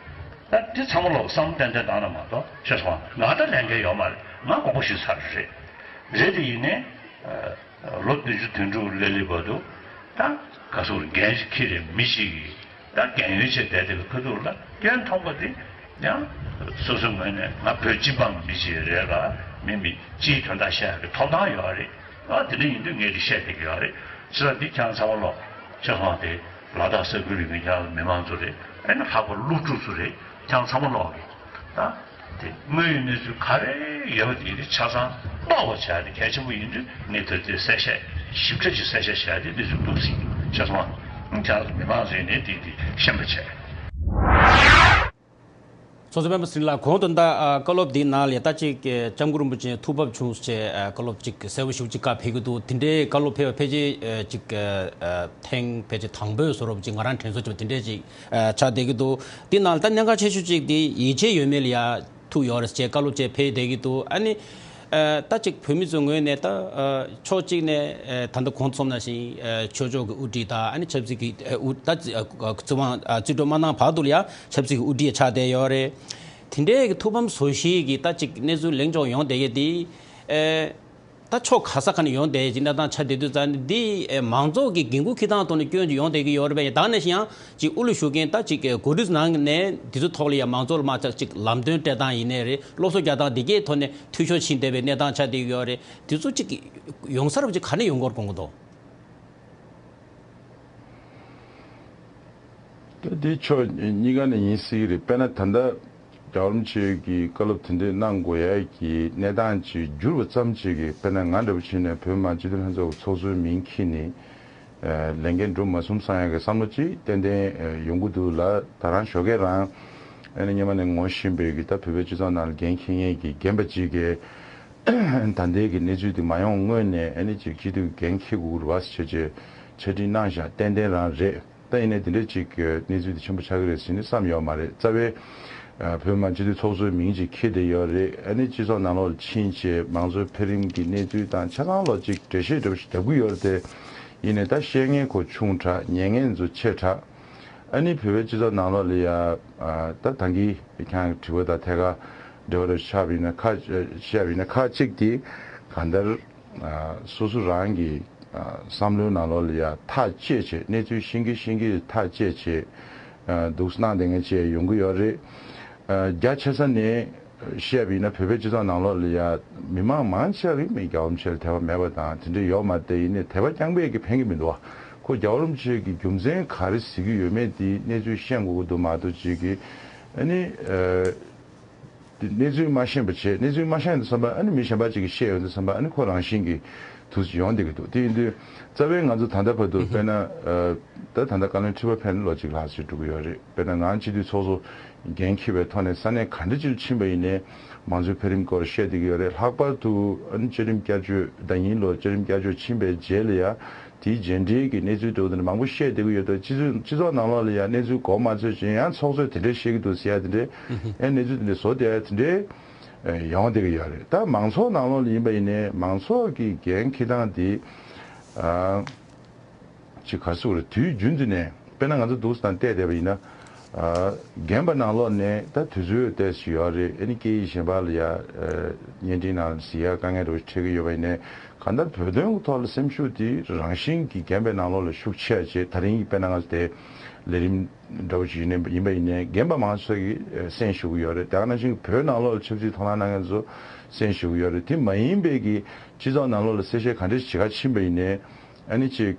ད་འདི་ཚང་མ་ལོག་བསམ་བློ་ཏན་ཏན་བཏང་ན་མ་གཏོགས་ཤེས་སོང་ང་ད་ལས་འགན་ཡོད་མ་རེད། ང་དགོངས་པ་ཞུས་ཚར་རེད། རེད་དེ་ཡིན་ནའི་ལོ་བདུན་ཅུ་དོན་དྲུག་སླེབས་སླེབས་བར་དུ་ད་ག་ཚོད་འགན་ཞིག་འཁྱེར་རེད། མི་ཞིག་གིས། ད་རྒན་ཡོལ་བྱས་བསྡད་དེ་ཁ་ཐུག་ལ་སྐྱོན་མཐོང་པ་དེ་ཡང་སོ་སོའི་ངོས་ནས་ང་བོད་སྤྱི་འབངས་མི་ཞིག་རེད་ལ། མི་མི་སྤྱིའི་དོན་དག་བཤད་ཡག་གི་ཐོབ་ཐང་ཡོད་རེད། ཨ་དེ་འདྲ་ཡིན་དུས་ངས་དེ་བཤད་བསྡད་ཀྱི་ཡོད་རེད། ཕྱི་ལ་འདི་ཁྱེད་རང་ཚང་མ་ལོག་ཆ་ཚང་དེ་ལ་དྭགས་ས་ཁུལ་ཡོད་མཁན་ཁྱེད་རང་མི་མང་ཚོ་རེད། ཨ་ནི་ལྷག་པར་སློབ་ཕྲུག་ཚོ་རེད། ཁྱེད་རང་ཚང་མ་ལོག་གི་ད། དེ་དངོས་ཡོད་གནས་ཚུལ་ག་རེ་ཡོད་པ་དེ་ཆ་ཚང་རྟོགས་པ་བྱ་དེ་གལ་ཆེན་པོ་ཡིན་དུས་ངས་དེར་དེ་གསལ་བཤད་ཞིབ་ཕྲ་ཅིག་གསལ་བཤད་བྱ་དེ་གནས་ཚུལ་འདུག་ཟིན་ཆ་ཚང་ཁྱེད་རང་མི་མང་ཚོས་ནས་དེ་དེ་ཤེས་པ་བྱས། ཚོགས་གཙོ་སྤེན་པ་ཚེ་རིང་ལགས། གོང་དུ་ད་ཨ་བཀའ་སློབ་འདིའི་ནང་ལ་ད་ཅིག་ཨ་སྐྱབས་མགོན་རིན་པོ་ཆེ་ཐུགས་བབ་བྱུང་ཟེར་ཨ་བཀའ་སློབ་ཅིག་གསལ་པོ་ཞེ་པོ་ཅིག་བཀའ་ཕེབས་ཀྱི་འདུག་དེ་འདྲའི་བཀའ་སློབ་ཕེབས་པ་ཕལ་ཆེར་ཨ་ཅིག་ཨ་ཨ་ཐེངས་ཕལ་ཆེར་དང་པོའི་བཟོ་འདྲ་པོ་ཅིག་ང་རང་དྲན་གསོ་བྱས་པ་དེ་འདྲས་ཅིག་ཨ་ཆགས་བསྡད་ཀྱི་འདུག་དེ་ནང་ལ་ད་གནད་འགག་ཆེ་ཤོས་ཅིག་དེ་ཡིད་ཆེས་ཡོད་མེད་ལ་ཡ་ཐུག་ཡོད་རེད་ཅེས་བཀའ་སློབ་ཅིག་ཕེབས་བསྡད་ཀྱི་འདུག་ཨ་ནི་ཨ་ད་ཅིག་བོད་མི་ཚོའི་ངོས་ནས་ད་ཨ་ཕྱོགས་གཅིག་ནས་ཨ་ད་ལྟ་གོང་གསུངས་ནང་བཞིན་ཨ་ཆོས་ཕྱོགས་ཀྱི་དབུ་ཁྲིད་དང་ཨ་ནི་ཆབ་སྲིད་ཀྱི་ཨ་དབུ་ད་ཨ་ཨ་སྲིད་དབང་ཨ་རྩིས་སྤྲོད་མ་གནང་བར་དུ་ལ་ཡ་ཆབ་སྲིད་ཀྱི་དབུ་ཁྲིད་ཆགས་བསྡད་ཡོད་རེད། དེ་འདྲའི་གི་ཐུགས་ཕམ་བཟོ་གཞིའི་གི་ད་ཅིག་གནས་ཚུལ་ལངས་ཕྱོགས་ཡོང་བསྡད་ཡས་དེ་ཨ། ད་ཕྱོགས་ག་ས་ག་ནས་ཡོང་བསྡད་ཀྱི་གནས་སྟངས་ཆགས་བསྡད་དུས་ཙང་ནས་འདི་ཨེ་མང་ཚོགས་ཀྱི་འགན་ཁུར་འཁྱེར་སྟངས་ཐོག་ནས་སྐྱོན་ཅིག་ཡོང་བསྡད་ཀྱི་ཡོད་རེད་པས། ད་ནས་ཤི་ཡང་ཅིག་དབུ་ལ་བཞུགས་མཁན་ད་ཅིག་ཨེ་གོ་སྒྲིག་ནང་ནས་འདི་ཚོ་ཐོག་ལ་ཡང་མང་ཚོགས་ལ་མ་ཚད་ཅིག་ལམ་སྟོན་སྤྲད་སྟངས་ཡིན་ནའི་རེད། སློབ་གསོ་རྒྱག་སྟངས་འདི་གའི་ཐོག་ནས་འཐུས་ཤོར་ཕྱིན་བསྡད་པའི་གནས་སྟངས་ཆགས་བསྡད་ཀྱི་ཡོད་རེད། འདི་ཚོ་ཅིག་ཡོང་ས་ར་བ་ཅིག་ག་ནས་ཡོང་དགོས་དགོངས་ཀྱི་འདུག་ད་འདི་ཕྱོགས་གཉིས་ཀ་ནས་ཡིན་སྲིད་ཀྱི་རེད། དཔེར་ན་ད་ལྟ་རྒྱལ་བ་རིན་པོ་ཆེ་གིས་བཀའ་སློབ་དེ་འདྲས་གནང་དགོས་ཡ་གི་གནས་སྟངས་ཅིག་འགྱུར་བ་ཙམ་ཅིག་གིས་དཔེར་ན་ང་འདྲ་པོ་བྱས་ནས་བོད་མི་མང་སྤྱི་འཐུས་ལྷན་ཚོགས་ཀྱི་ཚོགས་གཙོའི་མིང་འཁྱེར་ནས་ལས་འགན་འགྲུབ་མ་སོང་བསམ་ཡ་གི་བསམ་བློ་ཅིག་ཏན་ཏན་ཡོང་གི་འདུག་ལ། ད་རང་ཞོགས་ཀས་རང་ཨ་ནི་སྔོན་མ་ནས་ངོ་ཤེས་པའི་གི་ད་བོད་པའི་སྤྱི་ཚོགས་ནང་ལ་འགན་འཁྱེར་མཁན་གྱི་རྒན་པ་ཅིག་གིས་ད་ལྟའི་གི་གནས་ཚུལ་དེ་མ་ཡོང་སྔོན་ནས་ཨ་ནི་ཅིག་སྤྱི་འཐུས་འགན་འཁྱེར་དགོས་རེད་བ་ཟེར་བྱས་ཆ་འཕྲིན་གནང་བཞག་ཏན་ཏན་རང་རེད། ད་ཡིན་ནའི་དེ་འདྲ་ཅིག་གི་གནས་ཚུལ་དེ་ཆེན་པོ་ཆགས་ཀྱི་རེད་ཟེར་ནས་བསམ་ཡོད་མ་རེད། རྩ་བའི་ཨ་བོད་མི་མང་སྤྱི་འཐུས་ཚོགས་གཙོའི་མིང་ཅིག་འཁྱེར་བསྡད་ཡོད་རེད། ཨ་ནི་སྤྱི་ཚོགས་ནང་ལོགས་ལ་ཕྱིན་བྱས་མང་གཙོའི་འཕེལ་རིམ་གྱི་གནས་ཚུལ་དང་ཆ་ཚང་ལོགས་ཅིག་འགྲེལ་བཤད་འདྲ་པོ་ཞིག་རྒྱབ་ཀྱི་ཡོད་རེད་དེ། ཡིན་ནའི་ད་བཤད་མཁན་ཁོ་ཆུང་དྲགས། ཉན་མཁན་ཚོ་ཆེ་དྲགས། ཨ་ནི་བོད་པའི་སྤྱི་ཚོགས་ནང་ལོགས་ལ་ཡ་ཨ་ད་ད་གིན་ཁྱེད་རང་གི་དྲི་བ་དང་ཐད་ཀར་འབྲེལ་བ་རེ་ཆགས་པ་ཡིན་ན་ཁ་བཤད་པ་ཡིན་ན་ཁག་ཅིག་དེ་གང་ལྟར། ཨ་སོ་སོ་རང་གི་ཨ་བསམ་བློའི་ནང་ལོགས་ལ་ཡ་ཐག་བཅད་བྱས། གནས་ཚུལ་ཤེས་ཀྱི་ཤེས་ཀྱི་ཐག་བཅད་བྱས། ཨ་འདུག་སེ་གནང་བསྡད་མཁན་བཅས་ཡོང་གི་ཡོད་རེད། ཨ་རྒྱ་ཆེ་ས་ནས་བཤད་པ་ཡིན་ན་བོད་པའི་སྤྱི་ཚོགས་ནང་ལོགས་ལ་ཡ་མི་མང་མང་ཆེ་བ་གིས་མི་རྒྱལ་བ་རིན་པོ་ཆེ་ལ་དད་པ་མེད་པ་དང་དེ་འདྲ་ཡོད་མ་རེད་དེ། ཡིན་ནའི་དད་པ་རྐྱང་པས་ཀྱི་ཕན་གྱི་མི་འདུག་བ། ཁོ་རྒྱལ་བ་རིན་པོ་ཆེ་གི་རྒྱུ་མཚན་ག་རེ་གཟིགས་ཀྱི་ཡོད་མེད་དེ་གནས་ཚུལ་ཤེས་དགོས་ཀྱི་འདུག་མ་གཏོགས་ཅིག་གིས་ཨ་ནི་ཨ། དེ་གནས་ཚུལ་མ་ཤེས་པ་བྱས། གནས་ཚུལ་མ་ཤེས་དུས་ཙམ་པ་ཨ་ནི་མི་གཞན་པ་ཅིག་གིས་བཤད་ཡོང་དུས་ཙམ་པ་ཨ་ནི་ཁོ་རང་བཞིན་གྱིས་དུས་སུ་ཡོང་བསྡད་ཀྱི་འདུག་དེ་ཡིན་དུས་རྩ་བའི་ང་ཚོ་ད་ལྟ་བར་དུ་དཔེར་ན་ཨ་ད་ད་ལྟ་བཀའ་བློན་ཁྲི་པ་ཕེབས་ནས་ལོ་གཅིག་ལྷག་ཙམ་འགྲོ་གི་ཡོད་རེད། དཔེར་ན་ང་སྤྱི་འཐུས་ཚོགས་གཙོ་འགན་འཁྱེར་བའི་ཐོག་ནས་ས་གནས་ག་འདྲ་ཅིག་ལ་ཕྱིན་པ་ཡིན་ནའི་མང་གཙོའི་འཕེལ་རིམ་སྐོར་བཤད་བསྡད་ཀྱི་ཡོད་རེད། ལྷག་པར་དུ་ཨ་ནི་བཅའ་ཁྲིམས་བསྐྱར་བཅོས་ཟླ་ཉིན་ལོ་བཅའ་ཁྲིམས་བསྐྱར་བཅོས་ཕྱིན་པའི་རྗེས་ལ་ཡ། དེའི་རྗེས་འབྲེལ་གྱི་གནས་ཚུལ་འདྲ་བོ་དེ་འདྲ་མང་པོ་བཤད་བསྡད་ཀྱི་ཡོད་དོ། སྤྱི་ཚོགས་སྤྱི་ཚོགས་ནང་ལོགས་ལ་ཡང་གནས་ཚུལ་གོ་མ་ཚོད་ཅིག་ཡང་ཚོགས་གཙོས་དེ་འདྲ་བཤད་ཀྱི་འདུག་ཟེར་ཡ་དེ་འདྲ་ཨེ་གནས་ཚུལ་དེ་འདྲ་བཟོ་བསྡད་ཡ་དེ་འདྲ་ཡོང་བསྡད་ཀྱི་ཡོད་རེད། ད་མང་ཚོགས་ནང་ལོགས་ལ་ཡིན་པ་ཡིན་ནའི་མང་ཚོགས་ཀྱི་འགན་འཁྱེར་སྟངས་དེ་ཅིག་ག་རེ་ཟེར་དགོས་རེད། དུས་རྒྱུན་དུ་ནས་དཔེར་ན་ང་ཚོ་འདུག་སེ་བལྟས་བསྡད་པ་ཡིན་ན། རྒན་པ་ནང་ལོགས་ནས་ད་དུས་ཚོད་ཏོག་ཙམ་ཡོད་རེད། ཨ་ནི་སྐད་ཡིག་གཞན་པ་ལ་ཡ་བརྙན་འཕྲིན་ནང་གཟིགས་ཡ་དཀའ་ངལ་འདྲ་བོ་འཕྲད་ཀྱི་ཡོད་པ་ཡིན་ནའི་གང་ལྟར་བོད་དོན་གྱི་ཐོག་ལ་སེམས་ཤུགས་དེ་རང་བཞིན་གྱིས་རྒན་པའི་ནང་ལོགས་ལ་ཤུགས་ཆེ་བ་བྱས། ད་རིང་གི་དཔེར་ན་ང་ཚོ་དེ་ལས་རིམ་འདྲ་བོ་ཞིག་ཡིན་ནའི་ཡིན་པ་ཡིན་ནའི་རྒན་པ་མང་ཚོགས་ཀྱིས་གསན་ཞུ་གི་ཡོད་རེད། དེ་ག་ནང་བཞིན་བོད་ནང་ལོགས་ལ་ཆབ་སྲིད་ཐོག་ལྷན་གནང་མཁན་ཚོ་གསན་ཞུ་གི་ཡོད་རེད། དེ་མ་ཡིན་པའི་གི་སྤྱི་ཚོགས་ནང་ལོགས་ལ་གསལ་བཤད་ག་འདྲ་ཞིག་བྱེད་ག་ཕྱིན་པ་ཡིན་ནའི། ཨ་ནི་ཅིག་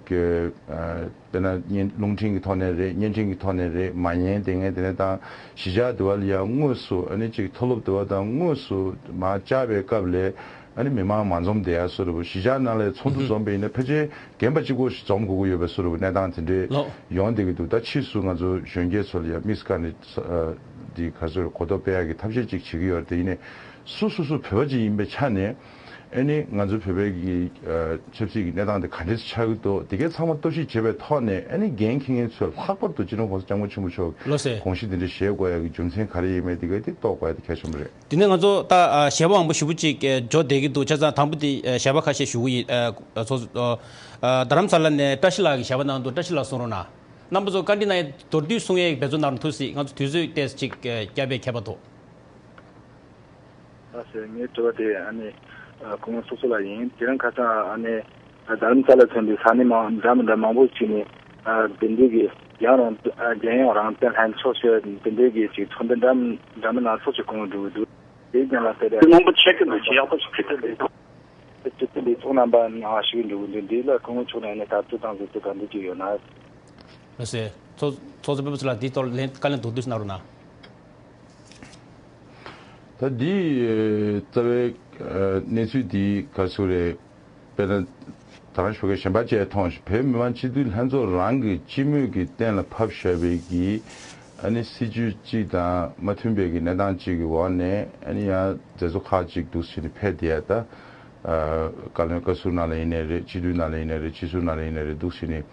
ཨ་དཔེར་ན་བརྙན་རླུང་འཕྲིན་གྱི་ཐོག་ནས་རེད། བརྙན་འཕྲིན་གྱི་ཐོག་ནས་རེད། མ་ཉན་དེ་ངས་དེ་ནས་དང་གཞིས་ཆགས་དེ་བ་ལ་ཡང་དངོས་སུ་ཨ་ནི་ཅིག་མཐོ་སློབ་དེ་བ་དང་དངོས་སུ་མར་བཅར་བའི་སྐབས་ལས་ཨ་ནི་མི་མང་མ་འཛོམས་བསྡད་ཡ་བཟོ་འདྲ་པོ། གཞིས་ཆགས་ནང་ལ་ཚོགས་འདུ་འཛོམས་པ་ཡིན་ན་ཕལ་ཆེར་རྒན་པ་གཅིག་པོ་ཞིག་འཛོམས་དགོས་ཀྱི་ཡོད་པའི་བཟོ་འདྲ་པོ་གནས་སྟངས་དེ་འདྲས་ལོ། ཡོང་བསྡད་ཀྱི་འདུག་ད་ཕྱིས་སུ་ང་ཚོ་གཞོན་སྐྱེས་ཚོ་ལ་ཡང་དམིགས་སུ་བཀར་ནས་ཨ་འདི་ག་ཚོད་གོ་རྟོགས་སྤེལ་ཡག་གི་ཐབས་ཤེས་ཅིག་བྱེད་ཀྱི་ཡོད་རེད། དེ་ཡིན་ནའི་སུ་སོ་སོ་བོད་པ་ཅིག་ཡིན་པའི་ཆ་ནས། ཨ་ནི་ང་ཚོའི་བོད་པའི་གི་ཨ་ཆབ་སྲིད་ཀྱི་གནས་སྟངས་དེ་ག་འདྲས་ཆགས་ཀྱི་འདུག་དེ་གའི་ཚང་མ་གཏོར་བཤིག་བྱེད་པའི་ཐོག་ནས། ཨ་ནི་འགན་འཁྱེར་མཁན་ཚོས་ལྷག་པར་དུ་སྤྱི་ནོར་༸གོང་ས་༸སྐྱབས་མགོན་ཆེན་པོ་མཆོག་ལགས་སོ། དགོངས་གཞི་དེ་འདྲ་བཞེས་དགོས་ཡ་གི་རྒྱུ་མཚན་ག་རེ་ཡིན་མིན་དེ་ག་དེ་རྟོགས་དགོས་ཡ་དེ་གལ་ཆེན་པོ་རེད། དེ་ནས་ང་ཚོ་ད་ཨ་ཞལ་པ་མང་པོ་ཞེ་པོ་ཅིག་ཨ་འབྱོར་བསྡད་ཀྱི་འདུག་བྱས་ཙང་དང་པོ་དེ་ཨ་ཞལ་པ་ཁ་ཤས་ཞུ་གི་ཡིན། ཨ་ཚོ་ཨ་རྡ་རམ་ས་ལ་ནས་བཀྲ་ཤིས་ལགས་ཀྱིས་ཞལ་པ་གནང་འདུག་བཀྲ་ཤིས་ལགས་གསུང་རོགས་གནང་། རྣམ་པ་ཚོ་བཀའ་འདྲི་གནང་ཡ་མདོར་བསྡུས་གསུང་ཡས་འབད་བརྩོན་གནང་རོགས་ཐུགས་སྲིད། ང་ཚོ་དུས་ཚོད་ཏོག་ཙམ་ཅིག་ཨ་བསྐྱལ་བའི་ཁྱད་པར་འདུག་ལགས་སོ། ངའི་དྲི་བ་དེ་ཨ་ནི་ཨ་སྐུ་ངོ་ཚོགས་གཙོ་ལགས་ཡིན། དེ་རིང་ཁ་སང་ཨ་ནི་ཨ་རྡ་རམ་ས་ལ་ཐོན་པའི་ས་གནས་མང་འདྲ་མི་འདྲ་མང་པོ་ཞིག་ནས་ཨ་དེ་འདྲའི་གི་རྒྱལ་ཡོངས་རང་རྒྱལ་ཡོངས་རང་བཙན་ལྷན་ཚོགས་ཞེས་དེ་འདྲའི་གི་ཅིག་ཚོགས་འདུ་འདྲ་མི་འདྲ་མི་སྣ་ཚོགས་ཤིག་བསྐོང་འགྲོ་གི་འདུག་དེའི་རྐྱེན་ལ་བལྟས་ཏེ་མང་པོ་ཆེ་གི་འདུག་ཅིག་ཡག་པོ་ཞིག་གི་དེ་འདྲའི་ཚོགས་ཅིག་དེ་འདྲའི་ཚོགས་རྣམ་པ་ནང་ཞུགས་འགྲོ་གི་འདུག་འདི་ལ་སྐུ་ངོ་མཆོག་ནས་ནི་ད་ཚོད་དང་ཟིག་ཚོད་ག་འདུག་ཅིག་ཡོད་ན། ལགས་སོ། ཚོགས་ཚོགས་གཙོ་སྤེན་པ་ཚེ་ལགས་འདིའི་ཐོག་ལན་བཀའ་ལན་མདོར་བསྡུས་གནང་རོགས་གནང་། ད་འདི་རྩ་བའི་གནས་ཚུལ་འདི་ག་ཚོད་རེད། དཔེར་ན་ད་རང་ཞུ་མཁན་གཞན་པ་བཅས་མཐོང་ཞིང་། བོད་མི་མང་སྤྱི་འཐུས་ལྷན་ཚོགས་རང་གི་སྤྱི་མོས་ཀྱིས་གཏན་ལ་ཕབ་བཞག་པའི་གི་ཨ་ནི་སྲིད་ཇུས་གཅིག་དང་མ་མཐུན་པའི་གི་གནས་སྟངས་གཅིག་གི་འོག་ནས། ཨ་ནི་ཡང་མཛད་གཙོ་ཁག་ཅིག་འདུག་ཟེར་ནས་ཕེབས་བསྡད་ཡ། ད་ཨ་བཀའ་བློན་བཀའ་ཟུར་ནང་ལ་ཡིན་ནའི་རེད། སྤྱི་འཐུས་ནང་ལ་ཡིན་ནའི་རེད། སྤྱི་ཟུར་ནང་ལ་ཡིན་ནའི་རེད། འདུག་ཟེར་ནས་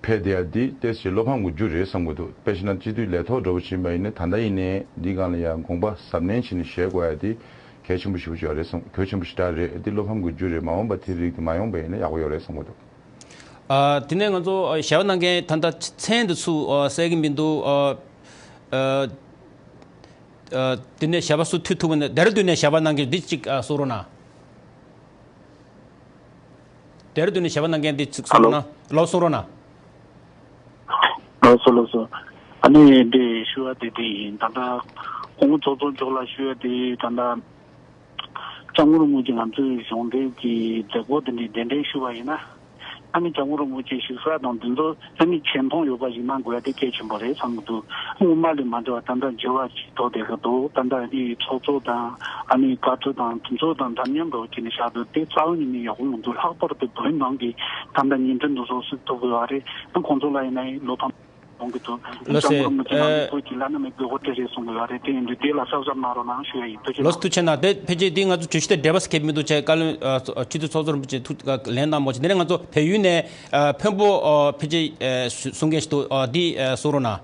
ཕེབས་བསྡད་ཡ་འདི་ཏོག་ཙམ་བློ་ཕམ་གྱི་རྒྱུ་རེད་བསམ་གྱི་འདུག་དཔེ་བཞག་ན་སྤྱི་འཐུས་ལས་ཐོག་འདྲ་པོ་ཕྱིན་པ་ཡིན་ན། ད་ལྟ་ཡིན་ནའི་འདི་སྒང་ལ་ཡང་དགོངས་པ་གཟབ་ནན་བྱས་ནས་བཞེས་དགོས་ཡ་དེ་གལ་ཆེན་པོ་ཞེ་པོ་ཅིག་ཡོད་རེད་བསམ། གལ་ཆེན་པོ་ཞེ་དྲག་རེད། འདི་བློ་ཕམ་གྱི་རྒྱུ་རེད། མ་འོངས་པ་དེ་རིགས་དེ་མ་ཡོང་པ་ཡིན་ན་ཡག་པོ་ཡོད་རེད་བསམ་གྱི་འདུག་ཨ་དེ་ནས་ང་ཚོ་ཨ་ཞལ་པ་གནང་མཁན་ད་ལྟ་མཚན་དེ་ཚོ་ཨ་གསལ་གྱི་མི་འདུག་ཨ་ཨ་ཨ་དེ་ནས་ཞལ་པ་སུ་ཐུག་ཐུབ་ན། ལྡེ་ར་ལྡུན་ནས་ཞལ་པ་གནང་མཁན་འདི་གཅིག་ཨ་གསུང་རོགས་གནང་། ལྡེ་ར་ལྡུན་ནས་ཞལ་པ་གནང་མཁན་འདི་གཅིག་གསུང་རོགས་གནང་། ལགས་སོ། གསུང་རོགས་གནང་། ལགས་སོ། ལགས་སོ། ཨ་ནི་འདི་ཞུ་བ་དེ་དེ་ཡིན། ད་ལྟ་སྐུ་ངོ་ཚོགས་གཙོ་མཆོག་ལ་ཞུ་བ་དེ། ད་ལྟ་སྐྱབས་མགོན་རིན་པོ་ཆེ་ང་ཚོའི་གཞུང་འབྲེལ་གྱི་མཛད་སྒོ་དེ་འདྲའི་གདན་འདྲེན་ཞུ་བ་ཡིན་ན། ཨ་ནི་སྐྱབས་མགོན་རིན་པོ་ཆེ་ཞུ་ས་དང་དེ་ཚོ་ཨ་ནི་ཆེ་མཐོང་ཡོད་པ་ཞིག་གནང་དགོས་ཡ་དེ་གལ་ཆེན་པོ་རེད་བསམ་གྱི་འདུག་སྔོན་མ་ལས་མ་འདྲ་བ་ད་ལྟ་འགྱུར་བ་ཞིག་ཐོག་བསྡད་ཀྱི་འདུག་ད་ལྟ་ཨ་ནི་ཚོགས་གཙོ་དང་ཨ་ནི་བཀའ་ཁྲི་དང་དེ་ཚོ་དང་འདྲ་མཉམ་འདྲ་བོ་བྱས་ནས་བཞག་འདུག་དེ་རྩ་བ་ཉིད་ནས་ཡག་པོ་མི་འདུག་ལྷག་པར་དུ་བོད་ནང་གི་ད་ལྟ་ཉིན་རེ་འདུག་སོགས་སུ་ཐུག་དགོས་པ་རེད། ཨ་ཁོང་ཚོ་ལ་ཡིན་ན་ཡང་བློ་ཕམ་གཏོང་གི་འདུག་ལགས་སོ། ཨ་ནི་བོད་ཀྱི་བླ་ན་མེད་པའི་དབུ་ཁྲིད་རེད་གསུང་གི་ཡོད་རེད། དེ་ཡིན་དུས་དེ་ལ་གཟབ་གཟབ་གནང་རོགས་གནང་ཞུ་ཡ་ཡིན། ཐུགས་རྗེ་ཆེ་གནང་། ལགས་སོ། ཐུགས་རྗེ་ཆེ་གནང་། དེ་ཕལ་ཆེར་དེ་ང་ཚོ་བརྗོད་གཞི་དེ་འགྲེལ་པ་ཟེར་མཁན་མི་འདུག་བྱས་བཀའ་བློན་ཨ་སྤྱི་འཐུས་ཚོགས་གཙོ་རིན་པོ་ཆེ་ཐུགས་ལན་གནང་མ་བྱས། དེ་ནས་ང་ཚོ་བལ་ཡུལ་ནས་ཨ་འཕན་པོ་ཨ་ཕལ་ཆེར་ཨ་གསུང་མཁན་ཞིག་འདུག་ཨ་འདི་ཨ་གསུང་རོགས་གནང་།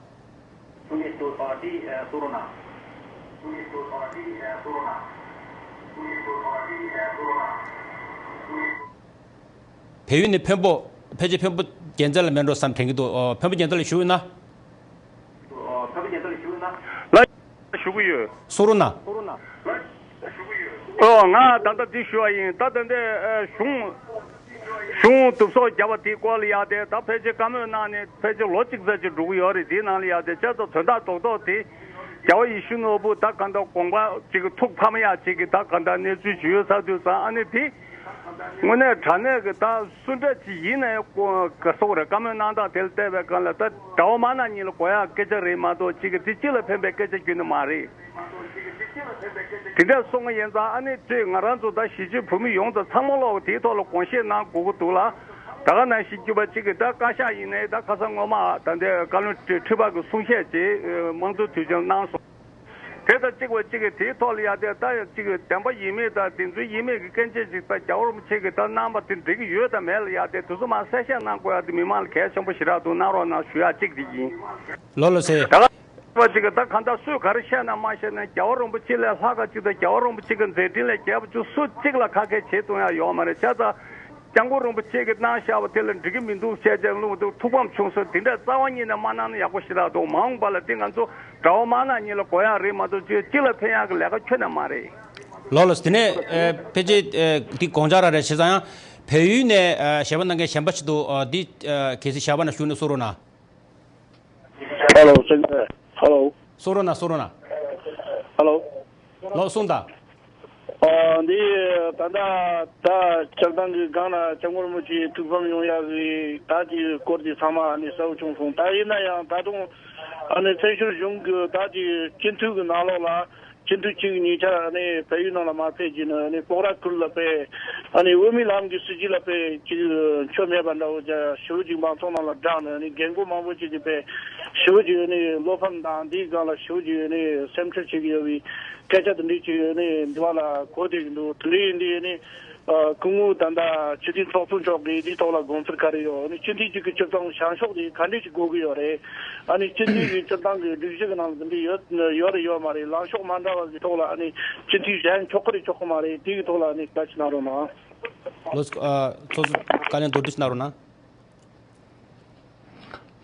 བལ་ཡུལ་ནས་འཕན་པོ། ཕལ་ཆེར་འཕན་པོ་རྒྱལ་མཚན་ལགས་མེད་འགྲོ་བསམ་དྲན་གྱི་འདུག་ཨོ། འཕན་པོ་རྒྱལ་མཚན་ལགས་བཞུགས་ཡོད་ན། ལགས། བཞུགས་ཀྱི་ཡོད། གསུང་རོགས་གནང་། ཨོ། ང་ད་ལྟ་འདི་ཞུ་བ་ཡིན། ད་ད་ལྟའི་ཨ་གཞུང་གཞུང་བསྡུ་གསོག་བརྒྱབ་པ་དེའི་སྐོར་ལ་ཡ་དེ་ད་ཕལ་ཆེར་བཀའ་མོལ་གནང་ནས་ཕལ་ཆེར་ལོ་གཅིག་ཙམ་ཅིག་འགྲོ་གི་ཡོད་རེད། དེའི་ནང་ལ་ཡ་དེ་བྱས་ཙང་དོན་དག་རྡོག་རྡོག་དེ་རྒྱལ་བ་ཡིད་བཞིན་ནོར་བུ་ད་གང་ལྟར་དགོངས་པ་ཅིག་གི་ཐུགས་ཕམ་ཡག་ཅིག་གི་ད་གང་ལྟར་གནས་ཚུལ་ཅིག་ཡོད་ས་དུས་ཙང་། ཨ་ནི་དེ་དངོས་གནས་དྲང་གནས་ཀྱི་ད་སུ་འདྲ་ཅིག་ཡིན་ནའི་ཀོ་ག་སོག་རེད། བཀའ་མོལ་གནང་སྟངས་དེ་ལ་བལྟས་པའི་སྒང་ལ་ད་དགྲ་བོ་དམར་ནག་གཉིས་ལ་གོ་ཡག་སྐད་ཆ་རེད་མ་གཏོགས་གཅིག་གི་དེ་སྤྱི་ལ་ཕན་པའི་སྐད་ཆ་རྒྱུན་ནས་མ་རེད། དེ་འདྲ་སོང་བ་ཡིན་ཙང་། ཨ་ནི་དེ་ང་རང་ཚོ་ད་གཞིས་བྱེས་བོད་མི་ཡོངས་རྫོགས་ཚང་མ་ལོག་དེའི་ཐོག་ལ་དགོངས་བཞེས་གནང་དགོས་ཀྱི་འདུག་ལ། ད་ག་ནང་བཞིན་གྱི་པ་གཅིག་གི་ད་བཀའ་ཤག་ཡིན་ནའི་ད་ཁ་སང་སྔོན་མ་ད་ལྟའི་བཀའ་བློན་ཁྲི་པ་གི་གསུང་བཤད་ཅིག་དམངས་གཙོའི་དུས་ཆེན་གནང་སོང་། དེ་དང་གཅིག་པ་གཅིག་གི་དེའི་ཐོག་ལ་ཡ་དེ་ད་ཡ་གཅིག་གི་བདེན་པ་ཡིན་མིན་དང་བདེན་རྫུན་ཡིན་མིན་གྱི་སྐད་ཆ་ཅིག་ད་རྒྱལ་བ་རིན་པོ་ཆེ་གིས་ད་གནང་པ་དེ་འགྲིག་གི་ཡོད་དང་མེད་ལ་ཡ་དེ་དེ་ཚོ་མར་གསལ་བཤད་གནང་དགོས་ཡ་དེ་མི་མང་ལ་གལ་ཆེན་པོ་ཞེ་དྲག་འདུག་གནང་རོགས་གནང་ཞུ་ཡ་གཅིག་དེ་ཡིན། ལགས་ལགས་སེ། ད་ག་པ་གཅིག་གི་ད་གང་ལྟར་སུས་ག་རེ་བཤད་ན་མ་བཤད་ན་རྒྱལ་བ་རིན་པོ་ཆེ་ལས་ལྷག་ག་གཅིག་དང་རྒྱལ་བ་རིན་པོ་ཆེ་གི་མཛད་འཕྲིན་ལས་རྒྱས་པ་གཅིག་སུ་གཅིག་ལ་ཁ་སྐད་བྱེད་ཐུབ་ཡ་ཡོད་མ་རེད། བྱས་ཙང་། སྐྱབས་མགོན་རིན་པོ་ཆེ་གིས་གནང་བཞག་པ་དེ་ལ་འགྲིག་གི་མི་འདུག་བཤད་བྱས་ལུང་འདུག་ཐུགས་ཕམ་བྱུང་སོང་། དེ་འདྲ་རྩ་བ་ཉིད་ནས་མ་གནང་ན་ཡག་པོ་ཞེ་དྲག་འདུག་མ་འོངས་པ་ལ་དེ་ང་ཚོ་དགྲ་བོ་དམར་ནག་གཉིས་ལ་གོ་ཡག་རེད་མ་གཏོགས་ཅིག་སྤྱི་ལ་ཕན་ཡག་གི་ལས་ཀ་ཁྱོན་ནས་མ་རེད། ལགས་ལགས་སེ། དེ་ནས་ཨ་ཕལ་ཆེར་ཨ་འདི་དགོངས་འཆར་རང་རེད། བྱས་ཙང་ཡང་བལ་ཡུལ་ནས་ཨ་ཞལ་པར་གནང་མཁན་གཞན་པ་ཞིག་འདུག་ཨ་འདི་ཨ་གལ་སྲིད་ཞལ་པར་ནང་ཞུགས་ན་གསུང་རོགས་གནང་། ཧེ་ལོ། སེང་གེ། ཧེ་ལོ། གསུང་རོགས་གནང་། གསུང་རོགས་གནང་། ཧེ་ལོ། ལགས་གསུངས་དང་། ཨ་འདི་ད་ལྟ་ད་སྤྱིར་བཏང་གི་སྒང་ལ་སྐྱབས་མགོན་རིན་པོ་ཆེ་ཐུགས་ཕམ་ཡོང་ཡག་གི་ད་ཀྱི་སྐོར་དེ་ཚང་མ་ཨ་ནི་གསལ་པོ་བྱུང་སོང་། ད་ཡིན་ན་ཡང་ད་དུང་ཨ་ནི་བཙན་བྱོལ་གཞུང་གི་ད་ཀྱི་སྤྱི་འཐུས་ཀྱི་ནང་ལོགས་ལ་སྤྱི་འཐུས་གཅིག་གི་ཉེ་ཆར་ཨ་ནི་བལ་ཡུལ་ནང་ལ་མ་ཕེབས་ཀྱི་ནི་ཨ་ནི་སྤོག་ར་ཁུལ་ལ་ཕེབས། ཨ་ནི་དབུ་མའི་ལམ་གྱི་སྲིད་བྱུས་ལ་ཕེབས་ཀྱི་ཆོ་མེད་པ་འདྲ་བོ་ཅིག་ཞེ་པོ་ཅིག་མང་ཚོགས་ནང་ལ་བསྒྲགས་ནས་ཨ་ནི་རྒན་རྒོན་མང་པོ་ཅིག་གིས་ཕེབས་ཞེ་པོ་ཅིག་ཨ་ནི་བློ་ཕམ་དང་འདིའི་སྒང་ལ་ཞེ་པོ་ཅིག་ཨ་ནི་སེམས་ཁྲལ་བྱེད་ཀྱི་ཡོད་པའི་སྐད་ཆ་དེ་འདྲ་ཅིག་ཨ་ནི་འདི་བ་ལ་གོ་བསྡད་ཀྱི་འདུག། དེ་འདྲ་ཡིན་དུས་ཨ་ནི་ཨ་སྐུ་ངོ་ད་ལྟ་སྤྱི་འཐུས་ཚོགས་གཙོ་མཆོག་གིས་འདིའི་ཐོག་ལ་དགོངས་ཚུལ་ག་རེ་ཡོད། ཨ་ནི་སྤྱི་འཐུས་གཅིག་གི་སྤྱིར་བཏང་བྱང་ཕྱོགས་དེ་ག་འདྲ་ཅིག་དགོས་ཀྱི་ཡོད་རེད། ཨ་ནི་སྤྱི་འཐུས་ཀྱི་སྤྱིར་བཏང་གི་སྒྲིག་གཞི་གི་ནང་ལ་འདི་འདྲ་ཡོད་ཡོད་རེད་ཡོད་མ་རེད། ལངས་ཕྱོགས་མ་འདྲ་བ་གི་ཐོག་ལ་ཨ་ནི་སྤྱི་འཐུས་གཞན་ཆོག་གི་རེད་ཆོག་གི་མ་རེད། དེ་གི་ཐོག་ལ་ཨ་ནི་བཀའ་ཅིག་གནང་རོགས་གནང་། ལགས་སོ། ཨ་ཚོགས་གཙོ་བཀའ་ལན་མདོར་བསྡུས་ཅིག་གནང་རོགས་གནང་།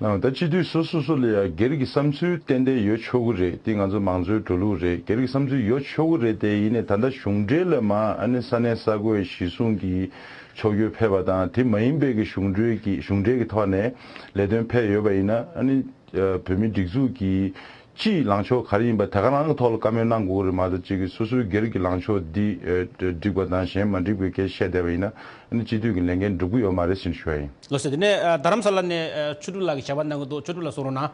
ལགས། ད་སྤྱི་འཐུས་སོ་སོ་སོ་ལ་ཡང་སྒེར་གྱི་བསམ་ཚུལ་ཏན་ཏན་ཡོད་ཆོག་གི་རེད། དེ་ང་ཚོ་མང་གཙོའི་འགྲོ་ལུགས་རེད། སྒེར་གྱི་བསམ་ཚུལ་ཡོད་ཆོག་གི་རེད། དེ་ཡིན་ནའི་ད་ལྟ་གཞུང་འབྲེལ་ལ་མ་ཨ་ནི་ས་གནས་ས་ཁུལ་གཞིས་གསུམ་གྱི་ཕྱོགས་བསྐྱོད་ཕེབས་པ་དང་དེ་མ་ཡིན་པའི་གི་གཞུང་འབྲེལ་གྱི་གཞུང་འབྲེལ་གྱི་ཐོག་ནས་ལས་དོན་ཕེབས་ཡོད་པ་ཡིན་ན་ཨ་ནི་ཨ་བོད་མིའི་སྒྲིག་འཛུགས་ཀྱི་སྤྱིའི་ལངས་ཕྱོགས་ག་རེ་ཡིན་པ་དེ་ག་རང་གི་ཐོག་ལ་བཀའ་མོལ་གནང་དགོས་ཀྱི་རེད་མ་གཏོགས་གཅིག་གིས་སོ་སོའི་སྒེར་གྱི་ལངས་ཕྱོགས་འདི་ཨ་འགྲིག་པ་དང་གཞན་མ་འགྲིག་པའི་སྐད་བཤད་བསྡད་པ་ཡིན་ན་ཨ་ནི་སྤྱི་འཐུས་ཀྱི་ལས་འགན་འགྲུབ་ཀྱི་ཡོད་མ་རེད་ཟེར་ནས་ཞུ་བ་ཡིན། ལགས་སོ། དེ་ནས་ཨ་རྡ་རམ་ས་ལ་ནས་ཨ་ཆོས་སྒྲོན་ལགས་ཀྱིས་ཞལ་པར་གནང་གི་འདུག། ཆོས་སྒྲོན་ལགས་གསུང་རོགས་གནང་།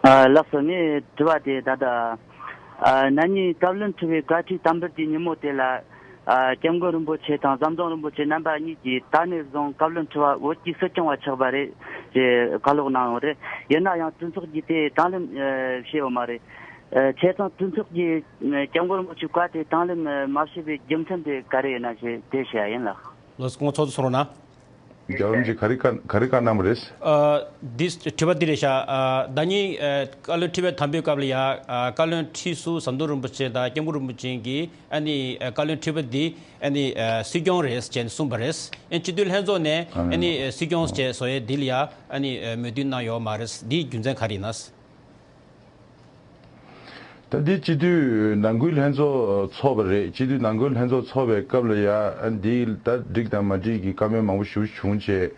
ཨ་ལགས་སོ། ངའི་དྲི་བ་དེ་ད་ལྟ་ཨ་ན་ནིང་བཀའ་བློན་ཁྲི་པའི་བཀའ་ཁྲིའི་དམ་འབུལ་གྱི་ཉིན་མོ་དེ་ལ་ཨ་སྐྱབས་མགོན་རིན་པོ་ཆེ་དང་ཟམ་གདོང་རིན་པོ་ཆེ་རྣམ་པ་གཉིས་ཀྱིས་ད་ནས་བཟུང་བཀའ་བློན་ཁྲི་པ་བོད་ཀྱི་སྲིད་སྐྱོང་བ་ཆགས་པ་རེད་ཅེས་བཀའ་སློབ་གནང་ཡོད་རེད། ཡིན་ན་ཡང་གྲོས་ཚོགས་ཀྱིས་དེ་དང་ལེན་ཨ་བྱས་ཡོད་མ་རེད། ཨ་བྱས་ཙང་གྲོས་ཚོགས་ཀྱིས་ཨ་སྐྱབས་མགོན་རིན་པོ་ཆེའི་བཀའ་དེ་དང་ལེན་ཨ་མ་བྱས་པའི་རྒྱུ་མཚན་དེ་ག་རེ་ཡིན་ན་ཞེས་དེ་བཤད་ཡ་ཡིན་ལགས། ལགས་སོ། སྐུ་ངོ་ཚོགས་གཙོ་གསུང་རོགས་གནང་། རྒྱལ་བ་རིན་པོ་ཆེ་ག་རེ་བཀའ་ག་རེ་བཀའ་གནང་བ་རེད། ཨ་འདི་དྲི་བ་འདི་རེད་ཤག། ཨ་ཟླ་ཉིན་ཨ་བཀའ་བློན་ཁྲི་པའི་དམ་འབུལ་སྐབས་ལ་ཡ་ཨ་བཀའ་བློན་ཁྲི་ཟུར་ཟམ་གདོང་རིན་པོ་ཆེ་དང་སྐྱབས་མགོན་རིན་པོ་ཆེ་གིས་ཨ་ནི་ཨ་བཀའ་བློན་ཁྲི་པ་འདི་ཨ་ནི་ཨ་སྲིད་སྐྱོང་རེད་ཅེས་གསུངས་པ་རེད། ཨ་སྤྱི་འཐུས་ལྷན་ཚོགས་ནས་ཨ་ནི་ཨ་སྲིད་སྐྱོང་ཅེས་བཟོ་ཡས་འདི་ལ་ཡ་ཨ་ནི་ཨ་མོས་མཐུན་གནང་ཡོད་མ་རེད། འདིའི་རྒྱུ་མཚན་ག་རེ་ཡིན་ན། ད་འདི་སྤྱི་འཐུས་ནང་ཁུལ་ལྷན་ཚོགས་ཚོགས་པ་རེད། སྤྱི་འཐུས་ནང་ཁུལ་ལྷན་ཚོགས་ཚོགས་པའི་སྐབས་ལ་ཡ་ཨ་འདི་ད་འགྲིག་དང་མ་འགྲིག་གི་བཀའ་མོལ་མང་པོ་ཞིག་བྱུང་བྱས།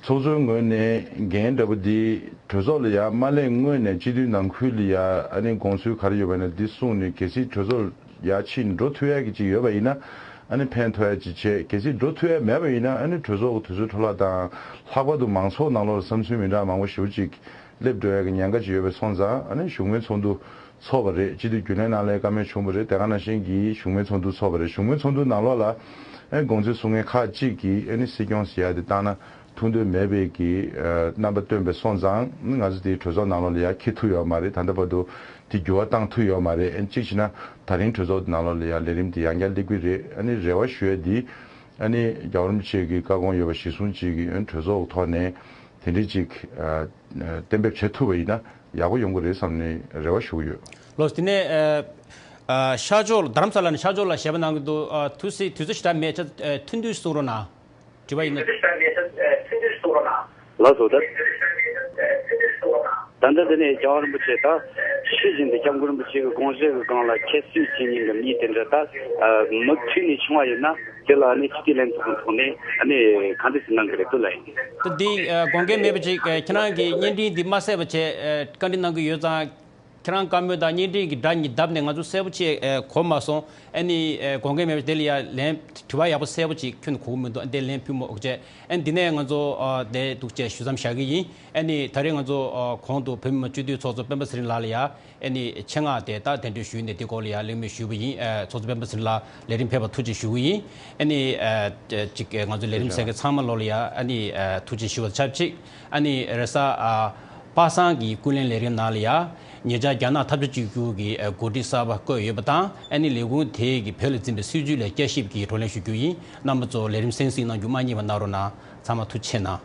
ཚོགས་གཙོའི་ངོས་ནས་འགན་འདྲ་པོ་འདི་གྲོས་ཚོགས་ལ་ཡ་མ་སླེབས་སྔོན་ནས་སྤྱི་འཐུས་ནང་ཁུལ་ལ་ཡ་ཨ་ནི་དགོངས་ཚུལ་ག་རེ་ཡོད་པ་ན་འདི་གསུངས་ནས་གལ་སྲིད་གྲོས་ཚོགས་ལ་ཡ་ཕྱིར་འགྲོ་ཐུབ་ཡ་གི་ཅིག་ཡོད་པ་ཡིན་ན་ཨ་ནི་ཕན་ཐོགས་ཡ་ཅིག་བྱས། གལ་སྲིད་འགྲོ་ཐུབ་ཡ་མེད་པ་ཡིན་ན་ཨ་ནི་གྲོས་ཚོགས་ཀྱི་དུས་ཚོད་འཕྲོ་བརླག་དང་། ལྷག་པར་དུ་མང་ཚོགས་ནང་ལོགས་ལ་བསམ་ཚུལ་མི་འདྲ་མང་པོ་ཞེ་པོ་ཅིག་སླེབས་འགྲོ་ཡ་གི་ཉེན་ཁ་ཅིག་ཡོད་པ་སོང་ཙང་ཨ་ནི་བཞུགས་མོལ་ཚོགས་འདུ་ཚོགས་པ་རེད། སྤྱི་འཐུས་རྒྱུན་ལས་ནང་ལ་བཀའ་མོལ་བྱུང་བ་རེད། དེ་ག་ནང་བཞིན་གྱི་བཞུགས་མོལ་ཚོགས་འདུ་ཚོགས་པ་རེད། བཞུགས་མོལ་ཚོགས་འདུ་ནང་ལོགས་ལ་ཨ་དགོངས་ཚུལ་གསུང་མཁན་ཁག་ཅིག་གིས་ཨ་ནི་སྲིད་སྐྱོང་ཟེར་ཡ་དེ་བཏང་ན་ཐུགས་འདོད་མེད་པའི་གི་ཨ་རྣམ་པ་སྟོན་པ་སོང་ཙང་ང་ཚོ་དེའི་གྲོས་ཚོགས་ནང་ལོགས་ལ་ཡ་འཁྱེར་ཐུབ་ཡོད་མ་རེད། ད་ལྟ་བར་དུ་དེ་འགྱུར་བ་བཏང་ཐུབ་ཡོད་མ་རེད། ཨ་ནི་གཅིག་བྱས་ན་ད་རིང་གྲོས་ཚོགས་ནང་ལོགས་ལ་ཡ་ལས་རིམ་དེ་ཡང་བསྐྱར་སླེབས་ཀྱི་རེད། ཨ་ནི་རེ་བ་ཞུ་ཡ་དེ་ཨ་ནི་རྒྱལ་བ་རིན་པོ་ཆེ་གི་བཀའ་དགོངས་ཡོད་པ་གཞིར་བཟུང་བྱེད་ཀྱི་ཨ་ནི་གྲོས་ཚོགས་ཐོག་ནས་དེ་འདྲ་ཅིག་ཨ་གཏན་འབེབས་བྱེད་ཐུབ་པ་ཡིན་ན་ཡག་པོ་ཡོང་གི་རེད་བསམ་ནས་རེ་བ་ཞུ་གི་ཡོད། ལགས་སོ། དེ་ནས་ཨ་ཨ་ཤར་ཕྱོགས་རྡ་རམ་ས་ལ་ནས་ཤར་ཕྱོགས་ལ་ཞལ་པར་གནང་གི་འདུག། ཨ་ཐུགས་སྲིད་དུས་ཚོད་ཞེ་དྲག་མེད་ཆ་ཨ་ཐུང་ཐུང་ཞིག་གསུང་རོགས་གནང་། དྲི་བ་ཡིན་ན། ལགས་སོ། ད་ད་ལྟ་འདི་ནས་རྒྱལ་བ་རིན་པོ་ཆེ་ད་ཤེས་བཞིན་དུ་སྐྱབས་མགོན་རིན་པོ་ཆེ་གི་དགོངས་གཞི་གི་སྒང་ལ་ཁྱད་གསོད་བྱེད་མཁན་གྱི་མི་དེ་འདྲ་ད་མི་འཐུས་ནས་བྱུང་བ་ཡིན་ན་དེ་ལ་ནི་སྤྱི་འཐུས་ལྷན་ཚོགས་ཀྱི་ཐོག་ནས་ནི་ག་འདྲ་ཞིག་གནང་གི་རེད་འདུག་ལ་ཡིན། ད་འདི་དགོངས་འགལ་མེད་པ་ཅིག་ཁྱེད་རང་གི་བརྙན་འཕྲིན་འདི་མ་གསལ་བ་བྱས་བཀའ་འདྲི་གནང་གི་ཡོད་ཙང་། ཁྱེད་རང་བཀའ་མོལ་དང་བརྙན་འཕྲིན་གྱི་སྒྲ་གཉིས་བརྡབས་ནས་ང་ཚོ་གསལ་པོ་ཅིག་ཨེ་གོ་མ་སོང་། ཨ་ནི་ཨེ་དགོངས་འགལ་མེད་པ་དེ་ལ་ཡ་ལན་དྲི་བ་ཡག་པོ་གསལ་པོ་ཅིག་ཁྱོན་ནས་གོ་གི་མི་འདུག། ཨ་དེ་ལན་ཕུལ་མོ་ཨོ་ཅེ། ཨ་ནི་འདི་ནས་ང་ཚོ་ཨ་དེ་འདུག་ཅེས་ཞུ་མཚམས་བཞག་གི་ཡིན། ཨ་ནི་ད་རེས་ང་ཚོ་ཨ་གོང་དུ་བོད་མི་མང་སྤྱི་འཐུས་ཚོགས་གཙོ་སྤེན་པ་ཚེ་རིང་ལགས་ལ་ཡ་ཨ་ནི་ཆེད་མངགས་དེ་ད་གདན་འདྲེན་ཞུས་ནས་དེ་སྐོར་ལ་ཡ་གླེང་མོལ་ཞུས་པ་ཡིན། ཨ་ཚོགས་གཙོ་སྤེན་པ་ཚེ་རིང་ལགས་ལས་རིམ་ཕེབས་པར་ཐུགས་རྗེ་ཞུ་གི་ཡིན། ཨ་ནི་ཨ་ཅིག་ང་ཚོ་ལས་རིམ་གསན་མཁན་ཚང་མ་ལོ་ལ་ཡ་ཨ་ནི་ཨ་ཐུགས་རྗེ་ཞུ་བ་ཆབས་ཅིག། ཨ་ནི་རེས་གཟའ་ཨ་པ་སངས་ཀྱི་ཀུན་གླེང་ལས་རིམ་ནང་ལ་ཡ། ཉེ་ཆར་རྒྱ་ནག་འཐབ་ཕྱོགས་གཅིག་གྱུར་གྱི་ཨ་འགོ་ཁྲིད་གསར་པ་བསྐོས་ཡོད་པ་དང་། ཨ་ནི་ལས་ཁུངས་དེ་གི་བོད་ལ་འཛིན་པའི་སྲིད་བྱུས་ལ་བསྐྱར་ཞིབ་ཀྱི་བགྲོ་གླེང་ཞུ་རྒྱུ་ཡིན། རྣམ་པ་ཚོ་ལས་རིམ་གསན་གཟིགས་གནང་རྒྱུ་མ་བསྙེལ་བ་གནང་རོགས་གནང་། ཚང་མ་ཐུགས་རྗེ་ཆེ་གནང་།